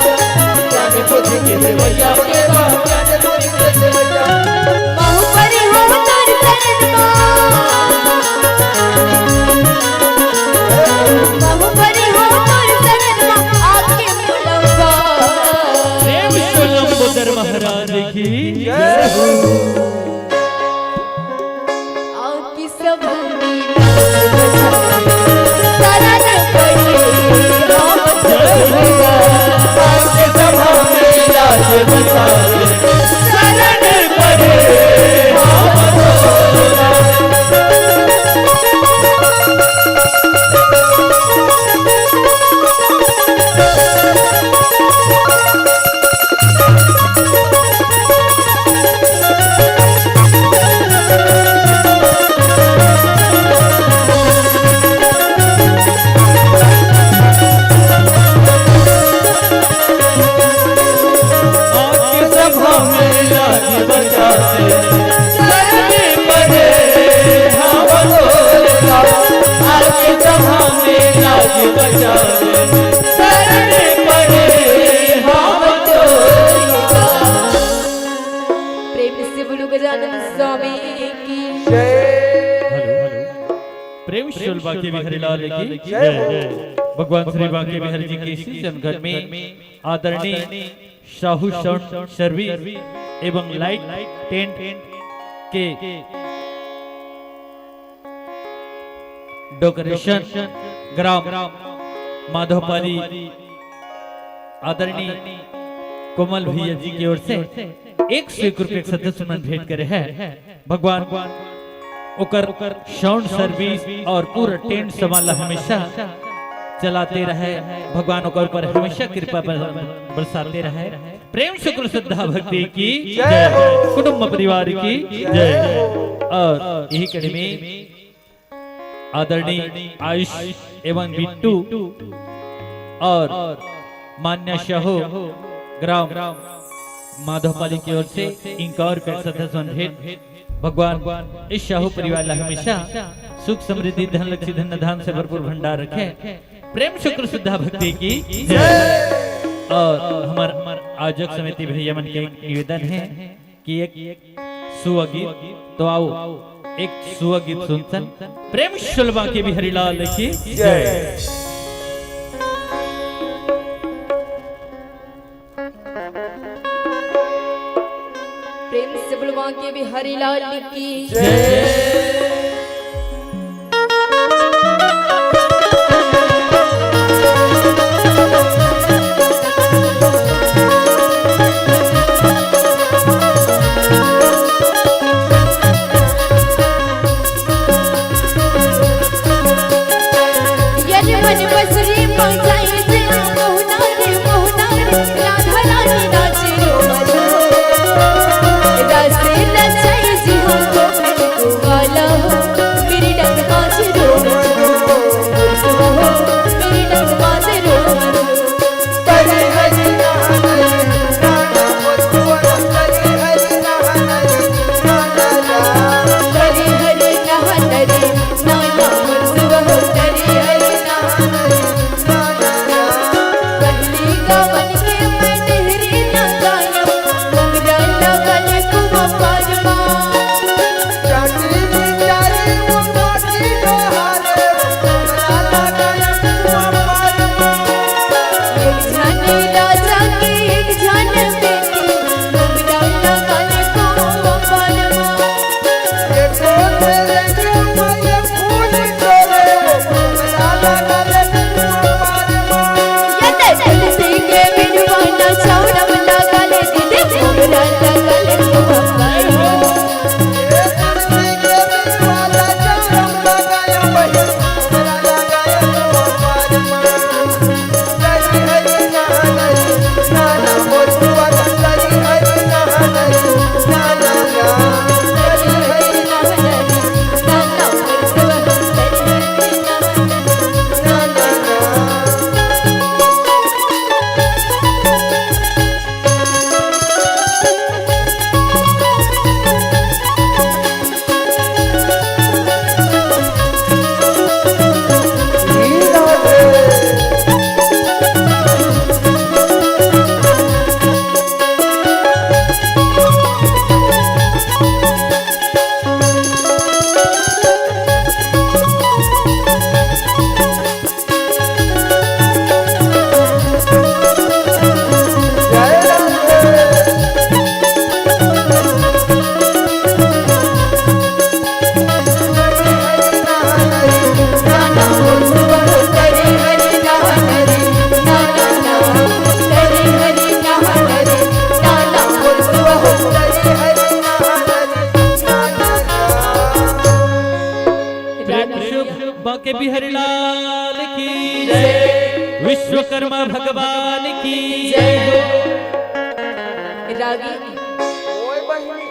ज्ञान बुद्धि के देवैया, ज्ञान बुद्धि के देवैया। महूँ परी हँव तोर शरण मा। महूँ परी हँव तोर शरण मा, आके मोला उबार। प्रेम से लंबोदर महाराज की जय हो। आके सभा में लाज बचावे, शरण परे हम तोर। आके सभा में लाज बचावे, शरण परे हम तोर। आपके सभा में लाज बचावे, शरण परे हम तोर। आपके सभा में लाज बचावे, शरण परे हम तोर। प्रेम से बोलो गजानन स्वामी की जय। Hello, hello. प्रेम से बोल बांके बिहारी लाल की जय हो। जय। भगवान श्री बांके बिहारी जी के शीश जमघट में आदरणीय साहू साउंड सर्विस एवं लाइट टेंट के डेकोरेशन ग्राम माधोपाली आदरणीय कोमल भैया जी की ओर से एक सौ एक रुपये के सदस्य मन भेंट करे हैं। भगवान ओकर साउंड सर्विस और पूरा टेंट सामान ला हमेशा चलाते रहे। भगवान ओकर ऊपर हमेशा कृपा बर-, बरसाते रहे। प्रेम से कुल श्रद्धा भक्ति की जय हो। कुटुंब परिवार की जय हो। और यही कड़ी में आदरणीय आयुष एवं बिट्टू और मान्य साहू ग्राम माधोपाली की ओर से इनका और पैसा दस भेंट। भगवान इस साहू परिवार ला हमेशा सुख समृद्धि धन लक्ष्मी धन धान से भरपूर भंडार रखे। प्रेम शुक्र श्रद्धा भक्ति की जय। और हमार आयोजक समिति भैया मन के एक निवेदन है कि एक सुअगीत, तो आओ एक सुअगीत सुनतन। प्रेम से बोल बांके बिहारी लाल की जय। प्रेम से बोल बांके बिहारी लाल की जय। विश्वकर्मा भगवान की जय हो। रागी। ओए बहिनी।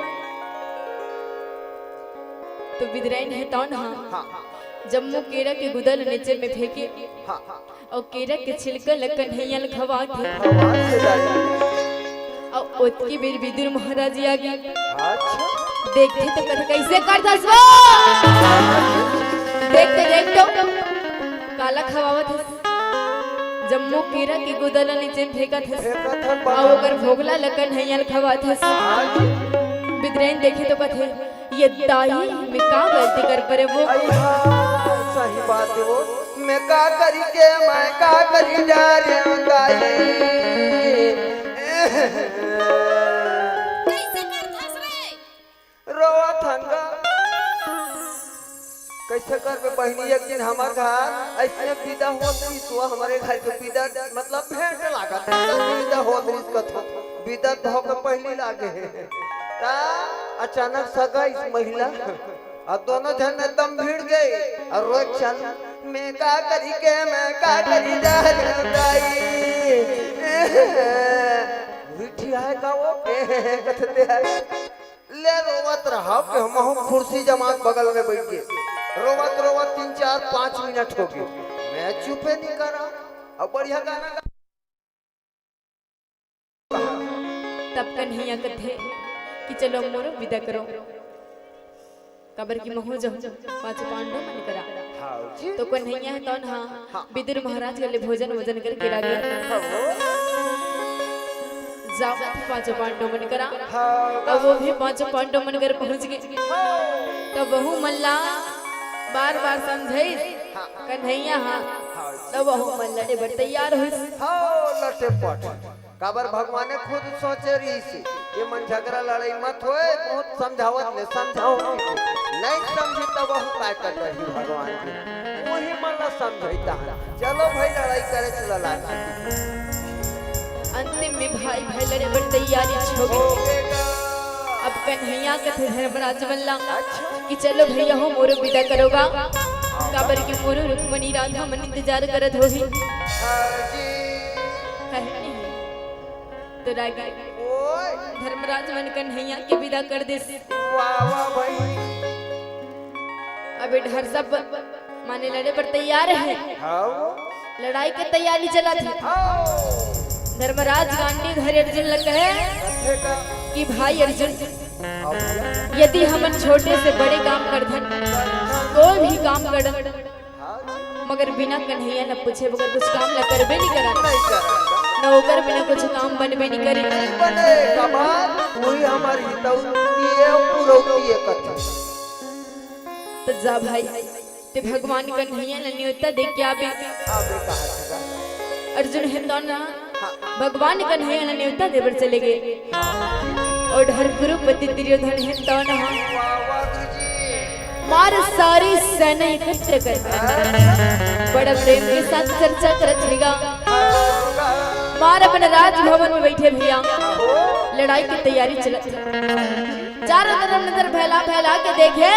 तो बिदरैन हे तौन हा। हाँ। जम्मो केरा के गुदा ल नीचे में फेंके। हाँ। अउ केरा के छिलका ल कन्हैया ल खवाथे। खवाथे दाई। अउ ओतकी बेर विदुर महाराज आगे। अच्छा। देखथे तो कथे, "कइसे करथस वो?" देखथे, देख तो, काला खवावत हस। जम्मो केरा के गुदा ल नीचे में फेंकत हस। फेंकत हस, अउ ओकर भोगला ल कन्हैया ल खवात हस। अच्छा। बिदरैन देखे तो कथे, ये दाई, मैं का गलती कर परे वो? अइहा, सही बात हे वो। मैं का करी के, मैं का करी डारे दाई। कइसे करथस रे? रोवत हंगा। कइसे करबे बहिनी, एक दिन हमर घर अइसने बिदा होत रहिस, वो हमरे घर के बिदा, मतलब भेंट लागत हे, बिदा होत रहिस कथो, बिदा त होके पहिली लागे हे। त अचानक सगा अइस महिला, अउ दोनों झन एकदम भिड़ गे, अउ रोए चल, "मैं का करी के, मैं का करी जा रे दाई।" मिठी आए का वो, कथते हैं। ले रोवत रहा कि हमहू कुर्सी जमा के बगल में बइठ गे। रोवत रोवत तीन, चार, पाँच मिनट हो गे, मैं चुपे नइ करा। अब बढ़िया गाना गा। तब कन्हैया कथे कि चलो मोरो बिदा करो, काबर कि महू जहूँ पाँचों पांडव मन करा। हाँ जी। तो कन्हैया हे तौन हा हाँ। बिदुर महाराज के ले भोजन वोजन करके लागे। हाँ वो। जावत पांचों पांडव मन करा। हाँ। अब वो भी पांचों पांडव मन घर पहुंच गे। हाँ। तो वहू मन ला बार बार समझाइस हाँ। कन्हैया हा। हाँ। तो वहू मन लड़े बर तैयार होइस। हाँ, लटे पट। काबर भगवान खुद सोचे रहिस, ये मन झगड़ा लड़ाई मत होए, बहुत समझावत ले समझाओ, नहीं समझी तब वहू काय कर रही भगवान के, वही मन ला समझाइता है। चलो भाई, लड़ाई करे चला लाग। अंतिम में भाई भाई लड़े बर तैयारी हो गे। अब कन्हैया कथे धर्मराज मन ला अच्छा। कि चलो भैया हो मोरो बिदा करो गा, काबर कि मोरो रुक्मणी राधा मन इंतजार करत होही। हाँ जी। है नहीं। तो रागी ओए। धर्मराज मन कन्हैया के बिदा कर देस। वाह, वाह भाई। अब ए डहर सब माने लड़े बर तैयार हे। हाँ। लड़ाई के तैयारी चलत हे। हाँ। धर्मराज गांडीव धरे अर्जुन ल कहे बेटा। कि भाई अर्जुन, हाँ भैया। यदि हमन छोटे से बड़े काम करथन, कोई भी काम करथन, हाँ जी। मगर बिना कन्हैया ल पूछे बगैर कुछ काम ल करबे नइ करन। नइ करन। न ओकर बिना कुछ काम बनबे नइ करे। नइ बने, कमाल, वही हमर हितौती हे, पुरौती हे कथे। त जा भाई, ते भगवान कन्हैया ल नेवता दे के आबे। आबे कहा था। अर्जुन हे तौन हा हाँ। भगवान कन्हैया ल नेवता दे बर चले गे। अउ डहर कुरुपति दुर्योधन हे तौन हा। वाह, वाह, गुरुजी। मार सारी सेना एकत्र कर। बड़ा प्रेम के साथ चर्चा करत हे गा। मार अपन राजभवन में बइठे भैया। लड़ाई के तैयारी चलत हे। चारों तरफ नजर फैला फैला के देखे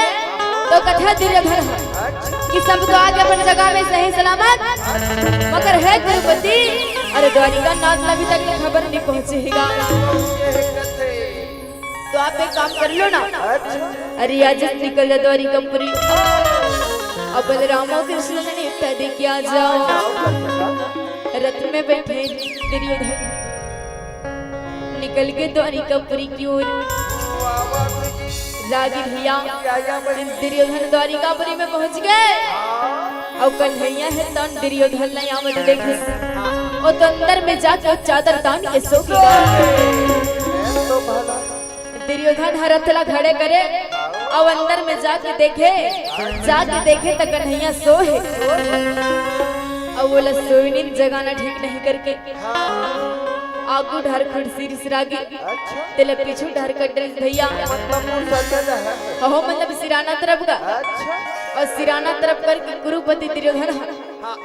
तो कथे दुर्योधन ह कि सब तो आगे अपन जगह में सही सलामत, मगर हे कुरुपति, अरे द्वारिका नाथ ला अभी तक ले खबर नइ पहुंचे हे गा। तो आप एक काम कर लो ना, अरे आज निकल जा द्वारिकापुरी, अब बलराम और कृष्ण ने नेवता दे के आ जाओ। रथ में बैठे दुर्योधन निकल के द्वारिकापुरी की ओर। वाह, वाह, गुरुजी। रागी भैया, या, या, बड़ी दुर्योधन द्वारिकापुरी में पहुंच गे। हाँ। अउ कन्हैया हे तौन दुर्योधन ला आवत देखे। हाँ। अउ तो अंदर में जाके चादर तान के सो गे। ये तो भला। दुर्योधन ह रथ ला खड़े करे, अउ अंदर में जाके देखे, जाके देखे त कन्हैया सो हे। अउ ओला सोइनिन जगाना ठीक नहीं करके आगू डहर खुरसी रिस रागी, अच्छा। तेला पीछू डहर कर डरिस भैया। मतलब वो सजल है। हो, मतलब सिराना तरफ का। अच्छा। अउ सिराना तरफ करके कुरुपति दुर्योधन ह हाँ।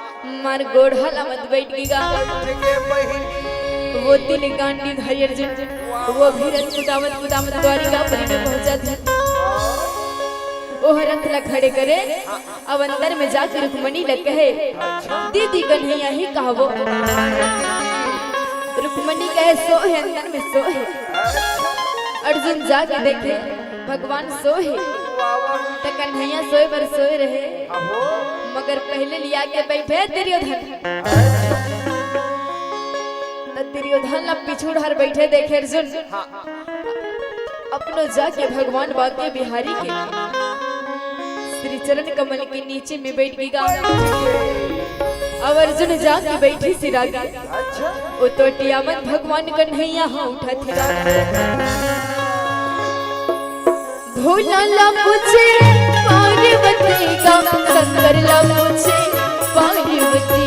मार गोड़ हलावत बइठ गे गा। ठीक है बहिनी। वो तिल गांडीव धरे अर्जुन, वो भी रथ कुदावत कुदावत द्वारिकापुरी में पहुंचत हे। ओह रथ ला खड़े करे, अब अंदर में जाके रुक्मणी ला कहे, "दीदी कन्हैया ही कहवो।" रुक्मणी कहे, "सो हे, अंदर में सो हे।" अर्जुन जाके देखे, भगवान सो हे। त कन्हैया सोए बर सोए रहे, मगर पहले लिया के बैठे दुर्योधन। त दुर्योधन ला पीछू डहर बैठे देखे अर्जुन। अपनो जाके भगवान बांके बिहारी के श्री चरण कमल के नीचे में बैठ गे गा। अब अर्जुन जाके बैठे सिरागे। अच्छा। ओ तो टियावन भगवान कन्हैया हाँ उठा थे गा। भोला ला पूछे पार्वती का, शंकर ला पूछे पार्वती।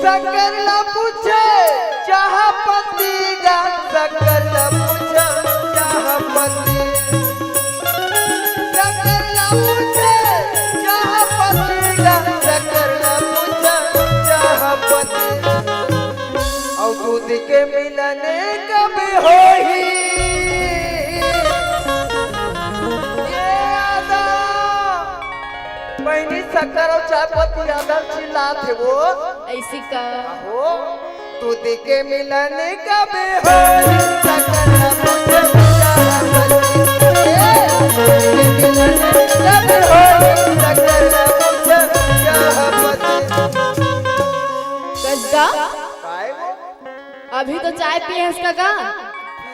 शंकर ला पूछे चाहपति गा, शंकर ला पूछे चाहपति। शंकर ला पूछे चाहपति गा, शंकर ला पूछे चाहपति। अउ दूध के मिलन कब होही? ये आदा, बहिनी शक्कर अउ चाय पत्ती आदा चिल्लात हे वो। अइसी का? हो, दूध के मिलन कब होही? शक्कर ला पूछे चाहपति। ए, दूध के मिलन कब होही? शक्कर ला पूछे चाहपति। कस गा? काय वो? अभी तो चाय पिए हस का गा?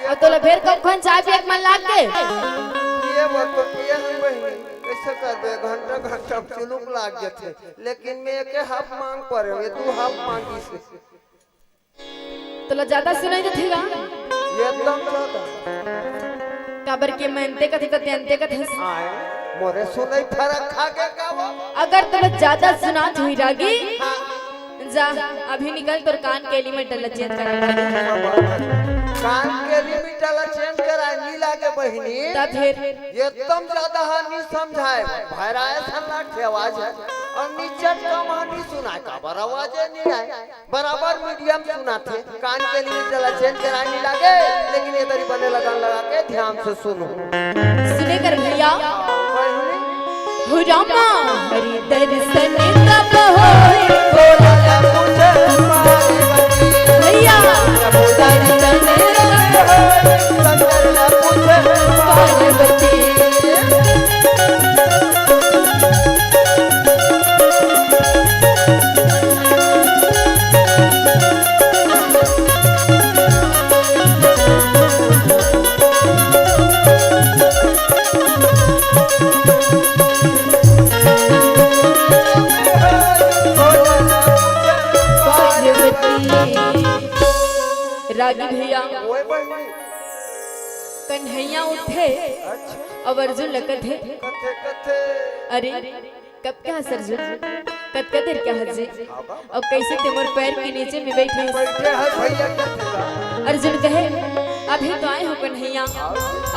अब तोला फेर कब खन चाय पिए के मन लाग गे? पिए बर तो पिए हन बहिनी, कइसे करबे, घंटा घंटा चुलुक लाग जथे, लेकिन मैं एके हाफ मांग परे हूँ, ये दू हाफ मांगी से। तोला ज्यादा सुनाई देथे गा? एकदम ज्यादा। काबर के मैं अंते कथे त ते अंते कथे। आए, मोरे सुनई फरक खा गे का वो? अगर तोला ज्यादा सुनात होही रागी, हाँ। जा, अभी निकल, तोर कान के एलिमेंट ला चेंज करा। कान के एलिमेंट ला चेंज करा, नी लागे बहिनी। तब फेर? एकदम ज्यादा हा नी समझाए, भैराए सन लागे आवाज हे, अउ नीचे कम हा नी सुनाए, काबर आवाज नी आए, बराबर मीडियम सुनाथे। कान के एलिमेंट ला चेंज करा नी लागे, लेकिन ये तरी बने लगन लगा के ध्यान से सुनो। सुने कर भैया। बहिनी। हो रामा, हरि दर्शन कब होए? भोला ला पूछे पार्वती। भैया। प्रभु दर्शन कब होए? शंकर ला पूछे पार्वती। रागी भैया, ओए बहिनी। कन्हैया उठे, अच्छा। अब अर्जुन ला कथे, कथे, कथे। अरे, कब के हस अर्जुन? कतका देर के हस जी? हाँ बा। अउ कइसे ते मोर पैर के नीचे में बइठे हस? बइठे हस भइया, कतका? अर्जुन कहे, "अभी तो आए हों कन्हैया,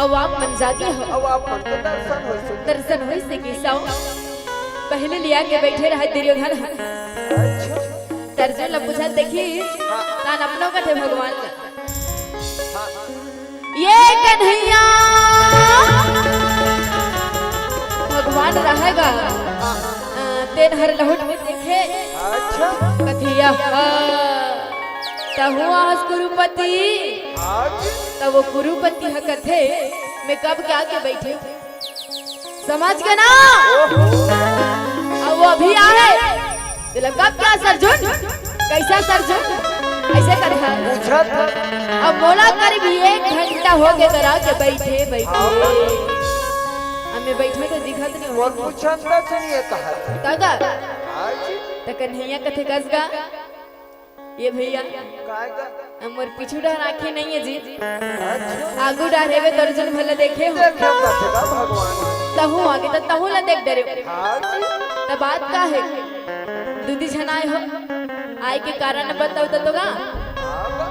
अउ आप मन जागे हो। अउ आप मन के दर्शन होइस हे। दर्शन होइस हे कि साव?" पहले लिया के बइठे रहे दुर्योधन ह। अच्छा। त अर्जुन ला पूछत देखिस, हाँ। तान अपनो कथे भगवान ला। हाँ। ये कन्हैया भगवान रहे गा। अ, तेन हर लहुट के देखे। अच्छा। कथे, "यह तहु आस कुरुपति।" हाँ जी। त वो कुरुपति ह कथे, "मैं कब के आके बइठे?" समझ गे ना? ओहो। अउ वो अभी आए। तेला कब के हस अर्जुन? कइसे हस अर्जुन? अइसे करत हे। पूछत हे। अब मोला करीब एक घंटा होगे करा के बइठे, बइठे। हाँ। अब मैं बइठे तो दिखत नइ हों। पूछत हे, सुनिए कहा। त गा? हाँ जी। त कन्हैया कथे कस गा? ये भइया, काय गा? मोर पीछू डहर आँखी नइ हे जी। अच्छा। आगू डहर हेवे त अर्जुन भला देखे हो। देखे कथे गा भगवान। तहूँ आगे त तहूँ ला देख डरे। हाँ जी। त बात का हे? दू दी झन आए हो। आए के कारण बताओ त तो गा। हाँ गा।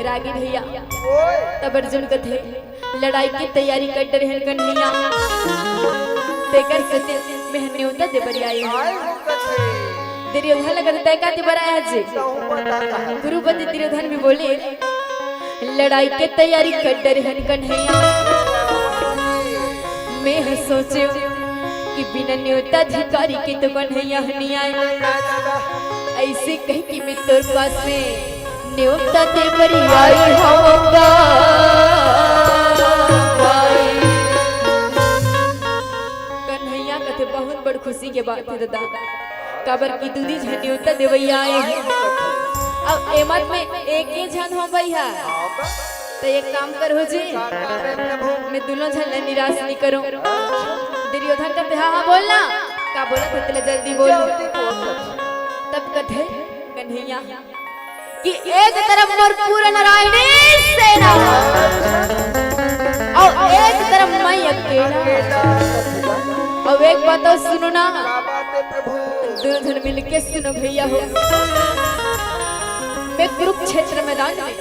रागी भइया। ओए। तब अर्जुन कथे, लड़ाई के तैयारी कर डरे हन कन्हैया। तेकर सेती मैं नेवता दे बर आए हँव। आए हो कथे। दुर्योधन लगत तय का तिबर आया जी। गुरुपति दुर्योधन भी बोले, लड़ाई के तैयारी कर डरे हन कन्हैया। मैं ह सोचे कि बिना न्योता अधिकारी के तो कन्हैया ह नहीं आए। ऐसे कह कि मैं तोर पास में न्योता दे बरी आई होगा। कन्हैया कथे बहुत बड़ खुशी के बात हे दादा, काबर कि दू दी झन न्योता देवैया आए हे। अब एमत में एक ही झन हो भैया, तो एक काम करो जी, मैं दोनों झन ला निराश नहीं करूं। दुर्योधन कथे, हाँ हाँ बोलना, का बोलत हे तेला जल्दी बोल। तब कथे कन्हैया कि एक तरफ मोर पूरा नारायणी सेना अउ एक तरफ मैं अकेला। अउ एक बात अउ सुनो ना, दोनों झन मिलके सुनो भैया हो, मैं कुरुक्षेत्र मैदान में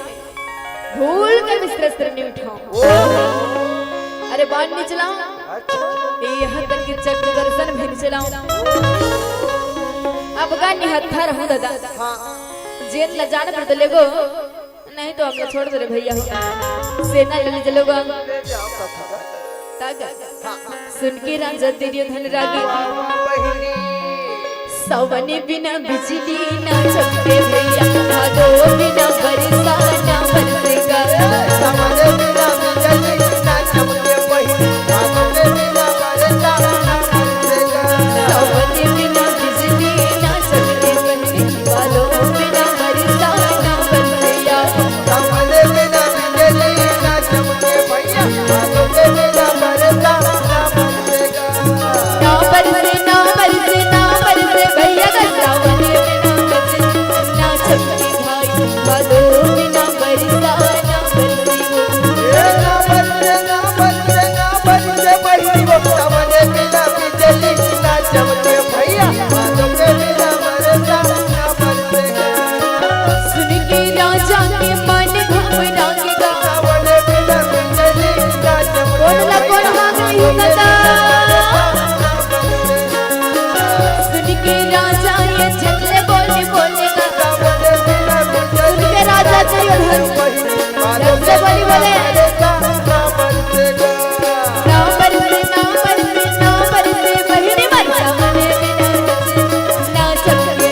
भूल के भी शस्त्र नहीं उठाऊं। अरे बाण नहीं चलाऊं, यहाँ तक कि चक्र दर्शन भी नहीं चलाऊं। अब का निहत्था रहूं दादा। जेन ल जान पड़त लेगो, नहीं तो हम लोग छोड़ दे रे भैया हो। सेना ले ले चलोगा। तग सुन के राजा दुर्योधन रागी। सावन बिना बिजली ना चमके भैया, भादो बिना बरसा ना बरसेगा। सावन बिना बिजली ना चमके भैया, भादो बिना बरसा ना बरसेगा। सावन बिना बिजली ना चमके भैया, भादो बिना बरसा ना बरसेगा। सावन बिना बिजली ना चमके भैया, भादो बिना बरसा ना बरसेगा। ना बरसे, ना बरसे, ना बरसे भैया गा, सावन में ना बरसे, ना चमके भाई, भादो में ना बरसा, ना बरसे। ए, ना बरसे, ना बरसे, ना बरसे भैया, सावन में ना बिजली, ना चमके भैया, भादो में ना बरसा, ना बरसे। सुन के राजा के मन घबरा के गा। कौन ला कौन मांग रही हो दादा? सुन के राजा ये झगले बोली बोलेगा। सुन के राजा दुर्योधन झगले बोली बोले। ना बरसे, ना बरसे, ना बरसे, बहिनी मर जा मने बिना। ना चमके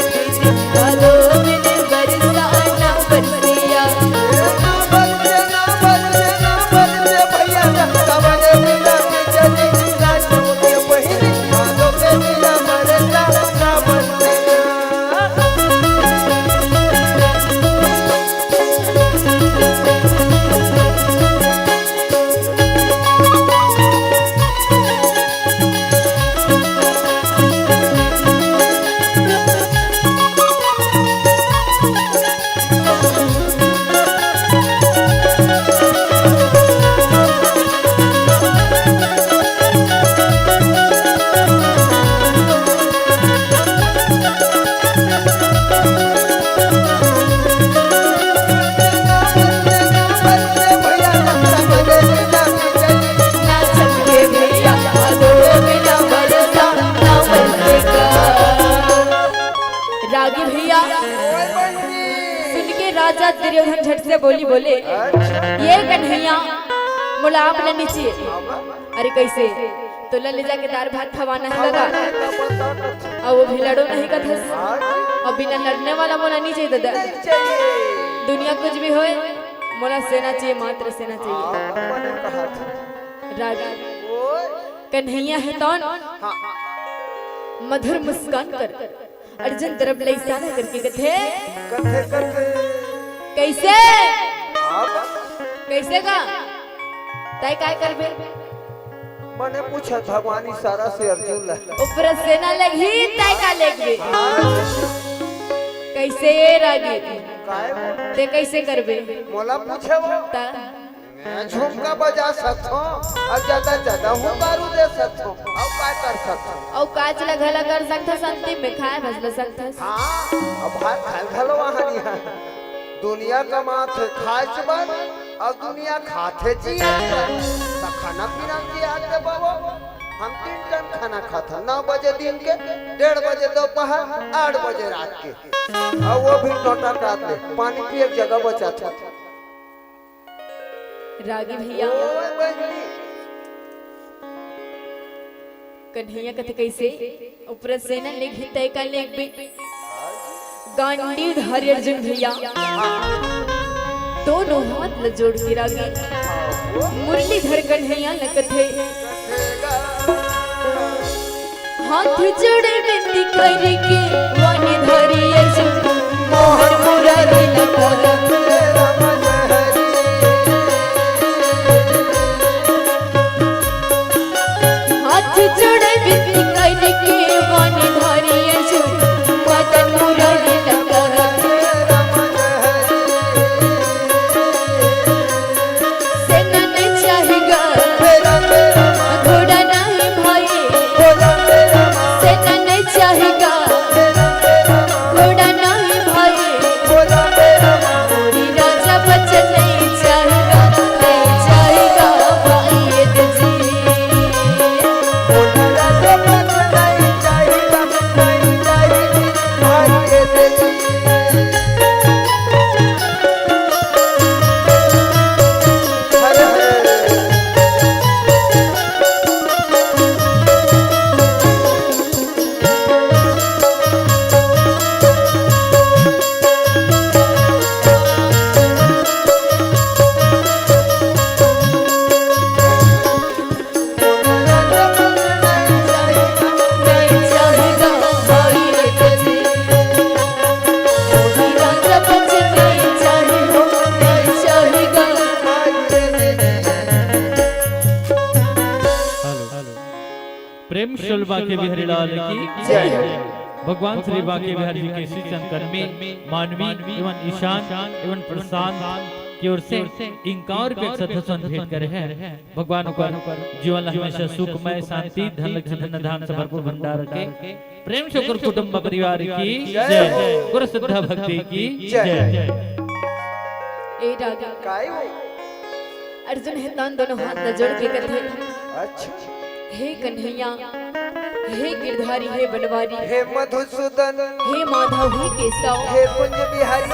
भादो में बरसा ना बरसिया। रागी भैया, सुन के राजा दुर्योधन झट से बोली बोले, ये कन्हैया, मोला आप लेनी चाहिए। अरे कैसे? तो ले, ले जाके दार भात खवाना है दादा। अब वो भी लड़ो नहीं कथस। अब बिना लड़ने वाला मोला नहीं चाहिए दादा। दुनिया कुछ भी होए, मोला सेना चाहिए, मात्र सेना चाहिए। रागी कन्हैया है तौन। मधुर मुस्कान कर अर्जुन तरफ ले इशारा करके कथे। कथे, कथे। कैसे? कैसे का? तय काय करबे? मने पूछत भगवान इशारा से अर्जुन ला। ऊपर सेना लगही, तय का लेगबे? कैसे रागी? काय बोल? ते कैसे करबे? मोला पूछे वो। ता? मैं झुमका बजा सकथों अउ ज्यादा ज्यादा हुंकारू दे सकथों। अउ का कर सकथों? अउ काच ला घला कर सकथस, अंतिम में खाए भस ल सकथस। हाँ, अब भात खाए घलो वहाँ नहीं है। दुनिया कमाथे खाच बर, अउ दुनिया खाथे जिए बर। त खाना पीना के आगे बाबा, हम तीन टाइम खाना खाथन, नौ बजे बजे दिन के, डेढ़ बजे दोपहर, आठ बजे रात के। अउ वो भी टोटा काट ले, पानी पिए के जगह बचाथे। रागी भैया। ओए बहिनी। कन्हैया कथे कइसे? ऊपर सेना लेगही तय का लेगबे। गांडीव धारी अर्जुन भैया। दोनों हाथ ल जोड़ के रागी मुरलीधर कन्हैया ल कथे। हाथ जोड़े बिनती करके वाणी धारी अर्जुन मोहन मुरारी लगा। हाथ जोड़े बिनती करके वाणी धारी अर्जुन मदन मुरारी लगा। सेना नहीं चाहेगा, घोड़ा नहीं भाई। सेना नहीं चाहेगा, घोड़ा नहीं भाई। मोरी राजा बचन नहीं चाहेगा, नहीं चाहेगा भाई ये जी। प्रेम से बोल बांके बिहारी लाल की जय। भगवान श्री बांके बिहारी जी के श्री चरण कमल में मानवी एवं ईशान एवं प्रशांत की ओर से इक्यावन रुपये के सत्संग भेंट करे हैं। भगवान ओकर जीवन ला हमेशा सुखमय, शांति, धन लक्ष्मी, धन धान से भरपूर भंडार रखे। प्रेम से ओकर कुटुंब परिवार की जय। गुरु श्रद्धा भक्ति की जय। जय। ए रागी। काई हो? अर्जुन हे तान दोनों हाथ ल जोड़ के कथे। अच्छा। हे कन्हैया, हे गिरधारी, हे बनवारी, हे मधुसूदन, हे माधव, हे केशव, हे कुंज बिहारी।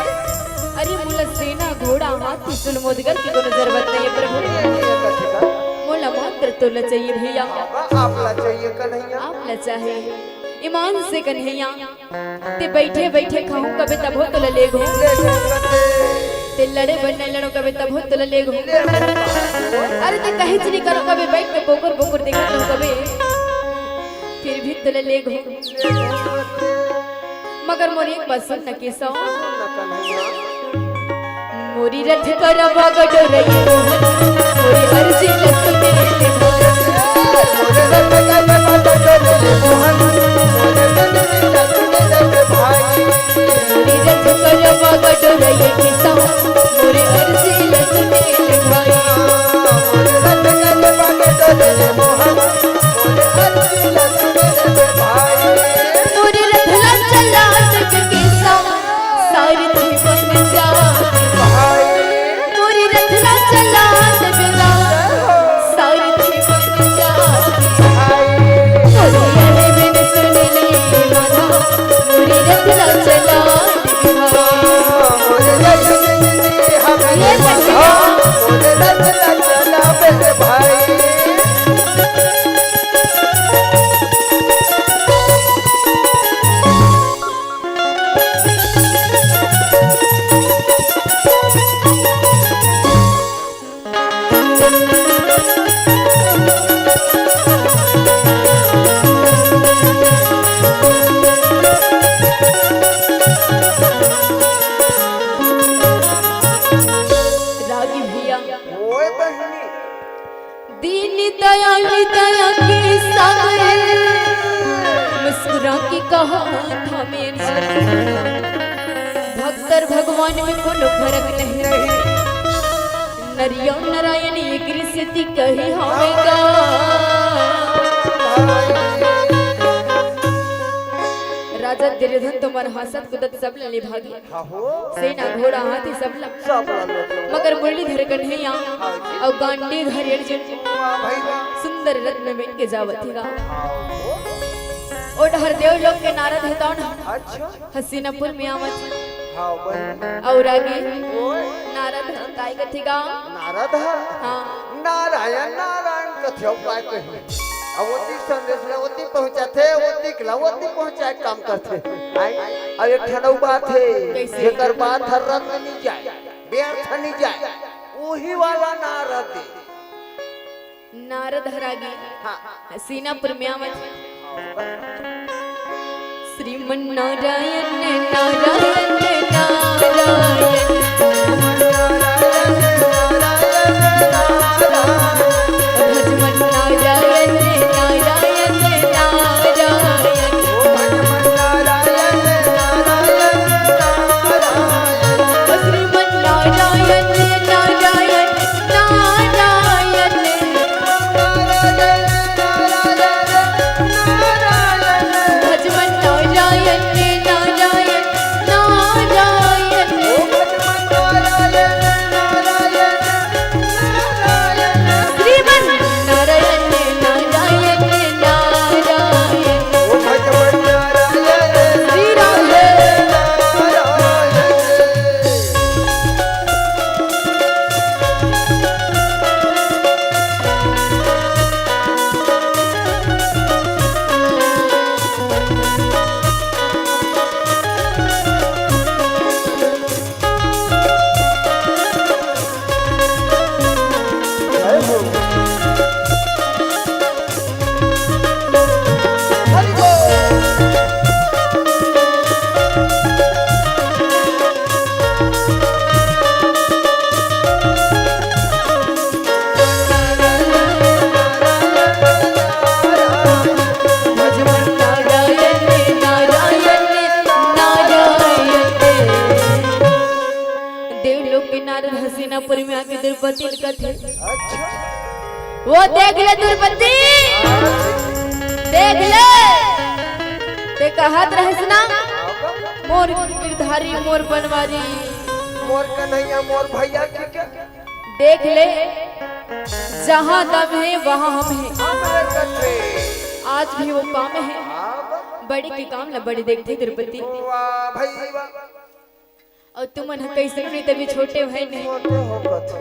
अरे मोला सेना, घोड़ा, हाथी, सुन मोदगर की कोनो जरूरत नहीं है प्रभु। ये नहीं है कथी का? मोला मात्र तोला चाहिए भैया। बाबा, आप ला चाहिए कन्हैया। आप ला चाहे। ईमान से कन्हैया, ते बइठे बइठे खाहूं कबे तभो तोला लेगहूं। ते लड़े बर नइ लड़ो कबे तभो तोला लेगहूं। अरे ते कहीं चली करो कबे बइठ के बोकर बोकर देखत रहूं कबे, फिर भी तोला लेगहूं। मगर मोर एक बात सुन न केशव। मोरी रथ करवा गडोरई मोहन, मोरी अर्जी लक्ष्मी मोहन। मोरी रथ करवा गडोरई किसा, मोरी अर्जी लक्ष्मी भाई। मोरी रथ ला चला सक किसा, सारथी बन जा। मोरी रथ ला चला सक, सारथी बन जा। मोरी अरे बिन सुन ले माना, मोरी रथ ला चला। रागी भैया। ओए बहिनी। दीन दयाल दया के सागर, मुस्कुरा के कहा था मेरे। भक्त अउ भगवान में कोनो फरक नहीं। नरिया नारायण एकर सेती कहे हवे गा। राजा दुर्योधन तो मन हंसत कूदत सब ल निभा गे। सेना घोड़ा हाथी सब ल। मगर मुरलीधर कन्हैया अउ गांडीव धारी अर्जुन सुंदर रथ में बइठ के जावत हे गा। ओ डहर देवलोक के नारद हे तौन। अच्छा। हसीनापुर में आवत हे। हाँ, बहिनी। अउ आगे ओए। नारद ह काय कथे गा? नारद ह? हाँ। नारायण, नारायण कथे, अउ काय कही? अब ओती संदेश ला ओती पहुँचाथे, ओती के ला ओती पहुँचाए के काम करथे। आई, अब एक ठन अउ बात हे, कइसे? जेकर बात हर रत्न नी जाए, व्यर्थ नी जाए, उही वाला नारद हे। नारद हर आगे। हाँ। हसीनापुर में आवत हे। श्रीमन नारायण, नारायण, नारायण। भजमन नारायण, नारायण, नारायण। श्रीमन नारायण, नारायण, नारायण। भजमन नारायण, नारायण, नारायण। श्रीमन नारायण, नारायण, नारायण। श्री राम। देवलोक के नारद हसीनापुर में आके द्रौपदी ल कथे, अच्छा। वो देख ले द्रौपदी, देख ले, ते कहत रहेस ना, मोर गिरधारी, मोर बनवारी, मोर कन्हैया, मोर भैया के, के देख ले, जहाँ दम हे, वहाँ हम हे। हम हे कथे। आज भी वो काम हे। हाँ। बड़े के काम ला बड़े देखथे द्रौपदी। वाह भाई वाह। अउ तुमन ह कइसे भी तभी छोटे हो नहीं। छोटे हो कथे।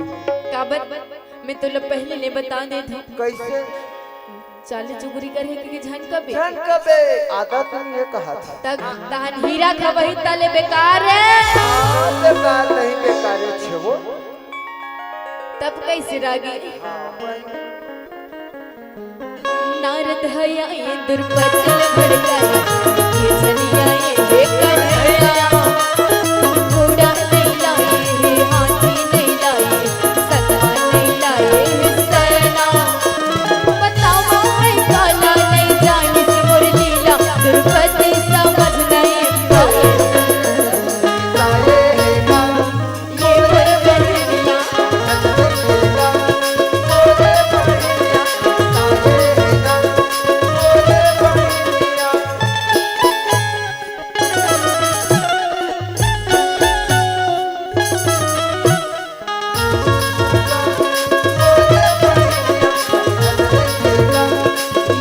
काबर? मैं तोला पहली ले बता देत हूँ। कइसे? चाली चुगरी करे के झन कबे। झन कबे, आदत नहीं हे कहत। तब तहन हीरा खबही तले बेकार हे। हाँ, बेकार नहीं, बेकार हे छेबो। तब कइसे रागी? हाँ, भाई। नारद हया ये दुर्पद भड़का, ये छलिया ये हे कन्हैया। घोड़ा नहीं लाए हे, हाथी नहीं लाए, सदा नहीं लाए हे सैना। बताओ है काला नहीं जानिस मोर लीला, दुर्पति समझ नहीं पाए। ये मोर बहनिया।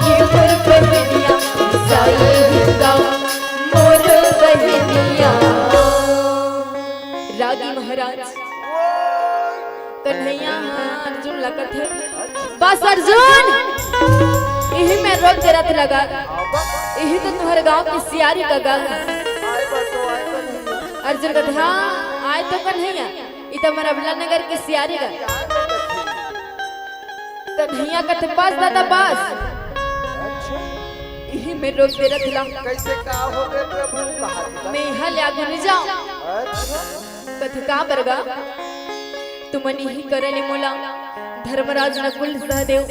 ये मोर बहनिया, साई हिंदा, मोर बहनिया। रागी महाराज, कन्हैया ह अर्जुन ला कथे, बस अर्जुन, इही में रोक दे रथ लगा, इही तो तुहर गांव के सियारी का गा। अर्जुन कथे, हाँ, आय तो कन्हैया, इ तो हमर अबला नगर के सियारी गा। कन्हैया कथे, बस दादा, बस। अच्छा। इही में रोक दे रथ ला। कइसे का हो गे प्रभु, कहा दिला? मैं इहाँ ले आगू नहीं जाऊँ। अच्छा। कथे का बरगा? तुमन इही करा ले मोला धर्मराज नकुल सहदेव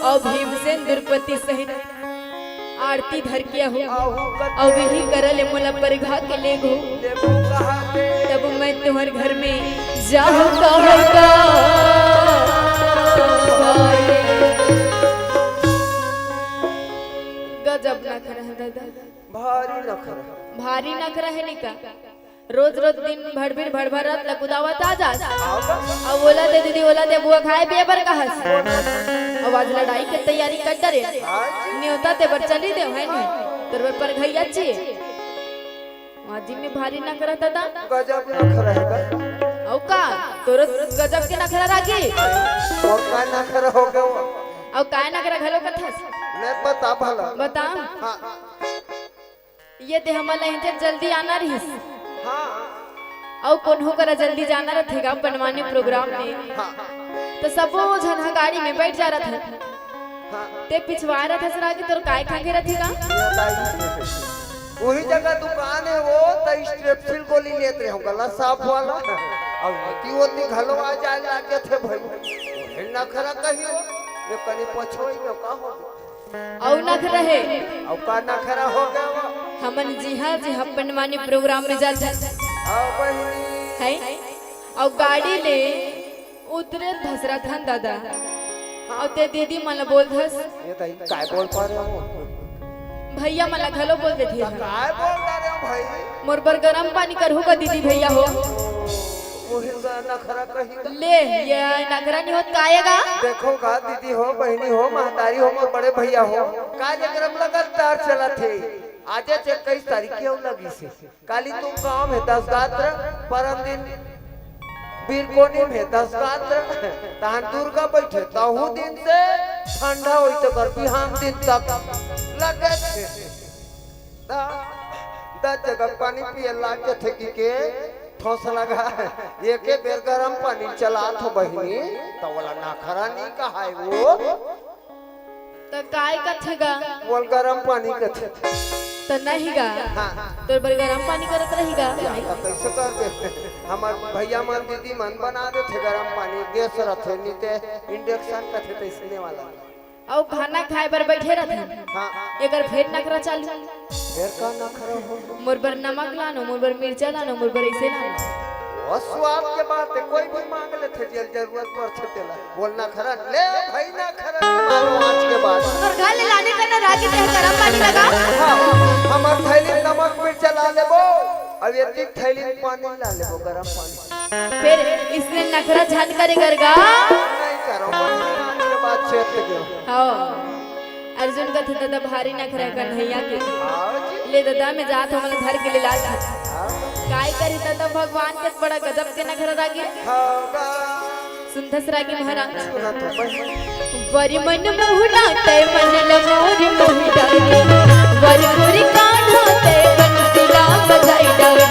अउ भीमसेन द्रौपदी सहित आरती धर के आहू, अउ इही करा ले मोला परघा के लेगहू। तब मैं तुम्हर घर में जाहूँ कहका। गजब नखरा हे दादा। भारी नखरा। भारी नखरा हे निका। रोज रोज दिन भर भर भर भर रात ला कुदावत आ जास। अउ ओला दे दीदी, ओला दे बुआ, खाए पिए बर कहस। अउ आज लड़ाई के तैयारी कर डरे। नेवता ते बर चली देव, है नी? तोर बर परघइया चे। माजी में भारी नखरा दादा। गजब नखरा हे बे। अउ का? तोर गजब के नखरा रागी। अउ का नखरा हो गे? अउ काय नखरा घलो कथस? ले बता भला। बता। हाँ। ये दे हमन ला इहें जल्दी आना रहिस। हाँ। अउ कोनो करा जल्दी जाना रथे गा बनवाने प्रोग्राम में। हाँ। त सबो झन ह गाड़ी में बइठ जा रथे। हाँ। ते पिछवाय रथस रागी, तोर काय खांगे रथे गा? ये दाई, उही जगह दुकान हे वो, त Strepsil गोली लेत रहेंव, गला साफ वाला। अउ एती ओती घलो आ जाय लाग जाथे भई। ओहे नखरा कहियो, ये कनी पछोई में का हो? अउ नखरा हे। अउ का नखरा हो गे वो? हमन जिहां जिहां बनवाने प्रोग्राम में जाथन। हाँ बहिनी। हे? अउ गाड़ी ले उतरे धसरथन दादा। अउ ते दीदी मन ला बोलथस। ये दाई, काय बोल पा रहे हो? भइया मन ला घलो बोल देथे। त काय बोल रहे हो भई? मोर बर गरम पानी करहू का दीदी भइया हो। उही ग-, नखरा कही ग-। ले, ये नखरा नइ होत, काय हे गा? देखो गा दीदी हो, बहिनी हो, महतारी हो, मोर बड़े भइया हो, कार्यक्रम लगातार चलत हे। आजे इक्कीस तारीख के अउ लगिस हे। काली तुंग गांव में दस गात्र, परन दिन बीरकोनी में दस गात्र, तहान दुर्गा बइठे, तहू दिन से ठंडा होई त कर बिहान दिन तक लगे थे। द-, दस जगह पानी पिए लाग जथे कि के ठोस लगा, एके बेर गरम पानी चलात हो बहिनी, त ओला नखरा नी कहाय वो। त काय कथे गा? बोल गरम पानी कथे। त नहीं गा। हाँ। तोर बर गरम पानी करत रही गा। या, त कइसे करबे? हमर भइया मन, दीदी मन बना देथे गरम पानी, गैस रथे, नी ते induction कथे तइसने वाला। अउ खाना खाय बर बइठे रथे। हाँ। एकर फेर नखरा चालू। फेर का नखरा हो? मोर बर नमक लानो, मोर बर मिर्चा लानो, मोर बर अइसे लानो। वो स्वाद के बात हे, कोई भी मांग लेथे, जेला जरूरत पड़थे तेला। बोल नखरा, ले भई नखरा, मारो आज के बाद। तोर घर ले लाने का ना रागी ते गरम पानी लगा। हाँ, हमर थैली नमक मिर्चा ला लेबो, अउ एती थैली पानी ला लेबो, गरम पानी। फेर अइसने नखरा झन करे कर गा। नहीं करो, आज के बाद चेत गयो। हाँ। अर्जुन कथे दादा भारी नखरा कन्हैया के। हाँ जी। ले दादा मैं जात हंव, मोला धर के ले लात हंव। हाँ। काय करी दादा, भगवान के बड़ा गजब के नखरा रागी। हाँ गा। सुनथस रागी महाराज। सुना तो बस। वर मन मोहना तै मन ल मोर मोहि डारे। वर मोर कान्हा तै बंसी ला बजाई डारे।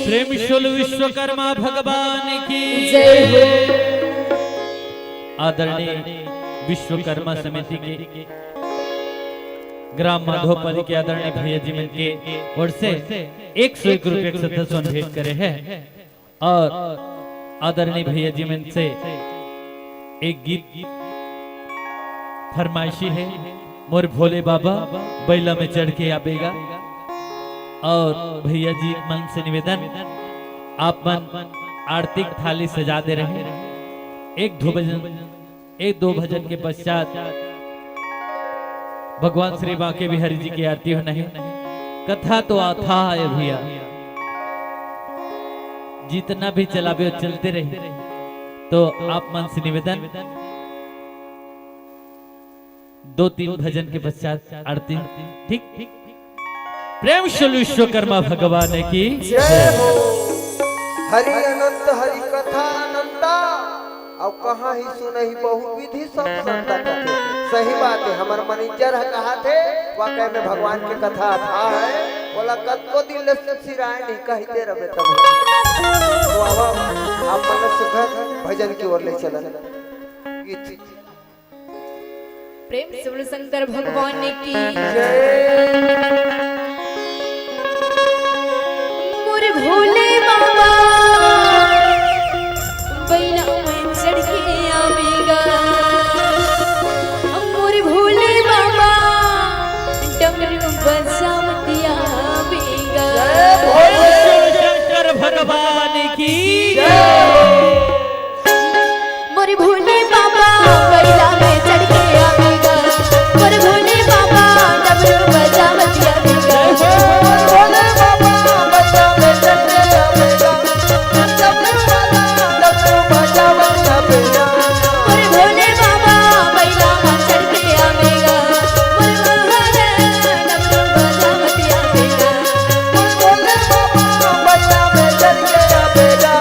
प्रेम से बोलो विश्वकर्मा भगवान की जय हो। आदरणीय विश्वकर्मा समिति के ग्राम माधोपाली के आदरणीय भैया जी मन के ओर से एक सौ एक रुपया के श्रद्धा सुमन भेंट करे हे। अउ आदरणीय भैया जी मन से एक गीत फरमाइशी हे, मोर भोले बाबा बैला में चढ़ के आबे गा। अउ भैया जी मन से निवेदन, आप मन आरती के थाली सजा दे रहे, एक दो भजन, एक दो भजन के पश्चात भगवान श्री बांके बिहारी जी की आरती होना हे। कथा तो अथाह हे भैया, जितना भी चलाबे वो चलते रही। तो आप मन से निवेदन, दो तीन भजन के पश्चात आरती। ठीक, प्रेम से विश्वकर्मा भगवान की। जय हो। हरि अनंत, हरि कथा अनंता। अउ कहाँ ही सुनही बहुविधि सब संता कथे। सही बात हे, हमर मैनेजर ह कहाथे, वाकई में भगवान के कथा अथाह हे। ओला कतको दिन ले सिराय नहीं, कहते रहे तब। तो आवा, आप मन सुघर भजन की ओर ले चलन। गीत। प्रेम से बोलो शंकर भगवान की। जय। मोर भोले बाबा, बैला में चढ़ के आवेगा। मोर भोले बाबा, डमरू बजावतिया आवेगा। शंकर भगवान की। मोर भोले बाबा, बैला में चढ़ के आवेगा। मोर भोले बाबा, डमरू बजावतिया आवेगा। मोर भोले बाबा, बैला में चढ़ के आवेगा। मोर भोले डमरू बजावतिया आवेगा।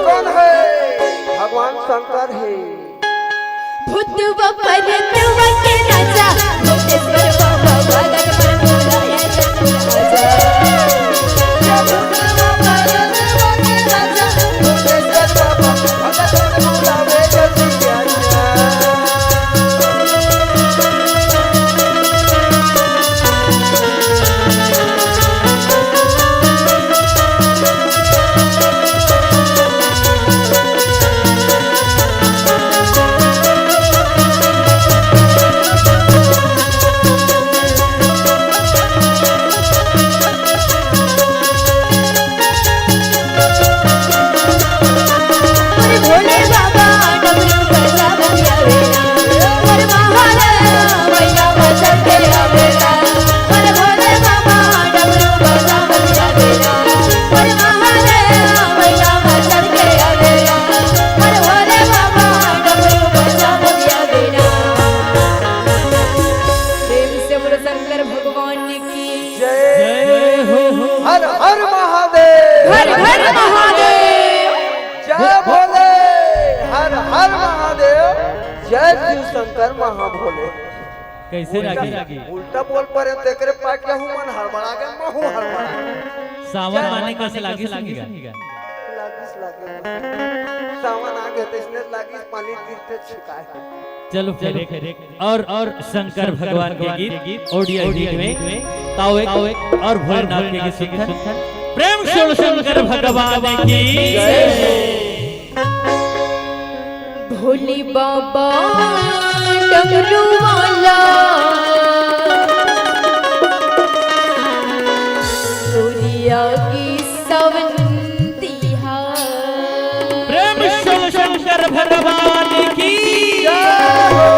कौन है? भगवान शंकर है। भूतवा परतवा के राजा, भूतेश्वर बाबा, भगत मन बोलाए, आजा। भूतवा परतवा के राजा, भूतेश्वर बाबा, भगत मन बोलाए, जल्दी आजा। प्रेम से बोलो शंकर भगवान की। जय हो। हर हर महादेव। हर हर महादेव। जय भोले। हर हर महादेव। जय शिव शंकर महाभोले। कैसे उल्टा, लागी? उल्टा बोल परे, तेकरे पाके हूँ मन हड़बड़ा गया, महू हड़बड़ा गया। सावन माने कस लागिस निगा? लागिस, लागिस। सावन आ गया तो इसने लागिस, पानी तीर्थ छिकाए। चलो फिर एक और, और शंकर भगवान के गीत ऑडियो हिट में, ताओ एक और भोलेनाथ के गीत सुनथन। प्रेम से बोलो शंकर भगवान की जय। भोले बाबा डमरू वाला, सूर्या की सवन तिहार। प्रेम से शंकर भगवान की जय हो।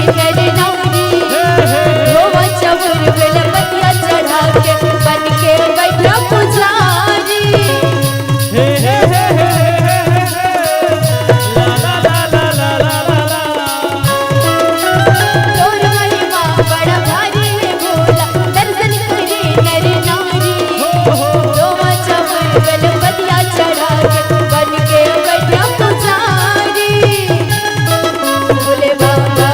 नर नारी, धोवा चाउर बेल पतिया चढ़ा के, बन के बैठा पुजारी। तोर महिमा बड़ा भारी हे भोला, दर्शन करे नर नारी। धोवा चाउर बेल पतिया चढ़ा के, बन के बैठा पुजारी। भोले बाबा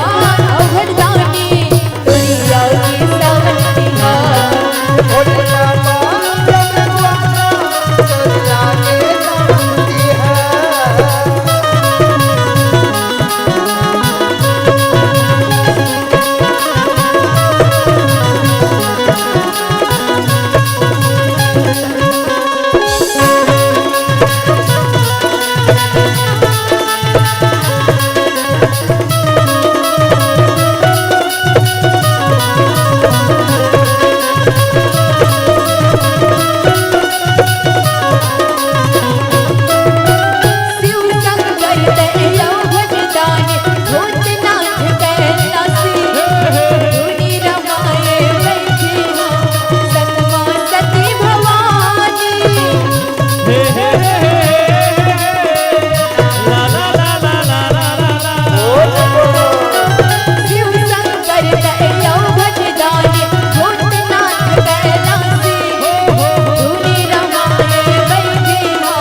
अवघड़दानी, तोरिया के सावन तिहार। भोले बाबा अवघड़दानी, तोरिया के सावन तिहार। शिव शंकर दयाल भगदान, भूतनाथ कैलासी। धुनी रमाए बैठे हो, सतमा सती भवानी। शिव शंकर दयाल भगदान, भूतनाथ कैलासी। धुनी रमाए बैठे हो,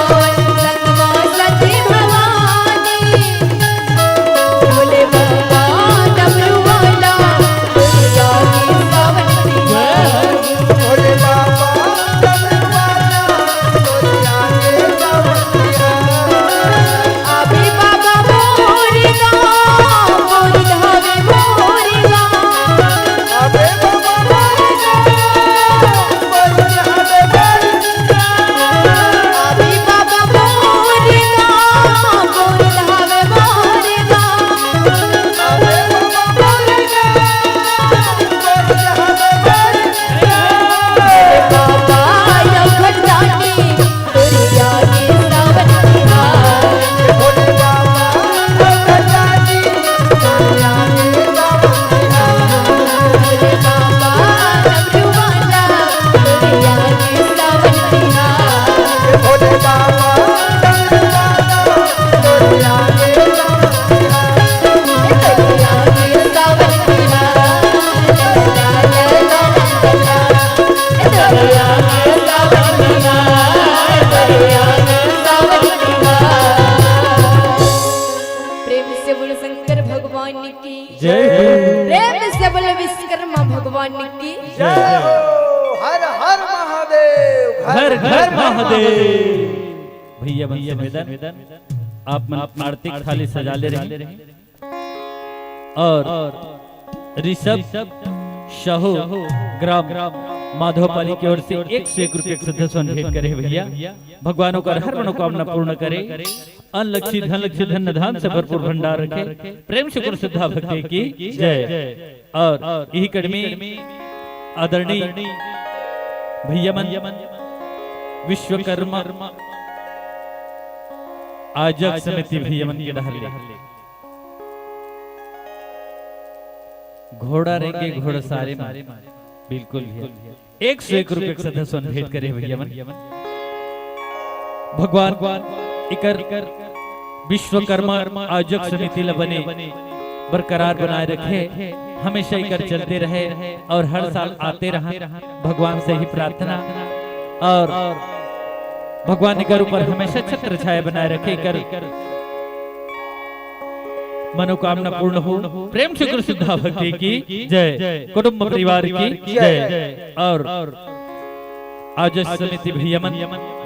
सतमा सती भवानी। भोले बाबा डमरू वाला, तोरिया के सावन तिहार। भोले बाबा डमरू वाला, तोरिया के सावन तिहार। आबे बाबा मोरे गाँव, मोरे धावे मोरे गाँव। आबे बाबा मोरे गाँव, मोरे धावे मोरे गाँव। आबे बाबा मोरे गाँव, मोरे धावे मोरे गाँव। आबे बाबा मोरे गाँव, मोरे धावे मोरे गाँव। बाबा अवघड़दानी, तोरिया के सावन तिहार। भोले बाबा अवघड़दानी, तोरिया के सावन तिहार। भोले बाबा डमरू वाला, तोरिया के सावन तिहार। भोले बाबा डमरू वाला, तोरिया के सावन तिहार। तोरिया के सावन तिहार। प्रेम से बोलो शंकर भगवान की जय। प्रेम से बोलो विश्वकर्मा भगवान की जय हो। हर हर महादेव, घर घर महादेव। भैया मन से निवेदन, आप मन आरती के थाली सजा ले रहे। और ऋषभ साहू ग्राम माधोपाली की ओर से एक सौ एक रुपये के श्रद्धा सुमन भेंट करे हे भैया। भगवान ओकर हर मनोकामना पूर्ण करे, अन्न लक्ष्मी धन लक्ष्मी धन धान से भरपूर भंडार रखे। प्रेम से बोलो श्रद्धा भक्ति की जय। और यही कड़ी म आदरणीय भैया मन विश्वकर्मा आयोजक समिति भैया मन के डहर ले घोड़ा रेंगे घोड़सारे म। बिल्कुल भैया, एक सौ एक रुपये के श्रद्धा सुमन भेंट करे भैया मन। भगवान एकर विश्वकर्मा आयोजक समिति ल बने बरकरार बनाए रखे, हमेशा एकर चलते रहे और हर साल आते रहा। भगवान से ही प्रार्थना और भगवान एकर ऊपर हमेशा छत्र छाया बनाए रखे, एकर मनोकामना पूर्ण हो। प्रेम से गुरु श्रद्धा भक्ति की जय, कुटुंब परिवार की जय। और आयोजक समिति भैया मन,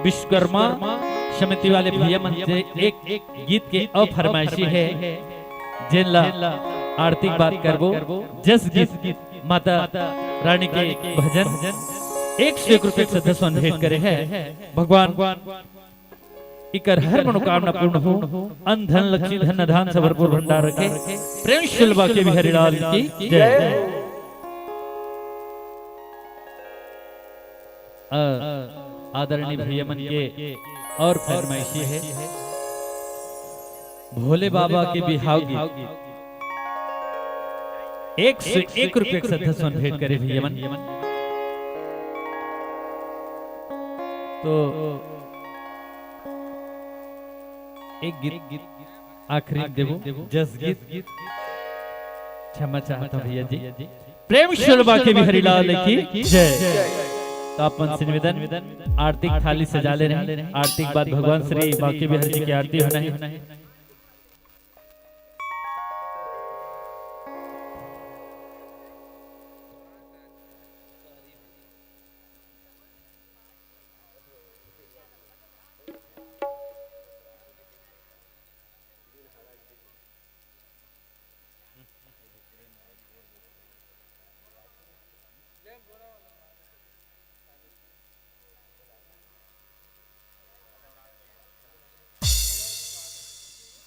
विश्वकर्मा समिति वाले भैया मन से एक गीत के अउ फरमाइशी हे, जेन ला आरती के बाद करबो। जस गीत माता रानी के भजन एक सौ एक रुपये के श्रद्धा सुमन भेंट करे हे। भगवान एकर हर मनोकामना पूर्ण हो, अन्न धन लक्ष्मी धन धान से भरपूर भंडार रखे। प्रेम से बोलो बांके बिहारी लाल की जय। अ, आदरणीय भैया मन के और फरमाइशी हे, भोले बाबा के बिहाव गीत। एक सौ एक रुपये के श्रद्धा सुमन भेंट करे भैया मन। तो एक गीत आखिरी देबो, जस गीत। क्षमा चाहता हूँ भैया जी। प्रेम से बोलो बांके बिहारी लाल की जय। तो आप मन से निवेदन, आरती के थाली सजा ले रहे हैं। आरती के बाद भगवान श्री बांके बिहारी जी की आरती होना है।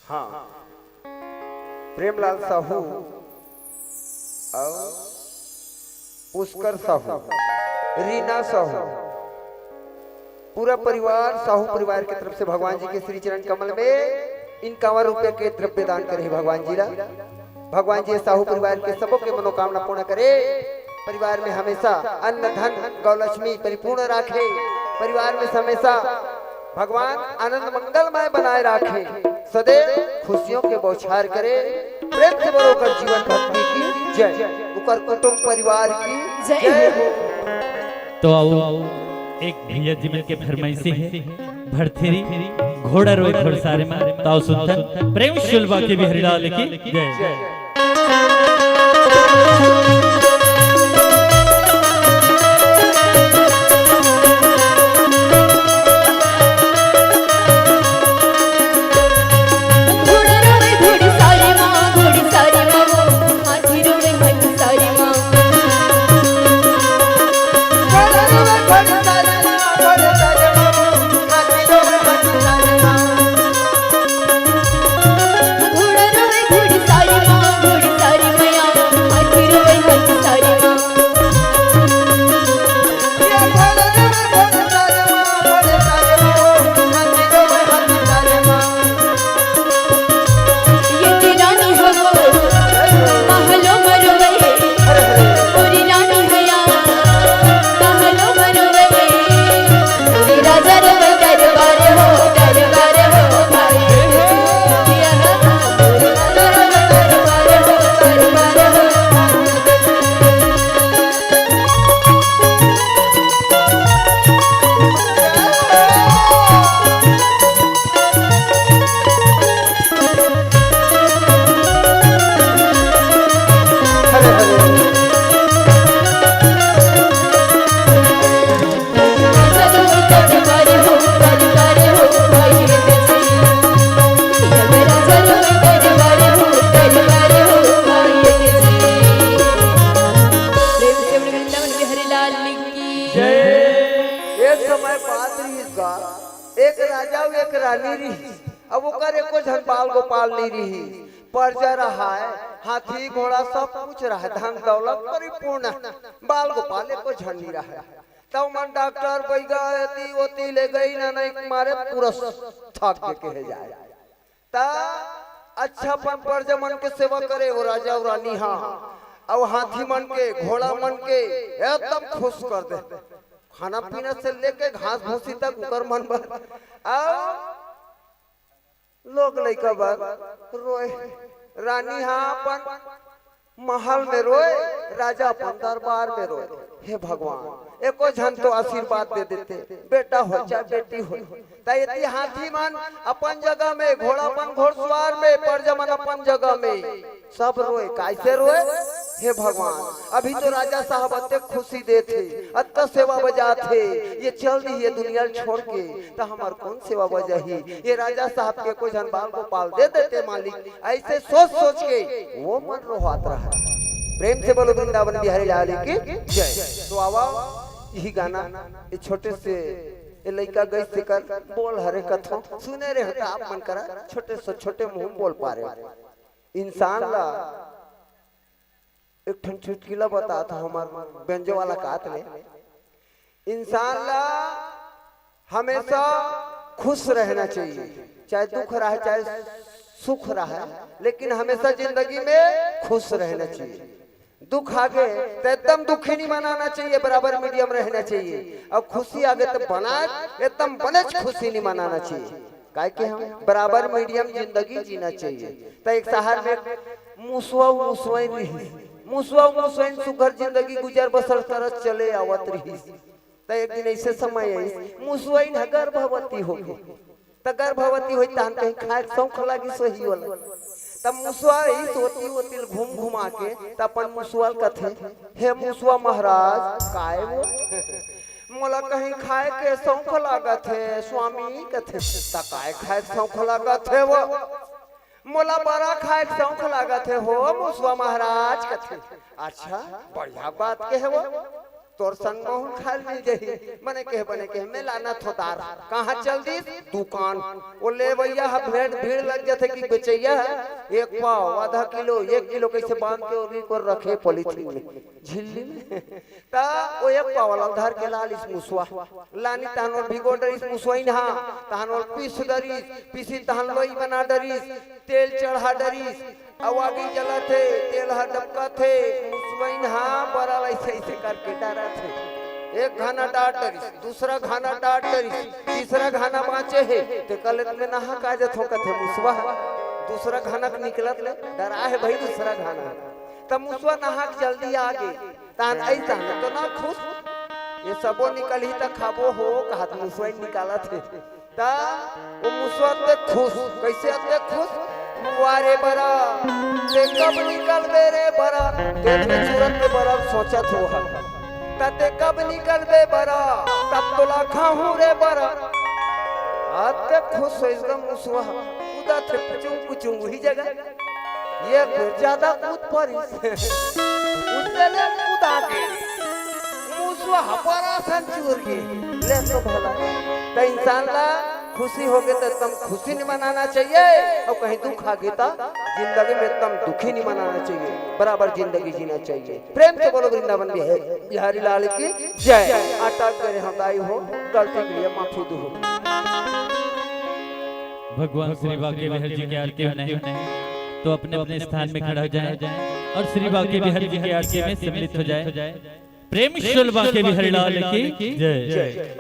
हाँ, प्रेमलाल साहू और पुष्कर साहू, रीना साहू, पूरा परिवार, साहू परिवार की तरफ से भगवान जी के श्री चरण कमल में इक्यावन रुपये के द्रव्य दान करे हे भगवान जी ला। भगवान जी साहू परिवार के सबों के मनोकामना पूर्ण करे, परिवार में हमेशा अन्न धन गौ लक्ष्मी परिपूर्ण राखे, परिवार में हमेशा भगवान आनंद मंगलमय बनाए राखे, सदैव खुशियों के बौछार करे। प्रेम से बोलो कर जीवन भक्ति की जय, उकर कुटुंब परिवार की जय हो। तो आओ, एक भैया जी मन के फरमाइशी है, भरथेरी घोड़ा रोए घोड़सारे मा, ताओ सुनथन। प्रेम से बोलो बांके बिहारी लाल की जय। घोड़ा रोवे घोड़सारे मा, घोड़सारे मा वो, हाथी रोवे हाथी सारे मा। घोड़ा रोवे घोड़सारे मा, घोड़सारे मया, हाथी रोवे हाथी सारे मा। ये की रानी हो, महलो मरुवे, पूरी रानी हया, महलो मरुवे, पूरी राजा रे दरबार हो, दरबार हो भाई। पूरी राजा रे दरबार हो, दरबार हो। प्रेम से बोल वृंदावन बिहारी लाल की जय। एक समय बात रहिस गा, एक राजा अउ एक रानी रहिस। अब ओकर एको झन बाल गोपाल नइ रहिस। परजा रहय, हाथी घोड़ा सब कुछ रहय, धन दौलत परिपूर्ण, बाल गोपाल एको झन नइ रहय। त ओमन डॉक्टर बइगा एती ओती ले गइन, नइ मारे पूरा थक के कहे जाय। त अच्छा अपन परजा मन के सेवा करे वो राजा अउ रानी हा, अउ हाथी मन के, घोड़ा मन के एकदम खुश कर दे। खाना पीना से लेके घास भूसी तक उकर मन बर, अउ लोग लइका बर रोए। रानी हा अपन महल में रोए, राजा अपन दरबार में रोए। हे भगवान, एको झन तो आशीर्वाद दे देते, बेटा हो चाहे बेटी हो। त एती हाथी मन अपन जगह में, घोड़ा अपन घोड़सवार में, परजा मन अपन जगह में, सब रोए। काइसे रोए? हे भगवान, अभी तो राजा साहब अतेक खुशी देथे, अतका सेवा बजाथे, ये चल दिही ये दुनिया ल छोड़ के, त हमर कोन सेवा बजाही? ये राजा साहब के एको झन बाल गोपाल दे देते मालिक, अइसे सोच सोच के वो मन रोहात रहय। प्रेम से बोलो वृंदावन बिहारी लाल की जय। तो आवा, यही गाना, ये छोटे से, ये लइका गइस तेकर बोल हरे कथों, सुने रहे हो त आप मन करा, छोटे से छोटे मुंह में बोल पारे। इंसान ला एक ठन चुटकिला बतात हंव, हमर बेंजो वाला कात ले। इंसान ला हमेशा खुश रहना चाहिए, चाहे दुख रहे, चाहे सुख रहे, लेकिन हमेशा जिंदगी में खुश रहना चाहिए। दुख आगे त एकदम दुखी नहीं मनाना चाहिए, बराबर मीडियम रहना चाहिए। अउ खुशी आगे त बना एकदम बनेच खुशी नहीं मनाना चाहिए। काहे कि हम बराबर मीडियम जिंदगी जीना चाहिए। त एक शहर में मुसवा अउ मुसवइन रहिस। मुसवा अउ मुसवइन सुघर जिंदगी गुजर बसर करत चले आवत रहिस। त एक दिन ऐसे समय आइस, मुसवइन ह गर्भवती हो गे। त गर्भवती होई तहन कहीं खाए के शौक लागिस होही ओला। त मुसवा आइस ओती ओती ल घूम घुमा के, त अपन मुसवा ल कथे, "हे मुसवा महाराज, काय वो?" "मोला कहीं खाए के शौक लागत हे स्वामी," कथे। "त काय खाए के शौक लागत हे वो?" "मोला बरा खाए के शौक लागत हे हो मुसवा महाराज," कथे। "अच्छा, बढ़िया बात के हे वो, तोर संग महूं ल खाए ल मिल जाही।" बने कहे, बने कहे, में लानत हों दार। कहाँ चल दिस? दुकान। ओ लेवइया ह भेड़, भीड़ लग जाथे कि बेचइया ह एक पाव, आधा किलो, एक किलो कइसे बांध के ओगी कोर रखे पॉलीथीन में, झिल्ली में। त ओ एक पाव वाला ल धर के लानिस मुसवा। लानिस तहन ओला भिगो डरिस मुसवइन हा, तहन ओला पीस डरिस, पीसिस तहन लोई बना डरिस, तेल चढ़ा डरिस, अउ आगी जलत हे, तेल ह डबकत हे, मुसवइन हा बरा ल अइसे अइसे करके डारत हे। एक घाना डार डरिस, दूसरा घाना डार डरिस, तीसरा घाना बांचे हे, तेकर ले त में नहा के आ जाथों कथे मुसवा ह। दूसरा घाना के निकलत ले डरा हे भई दूसरा घाना। त मुसवा नहा के जल्दी आगे, तहन अइस तहन तो ना खुश, "ये सबो निकलही त खाबो हो," कहत मुसवा निकालत हे। त ओ मुसवा अतेक खुश, कइसे अतेक खुश? "वाह रे बरा, ते कब निकलबे रे बरा?" ते अपने सूरत के बरा ल सोचत हो हा। "त ते कब निकलबे बरा? तब तोला खाहूं रे बरा।" अतेक खुश होइस गा मुसवा, कूदत हे पुचुंग पुचुंग उही जगह। एक बेर जादा कूद परिस। कूदे ले कूदा गे। मुसवा ह बरा असन चूर गे। ले तो भला। त इंसान ला खुशी होगे त एकदम खुशी नहीं मनाना चाहिए, अउ कहीं दुख आगे त जिंदगी में एकदम दुखी नहीं मनाना चाहिए, बराबर जिंदगी जीना चाहिए। प्रेम से बोलो वृंदावन बिहारी, बिहारी लाल की जय। अटक गे हम दाई हो, गलती के लिए माफी दो। भगवान श्री बांके बिहारी जी के आरती होना है, तो अपने अपने स्थान में खड़ा हो जाएं और श्री बांके बिहारी जी के आरती में सम्मिलित हो जाएं। प्रेम श्री बांके बिहारी लाल की जय।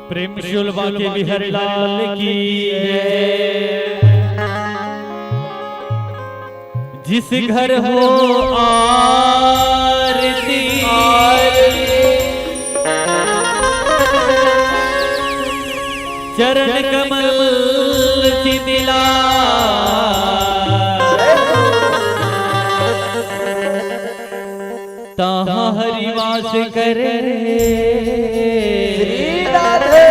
प्रेम श्री बांके बिहारी लाल की जय। जिस घर हो आरती, चरण कमल चित लाज, तहाँ हरि वास करे। श्री राधे।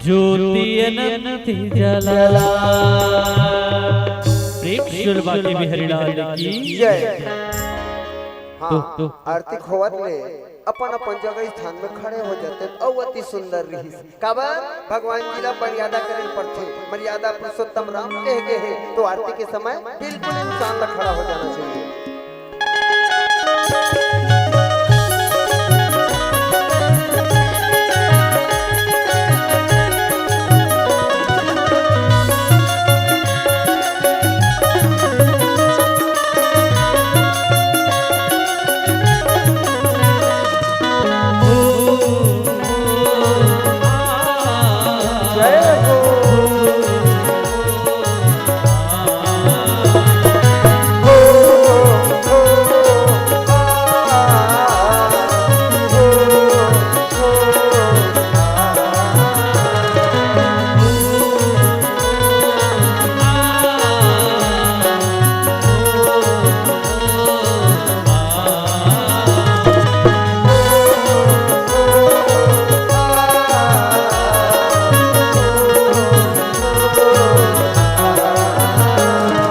ज्योति अनंत जला। प्रेम श्री बांके बिहारी लाल की जय। हाँ, तो, तो। आरती होवत ले अपन अपन जगह स्थान में खड़े हो जाते अउ अति सुंदर रहिस। काबर? भगवान जी ला मर्यादा करे पड़थे, मर्यादा पुरुषोत्तम राम कहे गे हे, तो आरती के समय बिल्कुल इंसान ला खड़ा हो जाना चाहिए।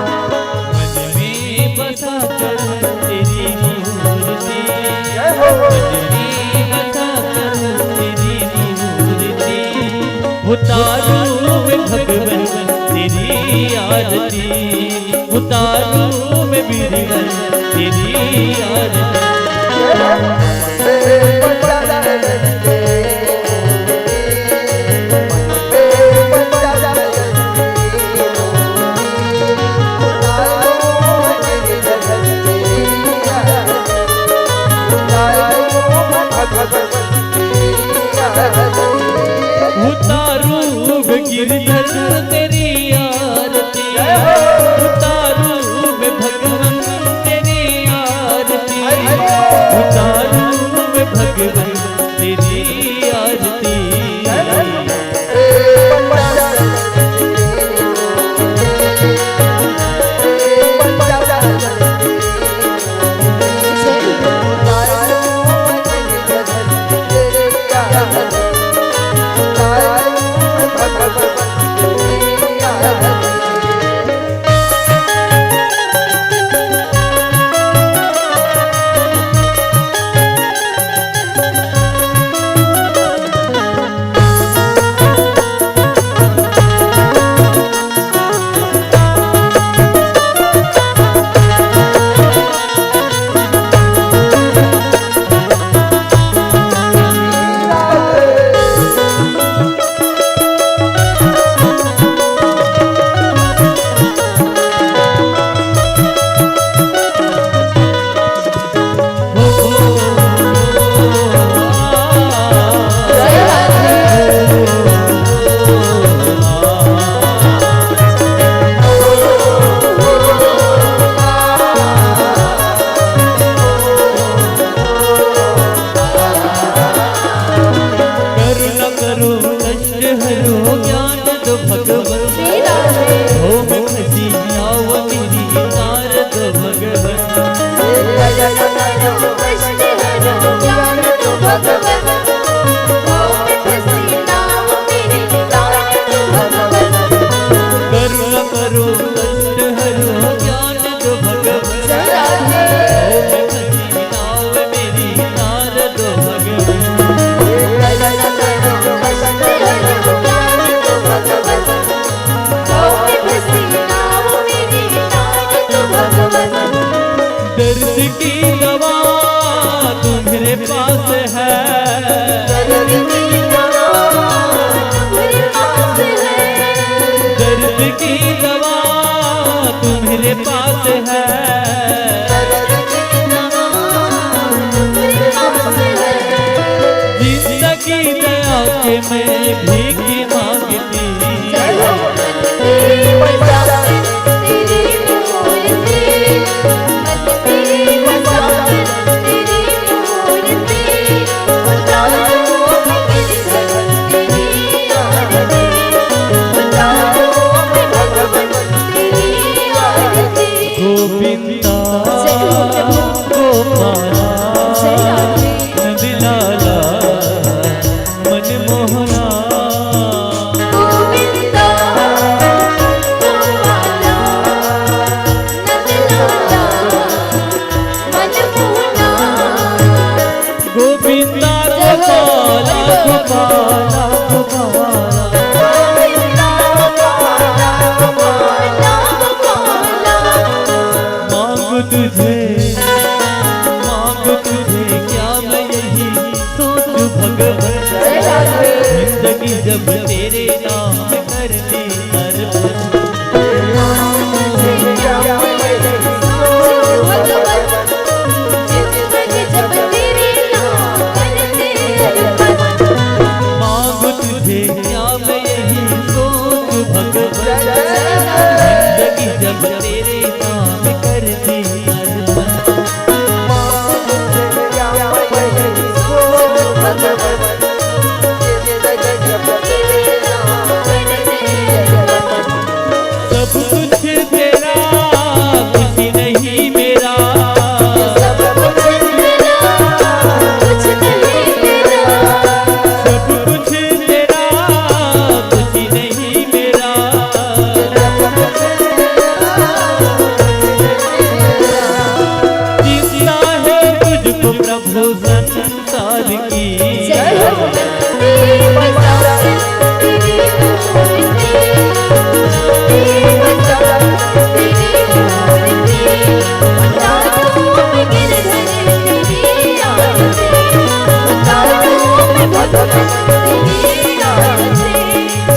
मन में बसा कर तेरी मूर्ति, जय हो। मन में बसा कर तेरी मूर्ति, उतारूं मैं भगवन तेरी आरती। उतारूं मैं बीरबल तेरी आरती। उतारूं गिरधर तेरी आरती, उतारूं मैं भगवान तेरी आरती, उतारूं मैं भगवान तेरी आरती। करुणा करो, कष्ट हरो, ज्ञान दो भगवती। श्री राधे। हो मैं फंसी नाव मेरी तार दो भगवती। करुणा करो, कष्ट हरो, ज्ञान दो भगवती। हो मैं फंसी नाव मेरी तार दो भगवती। करुणा करो, कष्ट हरो, ज्ञान दो भगवती। श्री राधे। हो मैं फंसी नाव मेरी तार दो भगवती। दर्द की दवा तुम्हारे पास है। दर्द की दवा तुम्हारे पास है। जिंदगी दया के मैं भीख मांगती। गोविंदा, गोपाला, नंदलाला, मनमोहना। गोविंदा, गोपाला, नंदलाला, मनमोहना। गोविंदा, गोपाला, गोपाला, गोपाला। मांग तुझे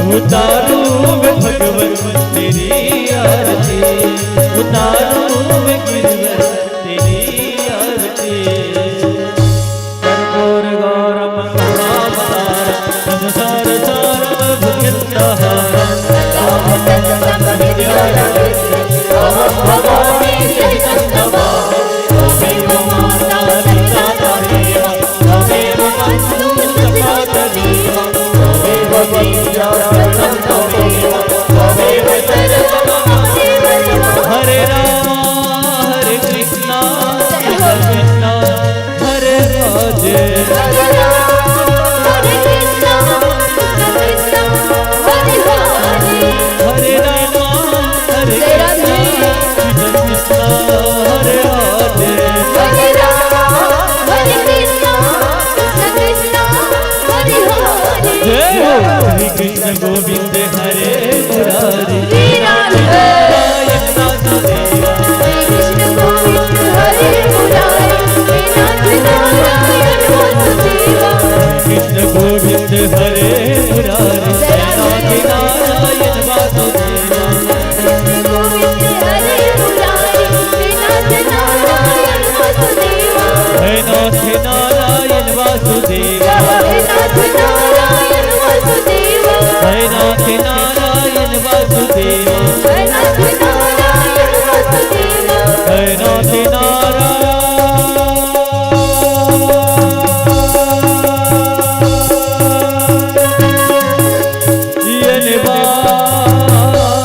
उतारूं मैं भगवन तेरी आरती, उतारूं मैं गिरधर तेरी आरती। कर्पूर गौरम करुणावतारम, संसार सारम भुजगहारम। हरे राम, हरे कृष्णा, कृष्णा, हरे राधे। हरे राम, हरे कृष्णा, कृष्णा, हरे हरे। हरे राम, हरे कृष्णा, कृष्णा, हरे राधे। हरे राम, हरे कृष्णा, कृष्णा, कृष्णा, हरे हरे। जय हो। हरे कृष्ण गोविंद हरे मुरारी। श्री राम। नारायण वासुदेवा। हरे कृष्ण गोविंद हरे मुरारी। हे नाथ नारायण वासुदेवा। हरे कृष्ण गोविंद हरे मुरारी। जय राम। हे नाथ नारायण वासुदेवा। कृष्ण गोविंद हरे मुरारी। हे नाथ नारायण वासुदेवा। हे नाथ नारायण वासुदेवा। हे नाथ नारायण वासुदेवा। हे नाथ नारायण वासुदेवा। हे नाथ नारायण वासुदेवा। हे नाथ नारायण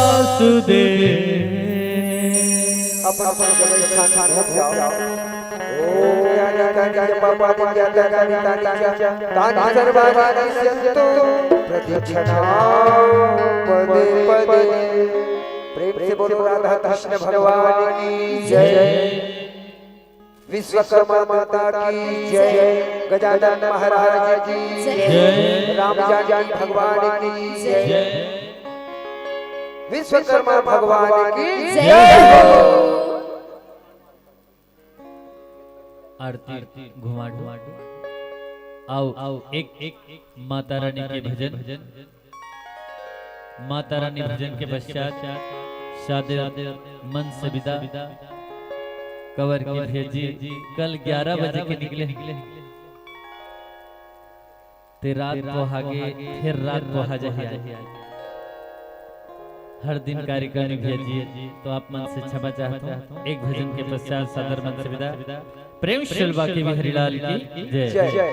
वासुदेव। अपन अपन जगह स्थान हो जाओ। ओम यानी तानी च पापानि ज्ञातानि तानि च तानि सर्वाणि नश्यन्तु प्रदक्षिणां पदे पदे। प्रेम से बोलो राधा कृष्ण भगवान की जय। विश्वकर्मा माता की जय। गजानन महाराज की जय। राम जानकी भगवान की जय। विश्वकर्मा भगवान की जय। आरती घुमाडू। आओ, एक, एक माता रानी के भजन। माता रानी भजन के पश्चात सादर मन से विदा। कवर की भेजी कल ग्यारह बजे के निकले। ते रात पोहागे, फिर रात पोहा जाही आज। हर दिन कार्यक्रम में भेजी, तो आप मन से क्षमा चाहता हूँ। एक भजन के पश्चात सादर मन से विदा। प्रेम से बोल बांके बिहारी लाल की जय। जय।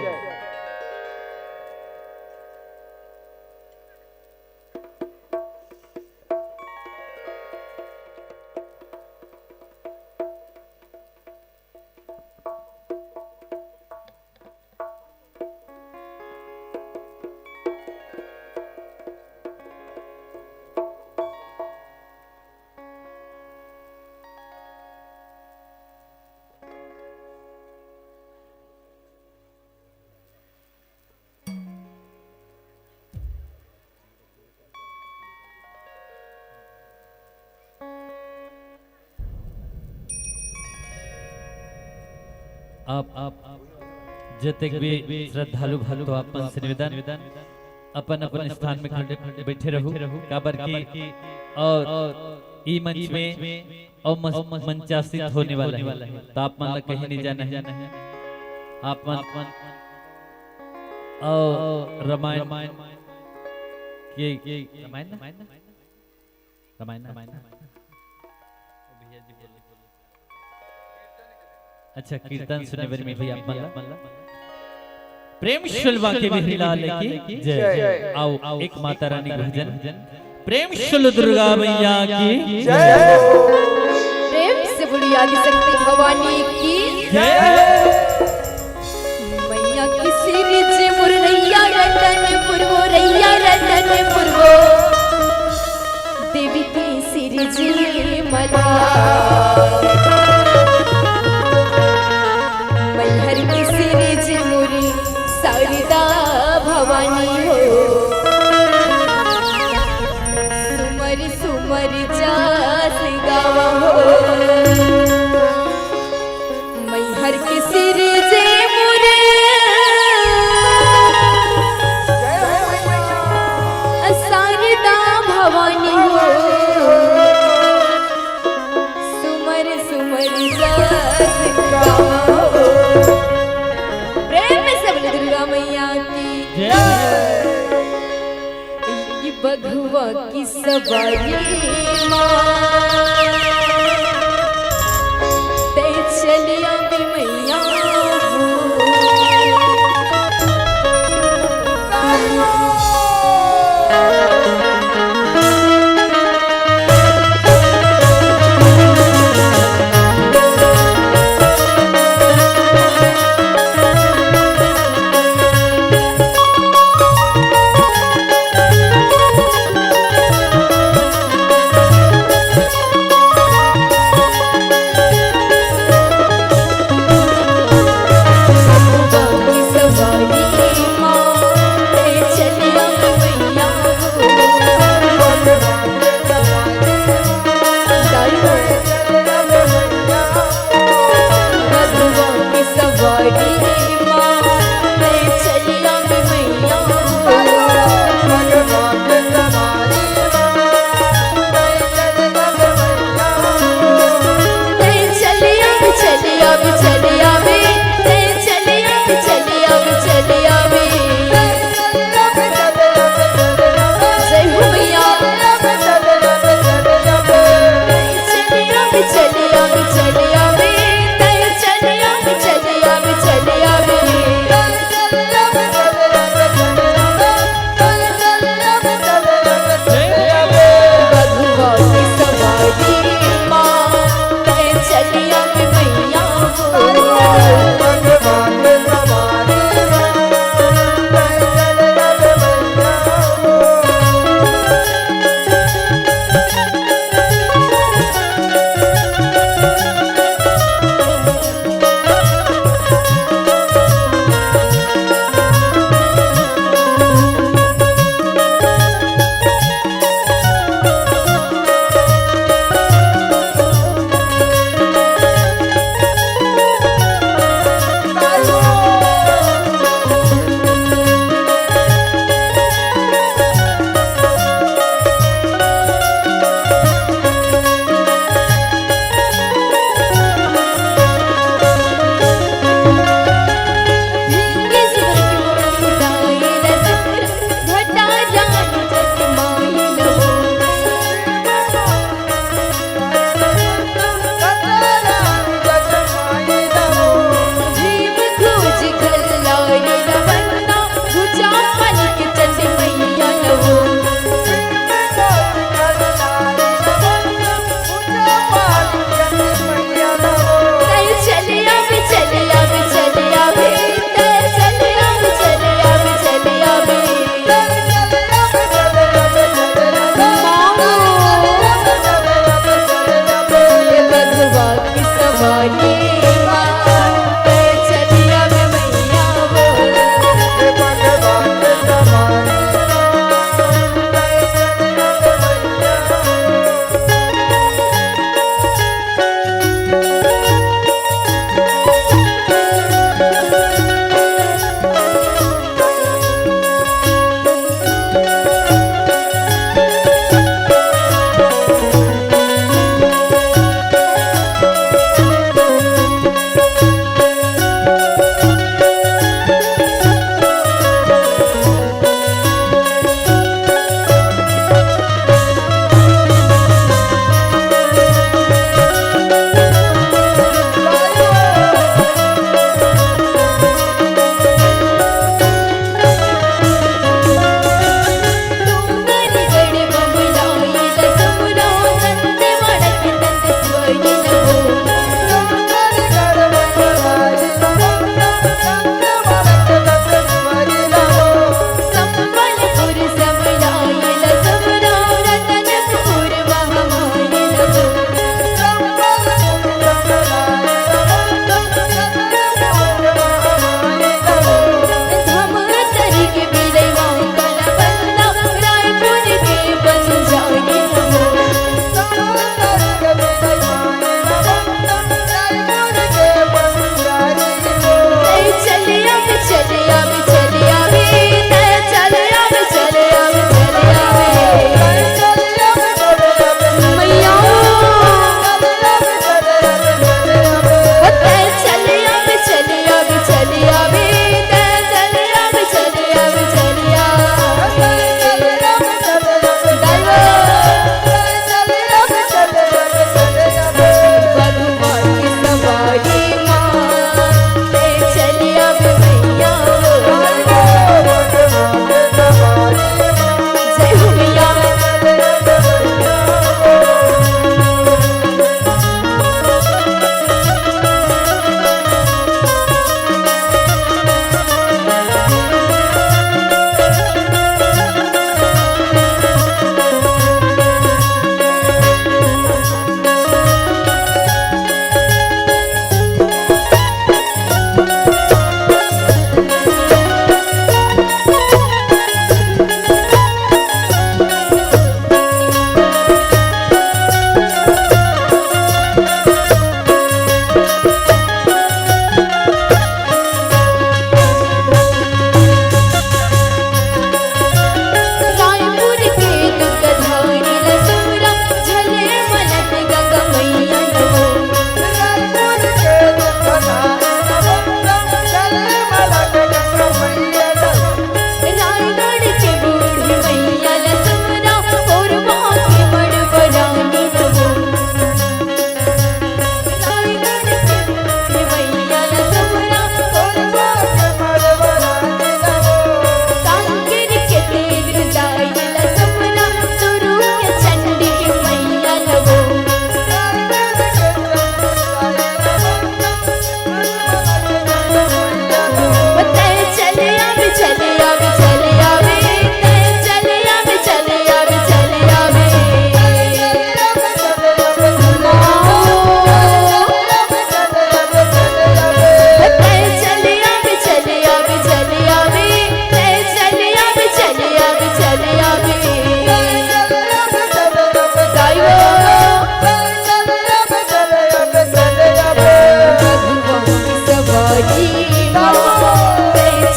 आप, आप जतेक भी श्रद्धालु भक्त हो, आप मन से निवेदन, अपन अपन स्थान में खड़े बैठे रहू, काबर कि और ई मंच में और मस-, मंचासित होने वाला है, तो आप मन ला कहीं नहीं जाना है। आप मन और रामायण के, रामायण ना? रामायण ना? अच्छा, कीर्तन सुने बर मिलही आप मन ला। प्रेम से बोल बांके बिहारी लाल की जय। आओ, एक माता रानी भजन। प्रेम से बोल दुर्गा मैया की जय। प्रेम से बोलिए आदिशक्ति भवानी की जय। मैया की सिरिज मुरैया रतन पुरवो, रैया रतन पुरवो। देवी की सिरिज मला। मैहर की सिरिज मुरी शारदा भवानी हो। सुमर सुमर जास गावा हो। मैहर के सिरजे मुरे सुमर जस गावो। प्रेम से बोले दुर्गा मैया की जय। ये बघवा की सवारी माँ, ते चलिया भी मैया हो।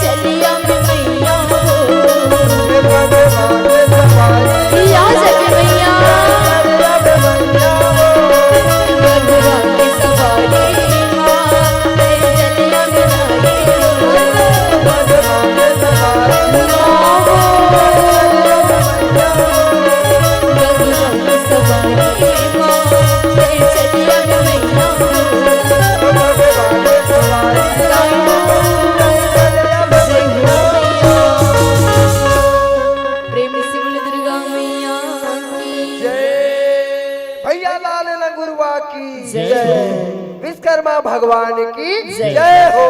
चलिया में मैया हो। या जगे मैया। गरुआ के सवारी माँ, चलिया में मैया हो। प्रेम से बोल दुर्गा मैया की। जय। भैया लाल लंगुरवा की जय। जय। विश्वकर्मा भगवान की जय। जय हो।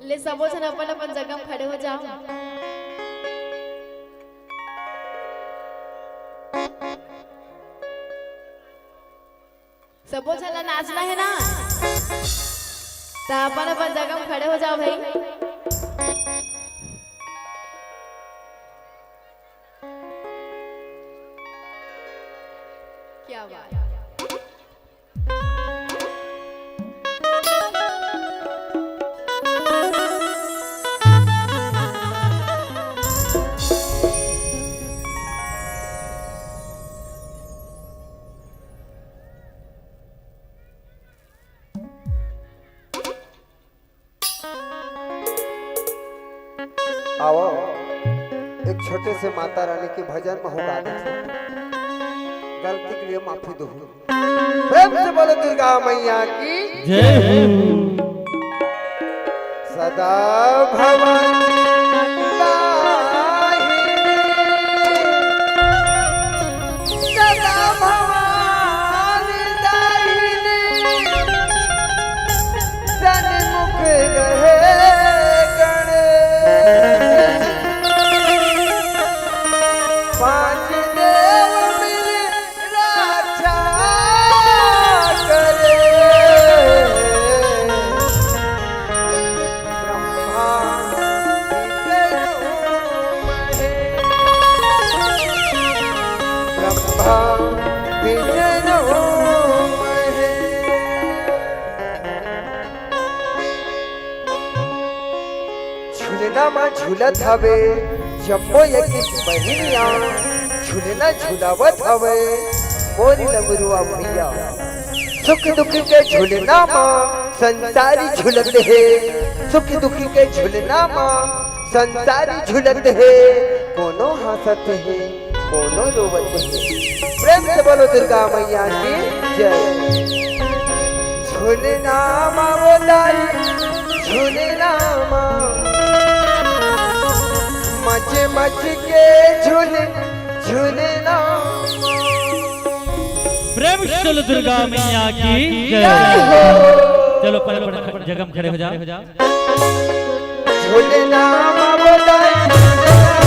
ले, सबो झन अपन अपन जगह म खड़े हो जाओ। सबो झन ला नाचना हे ना, त अपन अपन जगह म खड़े हो जाओ भाई। क्या बात। आवो, एक छोटे से माता रानी के भजन म हो गा देथन। गलती के लिए माफी दो। प्रेम से बोलो दुर्गा मैया की जय हो। सदा भवानी दाहिनी, सदा भवानी दाहिनी, सन्मुख रहे गणेश। पांच देव मिल रक्षा करे। ब्रह्मा विष्णु महेश। ब्रह्मा विष्णु महेश। झुलना म झुलत हवे जम्मो ये किस बहिनिया, झुलना झुलावत हवे मोरी लंगुरुआ भैया। सुख दुख के झुलना म संसारी झुलत हे, सुख दुख के झुलना मा। संसारी झुलत हे, कोनो हंसत हे, कोनो रोवत हे। प्रेम से बोलो दुर्गा मैया की जय। झुलना मा वो दाई, झुलना मा, मच मच के झुल, झुलना मा। प्रेम से बोलो दुर्गा मैया की जय। चलो, पहले, पहले जगह में खड़े हो जाओ। झुलना मा वो दाई, झुलना मा।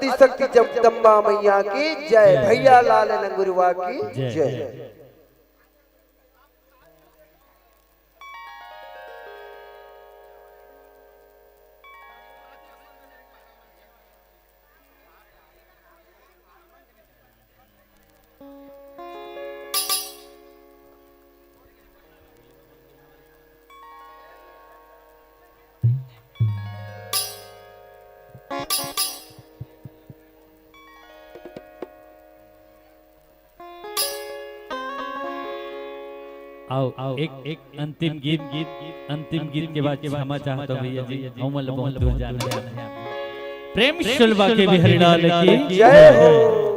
आदिशक्ति जगदम्बा मैया की जय। जय। भैया लाल नंगुरवा की जय। जय। आओ, आओ, एक, आओ, एक अंतिम गीत, अंतिम गीत के बाद क्षमा चाहता हूँ भैया जी, हम लोग बहुत दूर जाना है। प्रेम से बोल बांके बिहारी लाल की जय हो।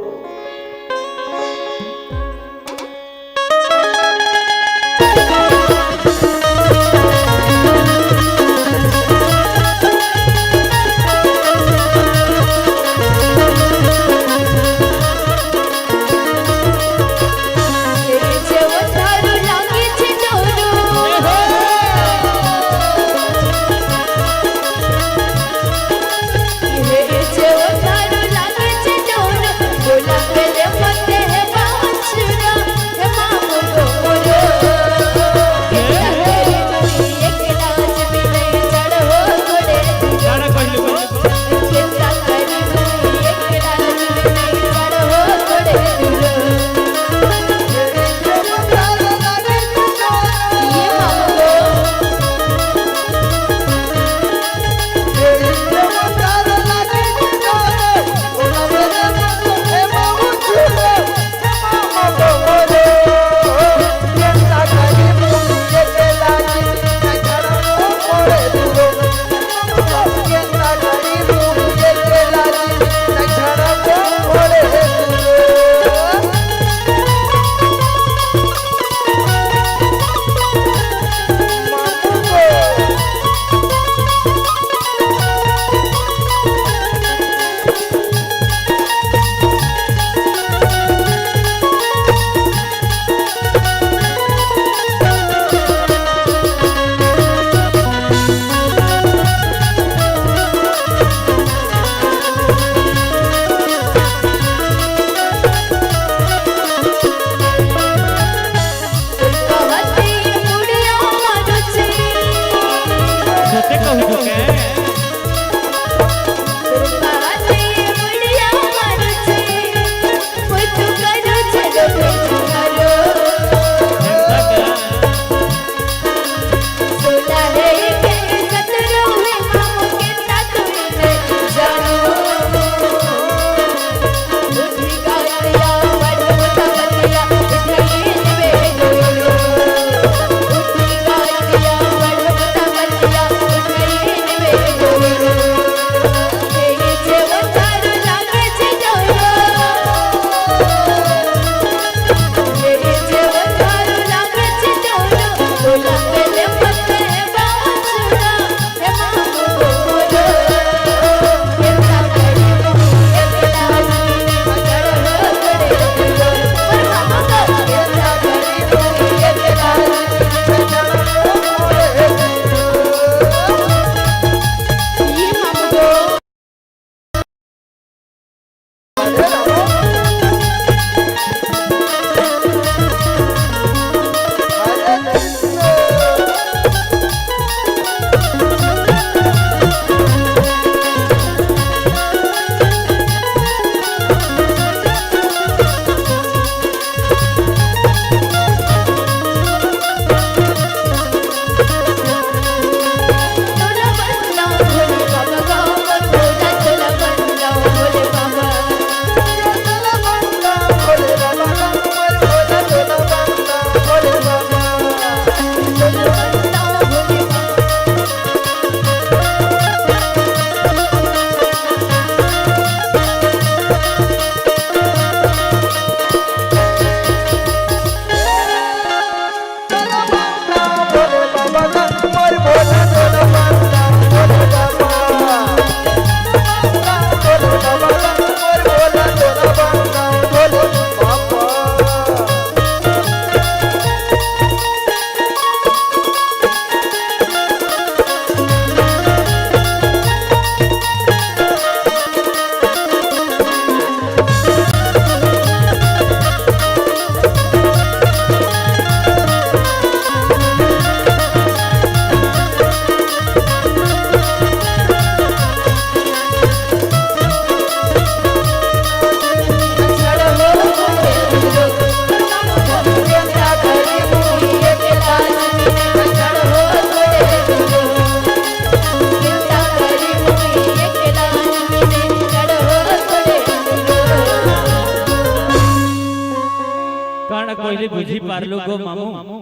कोई ले बुझी पार लो गो मामू।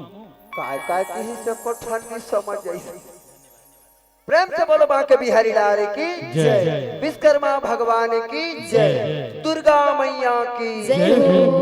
काय काय किहिस एको ठन नी समझ आइस। प्रेम से बोलो बांके बिहारी लाल की जय। विश्वकर्मा भगवान की जय। दुर्गा मैया की जय हो।